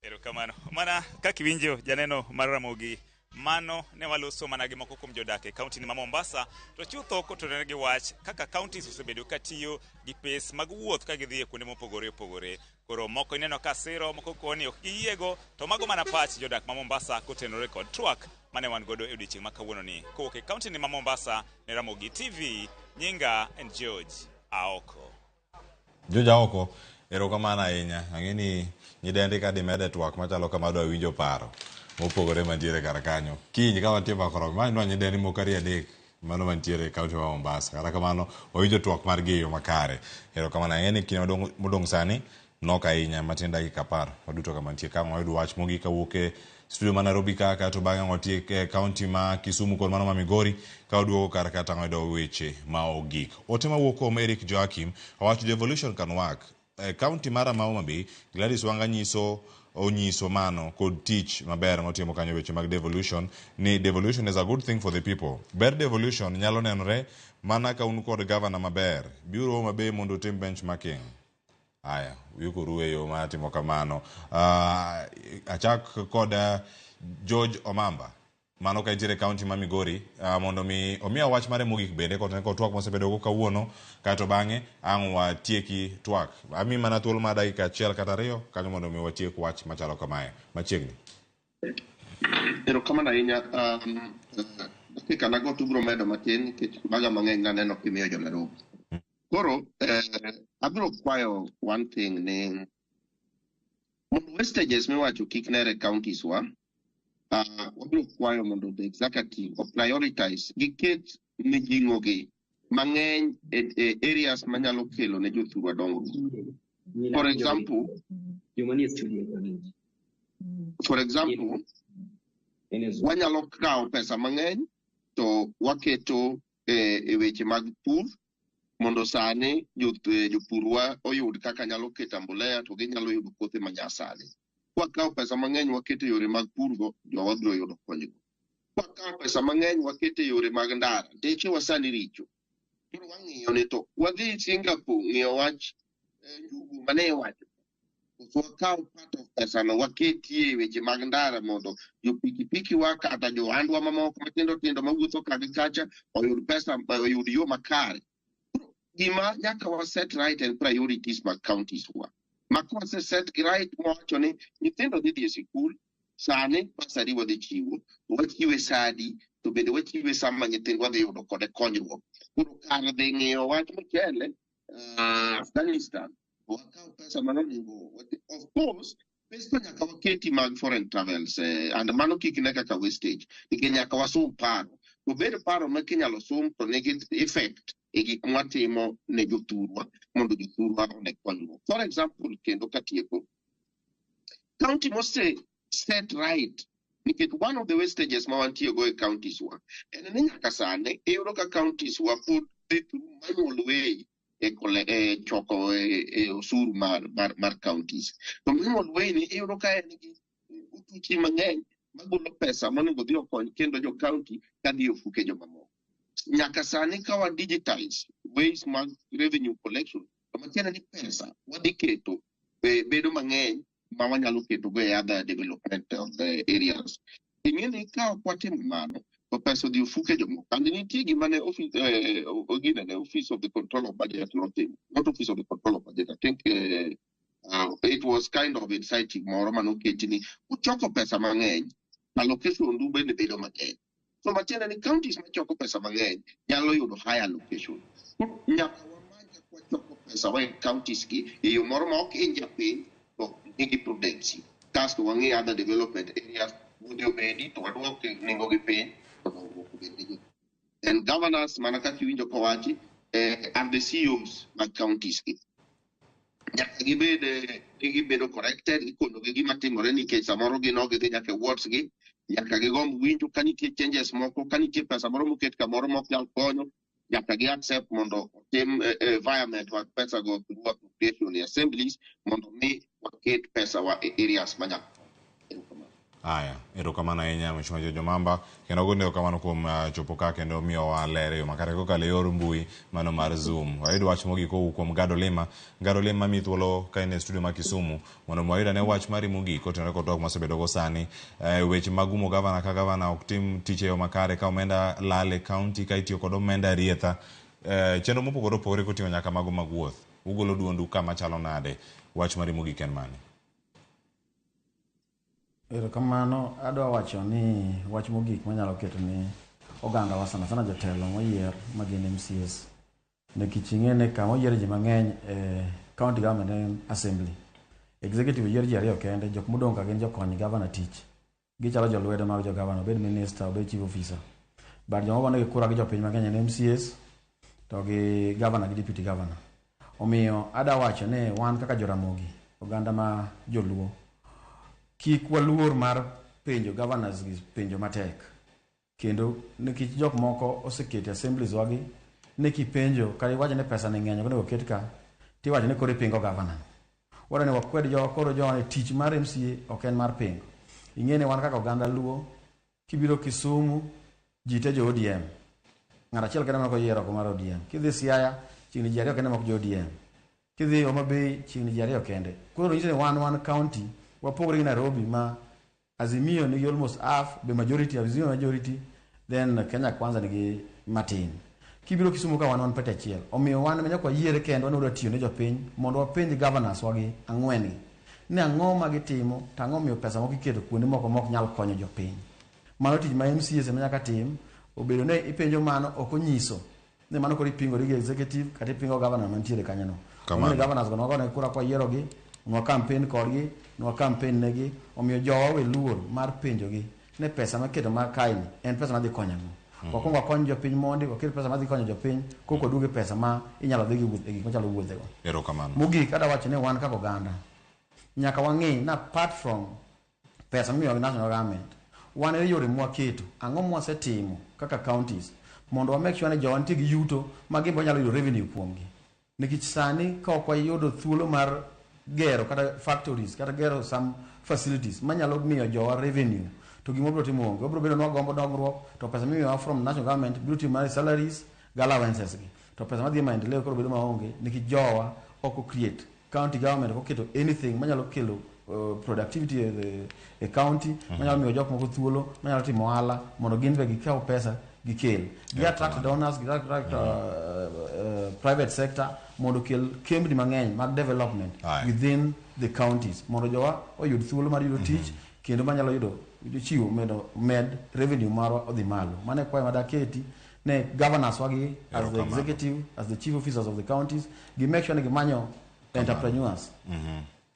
Erokamano. Mana kaka iwinjo janeno mar Ramogi, mano ne waloso mana gi moko kuom jodak e kaunti ma Mombasa, to chutho kotenore gi wach kaka counties osebedo ka tiyo gi pes mag wuoth ka gidhi e kuonde mopogore opogore. Koro moko ineno ka siro, moko koni ok giyiego, to mago mana pach jodak ma Mombasa kotenore kod twak mane wan godo e odiechieng' ma kawuono ni. Kowuok e kaunti ni ma Mombasa, ne Ramogi TV, nyinga en George Aoko. George Aoko, erokamano ahinya. Ang'e ni nyidendi ka dimede twak machalo kama dwa winjo paro mopogore mantiere kar kanyo. Kiny ka wantie Makoro, ma nwa nyidendi moko ariyo adek mano mantiere e kaunti ma Mombasa. Kata kamano, wawinjo twak margi e yo makare. Erokamano. Ang'e ni kinde modong' sani nok ahinya, matin dakika 10. Waduto kama nitie ka wayud wach mogik kawuok e studio ma Nairobi ka, kaeto bang'e watiek e kaunti ma Kisumu kod mano ma Migori ka waduogo kar ka tang'o yudo weche ma ogik. Ote mawuok kuom Eric Joachim owacho devolution can work. E kaunti mara ma Homa Bay, Gladys Wanga onyiso mano kod tich maber motimo kanyo weche mag devolution ni devolution is a good thing for the people. Ber devolution nyalo nenore mana ka un kod governor maber. Biuru Homa Bay mondo utim benchmarking. Aya, uyukoru e yo mar timo kamano. Achak kod George Omamba. Mano ka intiere e kaunti ma Migori, mondo mi omiya wach mare mogik bende kotenore kod twak mosebedo go kawuono, kaeto bang'e ang' watieki twak. Ami mana thuolo mar dakika achiel kata ariyo kanyo mondo mi watiek wach machalo kamae. Machiegni. Erokamano ahinya. Dakika nago to ubiro medo matin nikech maga mang'eny naneno kimiyo jo Nairobi. Koro, abiro kwayo one thing ni mondo wastages miwacho kik nere counties wa, wabiro kwayo mondo the executive o prioritize giket mijing'o gi mang'eny e areas manyalo kelo ne jothurwa dongruok. For example, wanyalo kawo pesa mang'eny to waketo e weche mag pur mondo sani jopurwa oyud kaka nyalo keto mbolea to ginyalo yudo kothe manyasani. Kwakawo pesa mang'eny waketo e yore mag purgo, jowa biro yudo konyruok. Kwakawo pesa mang'eny waketo e yore mag ndara, ndechewa sani richo. Koro wang'iyo ni to wadhi Singapore ng'iyo wach njugu mane iwacho. Koso wakaw part of pesano waketie e weche mag ndara mondo jo pikipiki wa kata jo ohandwa mamoko matindo tindo mawuotho ka gi kacha oyud pesa, oyud yo makare. Gima nyaka wa set right and priorities mag counties wa. Ma kwase set gi right mwawacho ni nyithindo dhi dhi e sikul, sani bursary wadhi chiwo, wachiwe sa adi, to bende wachiwe sama nyithindwa dhi yudo kode konyruok. Koro kar dhi ng'iyo wach mchele, Afghanistan, wakaw pesa manonego. Of course, pesa nyaka waketi mag foreign travels, and mano kik ne kaka wastage, nikech nyaka wasum paro. To bed paro ma kinyalo sum to nigi effect e gik mwatimo ne jothurwa mondo jothurwa one konyruok. For example, kendo katieko, county mose set right, nikech one of the wastages ma wantie go e counties wa en ni nyaka sani iyudo ka counties wa pod dhi through manual way e choko e osuru mar counties. To manual way ni iyudo ka en gi otuchi mang'eny magolo pesa monego dhi okony kendo jo county kadhi e ofuke jomamoko. Nyaka sani ka wa digitize ways mag revenue collection, to matiende ni pesa wadhi keto bedo mang'eny ma wanyalo keto go e other development of the areas. Ing'e ni ka ok watimo mano, to pesa odhi ofuke jomoko. And nitie gima ne office, ginene, Office of the Control of Budget notimo. Not Office of the Control of Budget, I think it was kind of inciting moro manoketi ni uchoko pesa mang'eny, allocation du bende bedo mang'eny. So matiende ni counties machoko pesa mang'eny nyalo yudo higher allocation. Nyaka wamany kaka wachoko pesa wa e counties gi e yo moro ma ok hiny japiny to nigi prudency. Kasto wang'i other development areas wuodhe obedi to waduok nengo gi piny to dongruok obed gi ji. And governors mana kaka iwinjo kowachi are the CEOs mag counties gi. Nyaka gibed ni gibedo corrected, ikonogi gima timore nikech samoro gin ok gidhi nyaka e wards gi, nyaka gigomb winjo ka nitie changes moko, ka nitie pesa moro moket kamoro mok nyal konyo, nyaka gi accept mondo otim environment mag pesa go through appropriation e assemblies mondo mi waket pesa wa e areas manyalo. Aya, erokamano ahinya Mheshimiwa George Omamba, kendo agoni erokamano kuom chopo ka kendo miyowa ler e yo makare kokalo e yor mbui mano mar Zoom. Wayud wach mogik kowuok kuom Gado Lima. Gado Lima miyi thuolo ka in e studio ma Kisumu mondo mi wayud ane wach mari mogik kotenore kod twak mwasebedo go sani. Weche mag umo gavana ka gavana ok tim tich e yo makare ka omenda lal e county ka itiyo kod omenda rietha. Chenro mopogore opogore koting'o nyaka mago mag wuoth. Ugolo duondu kama chalo nade? Wach mari mogik en mane? Erokamano, adwa wacho ni wach mogik manyalo keto ni ogandawa sana sana jotelo moyier ma gin MCAs. Nikech ing'e ni kama oyier ji mang'eny e county government en assembly. Executive oyier ji ariyo kende, jok modong' ka gin jokony governor tich. Gichalo jolwedo mag jo governor, obed minister, obed chief officer. But joma gonegi kura gi jopiny mang'eny en MCAs to gi governor gi deputy governor. Omiyo adwa wacho ni wan kaka Joramogi, oganda ma joluo, kik waluor mar penjo governors gi penjo matek. Kendo nikech jok moko oseketo assemblies wagi ni kipenjo kata iwacho ni pesa ni ng'eny ok onego ket ka, tiwacho ni koro ipingo governor. Wadwa ni wakwed jo koro jo ni tich mar MCA ok en mar pingo. Ing'e ni wan kaka oganda Luo, kibiro Kisumu, ji te jo ODM. Ng'ato achiel kende ema ok oyiero oko mar ODM. Kidhi Siaya, chiegni ji ariyo kende ema ok jo ODM. Kidhi Homa Bay, chiegni ji ariyo kende. Koro nyiso ni wan county, wapogore gi Nairobi ma Azimio nigi almost half, be majority, Azimio majority, then Kenya Kwanza nigi matin. Kibiro Kisumu ka wan party achiel. Omiyo wan nyaka wayiere kendwa ni wadwa tiyo ne jopiny mondo wapenj governors wagi ang'wen gi ni ang'o ma gitimo to ang'o miyo pesa moko iketo kuonde moko mok nyal konyo jopiny. Mano tich ma MCAs ema nyaka tim, obedo ni ipenjo mano ok onyiso ni mano koro ipingori gi executive kata ipingo governor mantiere kanyo no. Kamano. Omiyo governors go nwagone kura kwayierogi, nwa campaign kodgi, nwa campaign negi, omiyo jowa we luor mar penjogi ni pesa maketo ma kae ni en pesa madhi konyo ang'o. Wakwongo wakony jopiny mondi, waket pesa madhi konyo jopiny, koka waduog e pesa ma inyalo dhi gi wuoth e gik machalo wuodhego. Erokamano. Mogik adwa wacho ni wan kaka oganda nyaka wang'i ni apart from pesa mimiyowa gi national government, Wan e yore mwaketo, ang'o mwasetimo kaka counties mondo wa make sure ni jowa nitie gi yuto ma gin be wanyalo yudo revenue kuomgi. Nikech sani ka ok wayudo thuolo mar gero kata factories kata gero some facilities manyalo miyo jowa revenue to gima wabiro timo onge. Wabiro bedo ni wagombo dongruok to pesa mimiyowa from national government biro tiyo mana e salaries gi allowances gi. To pesa madhi e maendeleo koro bedo maonge nikech jowa ok o create. County government ok oketo anything manyalo kelo productivity e county manyalo miyo jok moko thuolo manyalo timo ohala mondo gin be gikaw pesa gikel. Gi attract donors, gi attract private sector mondo okel kembni mang'eny mag development within the counties mondo jowa oyud thuolo mar yudo tich kendo manyalo yudo chiwo medo med revenue marwa odhi malo. Mano e kwayo madaketi ne governors wagi as the executive, as the chief officers of the counties, gi make sure ni gimanyo entrepreneurs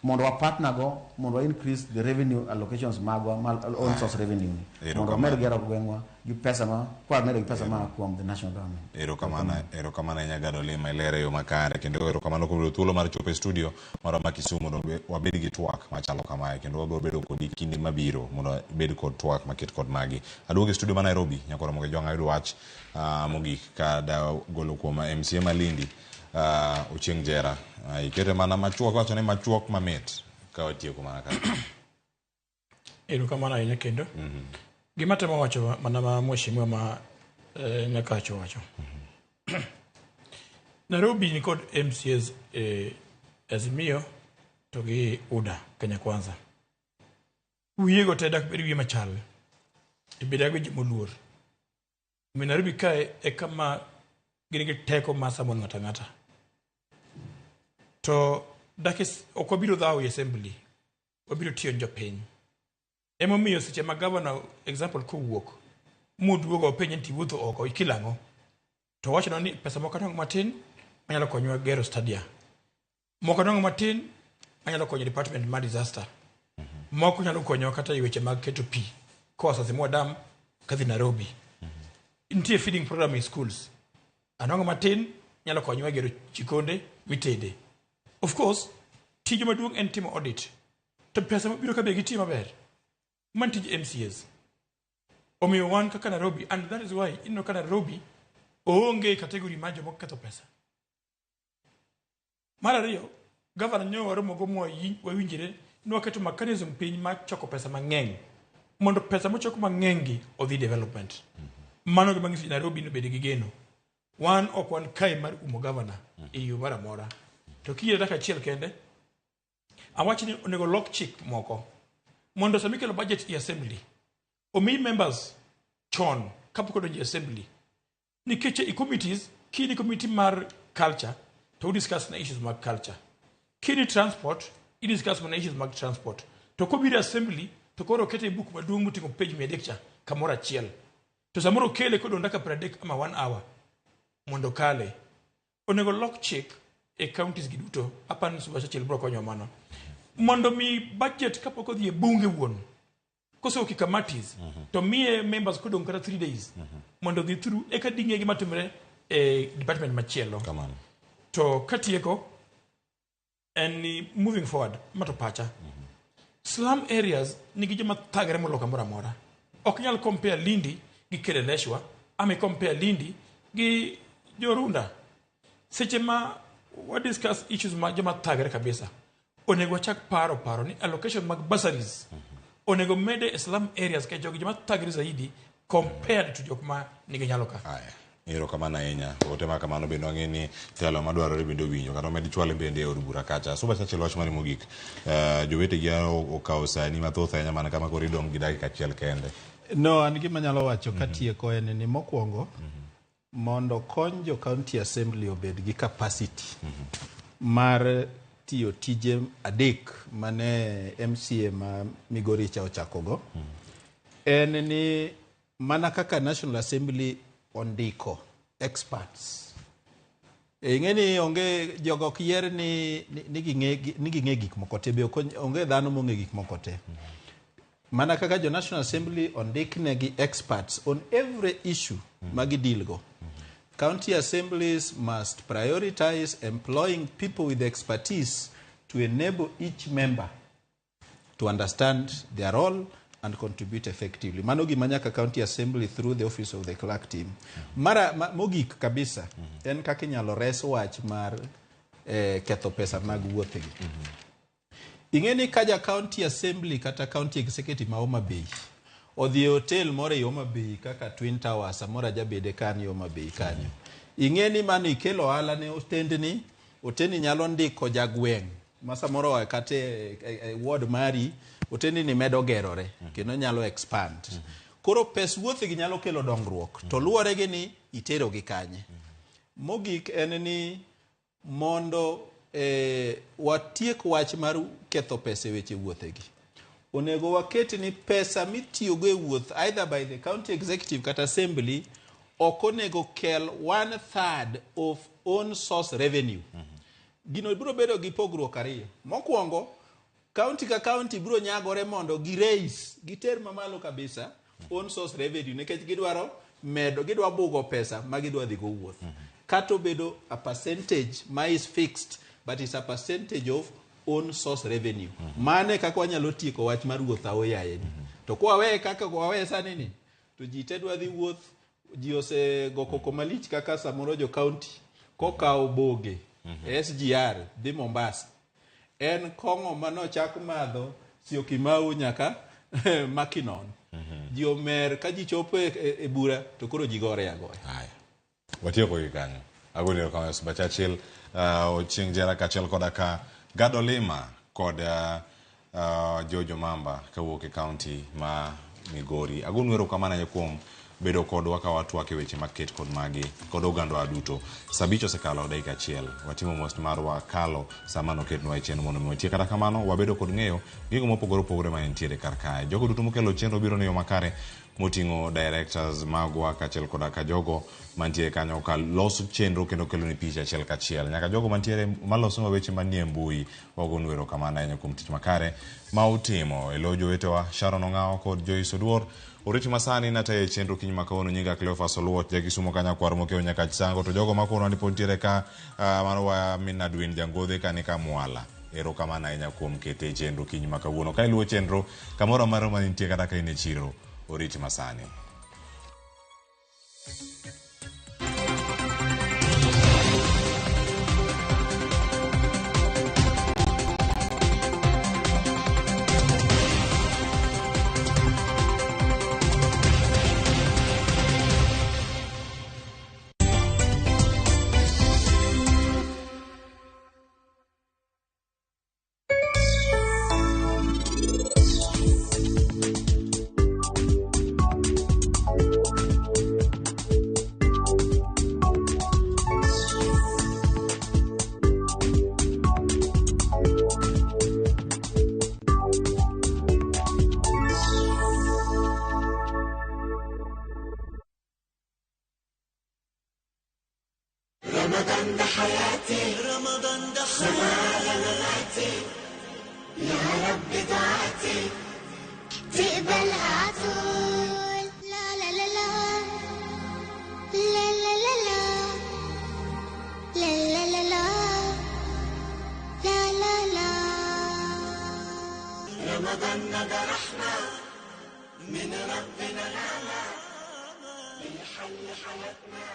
mondo wa partner go mondo wa increase the revenue allocations magwa ma own source revenue ni mondo wamed gero gweng'wa gi pesa ma kwa medo gi pesa ma kuom the national government. Erokamano, erokamano ahinya Gado Lima ilere yo makare kendo erokamano kuom yudo thuolo mar chopo e studio marwa ma Kisumu mondo wabed gi twak machalo kamae kendo wabiro bedo kodi kinde mabiro mondo wabed kod twak maket kod magi. Aduogo e studio ma Nairobi nyaka Ramogi Jwang' ayud wach mogik ka da golo kuom MCA Malindi Ochieng' Jera. Ikete mana machuok wacho ni machuok mamit ka watieko mana ka. Erokamano ahinya kendo. Gima temo wacho mana ma mheshimiwa ma Nyakacho wacho. Nairobi ni kod MCAs Azimio to gi UDA Kenya Kwanza. Wiyego te dak bed wiye machal. Ibed gi joma oluor. Omiyo Nairobi kae e kama gin gi teko mar summon ng'ato ang'ata. To dak ok wabiro dhawo e assembly, wabiro tiyo ne jopiny. Emomiyo seche ma governor example kowuok moduogo openje ni tiwuotho oko ikelo ang'o? To owachonwa ni pesa moko anwang'o matin manyalo konyowa gero stadia. Moko anwang'o matin manyalo konyo department mar disaster. Moko nyalo konyowa kata e weche mag keto pi koa Sasimoa Dam kadhi Nairobi. Nitie feeding program e schools. Anwang'o matin nyalo konyowa e gero chikonde mitede. Of course, tijwa maduong' en timo audit. To pesa mabiro ka be gitiyo maber. Man tij MCAs. Omiyo wan kaka Nairobi, and that is why ineno ka Nairobi oonge category mar joma ketho pesa. Mar ariyo, governor nyo waromo go wawinjre ni waketo mechanism piny mar choko pesa mang'eny mondo pesa mochok mang'eny gi odhi development. Mano gima nyiso Nairobi nobed gi geno. Wan ok wan kae mar umo governor e yo moro amora. To kiyie dakika achiel kende, awach ni onego lok chik moko mondo sama ikelo budget e assembly omi members chon kapok odonjo e assembly nikech e committees kini committee mar culture to udiscuss na issues mag culture kini transport idiscuss mana issues mag transport to kobiro e assembly to koro okete e buk maduong' moting'o page 300 cha kamoro achiel to samoro okele kodong' dakika 30 ama one hour mondo kale onego lok chik e counties gi duto apani Suba Churchill biro konyo mano mondo mi budget kapok odhi e bunge wuon kosewuok e committees to miye members kodong' kata 3 days mondo odhi through eka ding'e gima timore e department machielo Kamano. to katieko en ni moving forward ma to pacha slum areas nigi joma thagre moloyo kamoro amora ok nyal compare Lindi gi Kileleshwa ama compare Lindi gi Jorunda seche ma wa discuss issues ma joma thagre kabisa onego wachak paro ni allocation mag bursaries onego mede e slum areas ka jogi joma thagre zaidi compared to jok ma nigi nyalo ka Erokamano ahinya. Ote ma kamano bende wang'e ni telo madwarore bende owinjo kata omed chwale bende e od bura kacha. Suba Churchill wach mari mogik. Jowetegi okawo sani mathoth ahinya mana kama koro idong' gi dakika achiel kende. No, an gima anyalo wacho katieko en ni mokwongo mondo kony jo county assembly obed gi capacity mar tiyo tije adek mane MCA ma Migori cha ochakogo en ni mana kaka National Assembly ondiko experts ing'e ni onge jogo ok yier ni ging'e gik moko te be onge dhano mong'e gik moko te mana kaka jo National Assembly ondiknegi experts on every issue ma gideal go county assemblies must prioritize employing people with expertise to enable each member to understand their role and contribute effectively. Mano gima nyaka county assembly through the office of the clerk team. Mara mogik kabisa en kaka inyalo res wach mar ketho pesa mag wuoth gi. Ing'e ni ka ja county assembly kata county executive ma Homa Bay odhi e hotel moro e Homa Bay kaka Twin Towers, samoro ajabede kanyo Homa Bay kanyo. Ing'e ni mano ikelo ohala ne otendni, otendni nyalo ndiko jagweng' ma samoro oa kata e ward mari, otendni ni medo gerore kendo nyalo expand. Koro pes wuoth gi nyalo kelo dongruok to luwore gi ni itero gi kanye. Mogik en ni mondo watiek wach mar ketho pesa e weche wuothegi. Onego waket ni pesa mitiyogo e wuoth either by the county executive kata assembly ok onego kel 1/3 of own source revenue. Gino biro bedo gi pogruok ariyo. Mokwongo, county ka county biro nyagore mondo gi raise, giter mamalo kabisa own source revenue nikech gidwaro medo, gidwa bugo pesa ma gidwa dhi go wuoth. Kata obedo a percentage ma is fixed, but it's a percentage of own source revenue. Mane kaka wanyalo tieko wach mar wuoth aoyaye ni. To kwaweye kaka waweye sani ni, to ji te dwa dhi wuoth, ji osego koko malich kaka samoro jo county kokawo boge SGR dhi Mombasa. En kong'o manochak madho Syokimau nyaka Makinon. Ji omer ka ji chopo e bura to koro ji gore agoya. Watieko gi kanyo. Agoni erokamano Sba Churchill, Ochieng' Jera kaachiel koda ka Gado Lima kod Jojo Mamba kawuok e county ma Migori. Agonu erokamano ahinya kuom bedo kodwa ka watwak e weche maket kod magi kod ogandwa duto. Saa 5 osekalo dakika 1. Watimo mos marwa kalo sama noketnwa e chenro mondo mi watiek. Kata kamano wabedo kod ng'eyo gigo mopogore opogore ma nitiere kar kae. Jogo duto mokelo chenro biro ne yo makare moting'o directors magwa kaachiel koda ka jogo mantiere kanyo ka loso chenro kendo kelo ni picha achiel kachiel. Nyaka jogo mantiere maloso weche manie mbui wagonu erokamano ahinya kuom tich makare ma utimo. E lo jowetewa Sharon Ong'awo kod Joyce Oduor. Oriti masani natayo e chenro kiny ma kawuono nyinga Cleophas Oluoch ja Kisumo ka nyakwar mokew nyaka Chisango to jogo makonwa ni pod nitiere ka marwa min Adwin Jangodhe ka ni ka Mwala. Erokamano ahinya kuom kete e chenro kiny ma kawuono. Ka iluwo chenro kamoro amora ma intie kata ka in e chiro, oriti masani. رمضان ده حياتي، رمضان ده حياتي، يا رب دعاتي تقبلها عطول. لا لا لا لا لا لا لا لا لا لا لا لا لا لا. رمضان ده رحمة من ربنا نعمة بيحل حياتنا.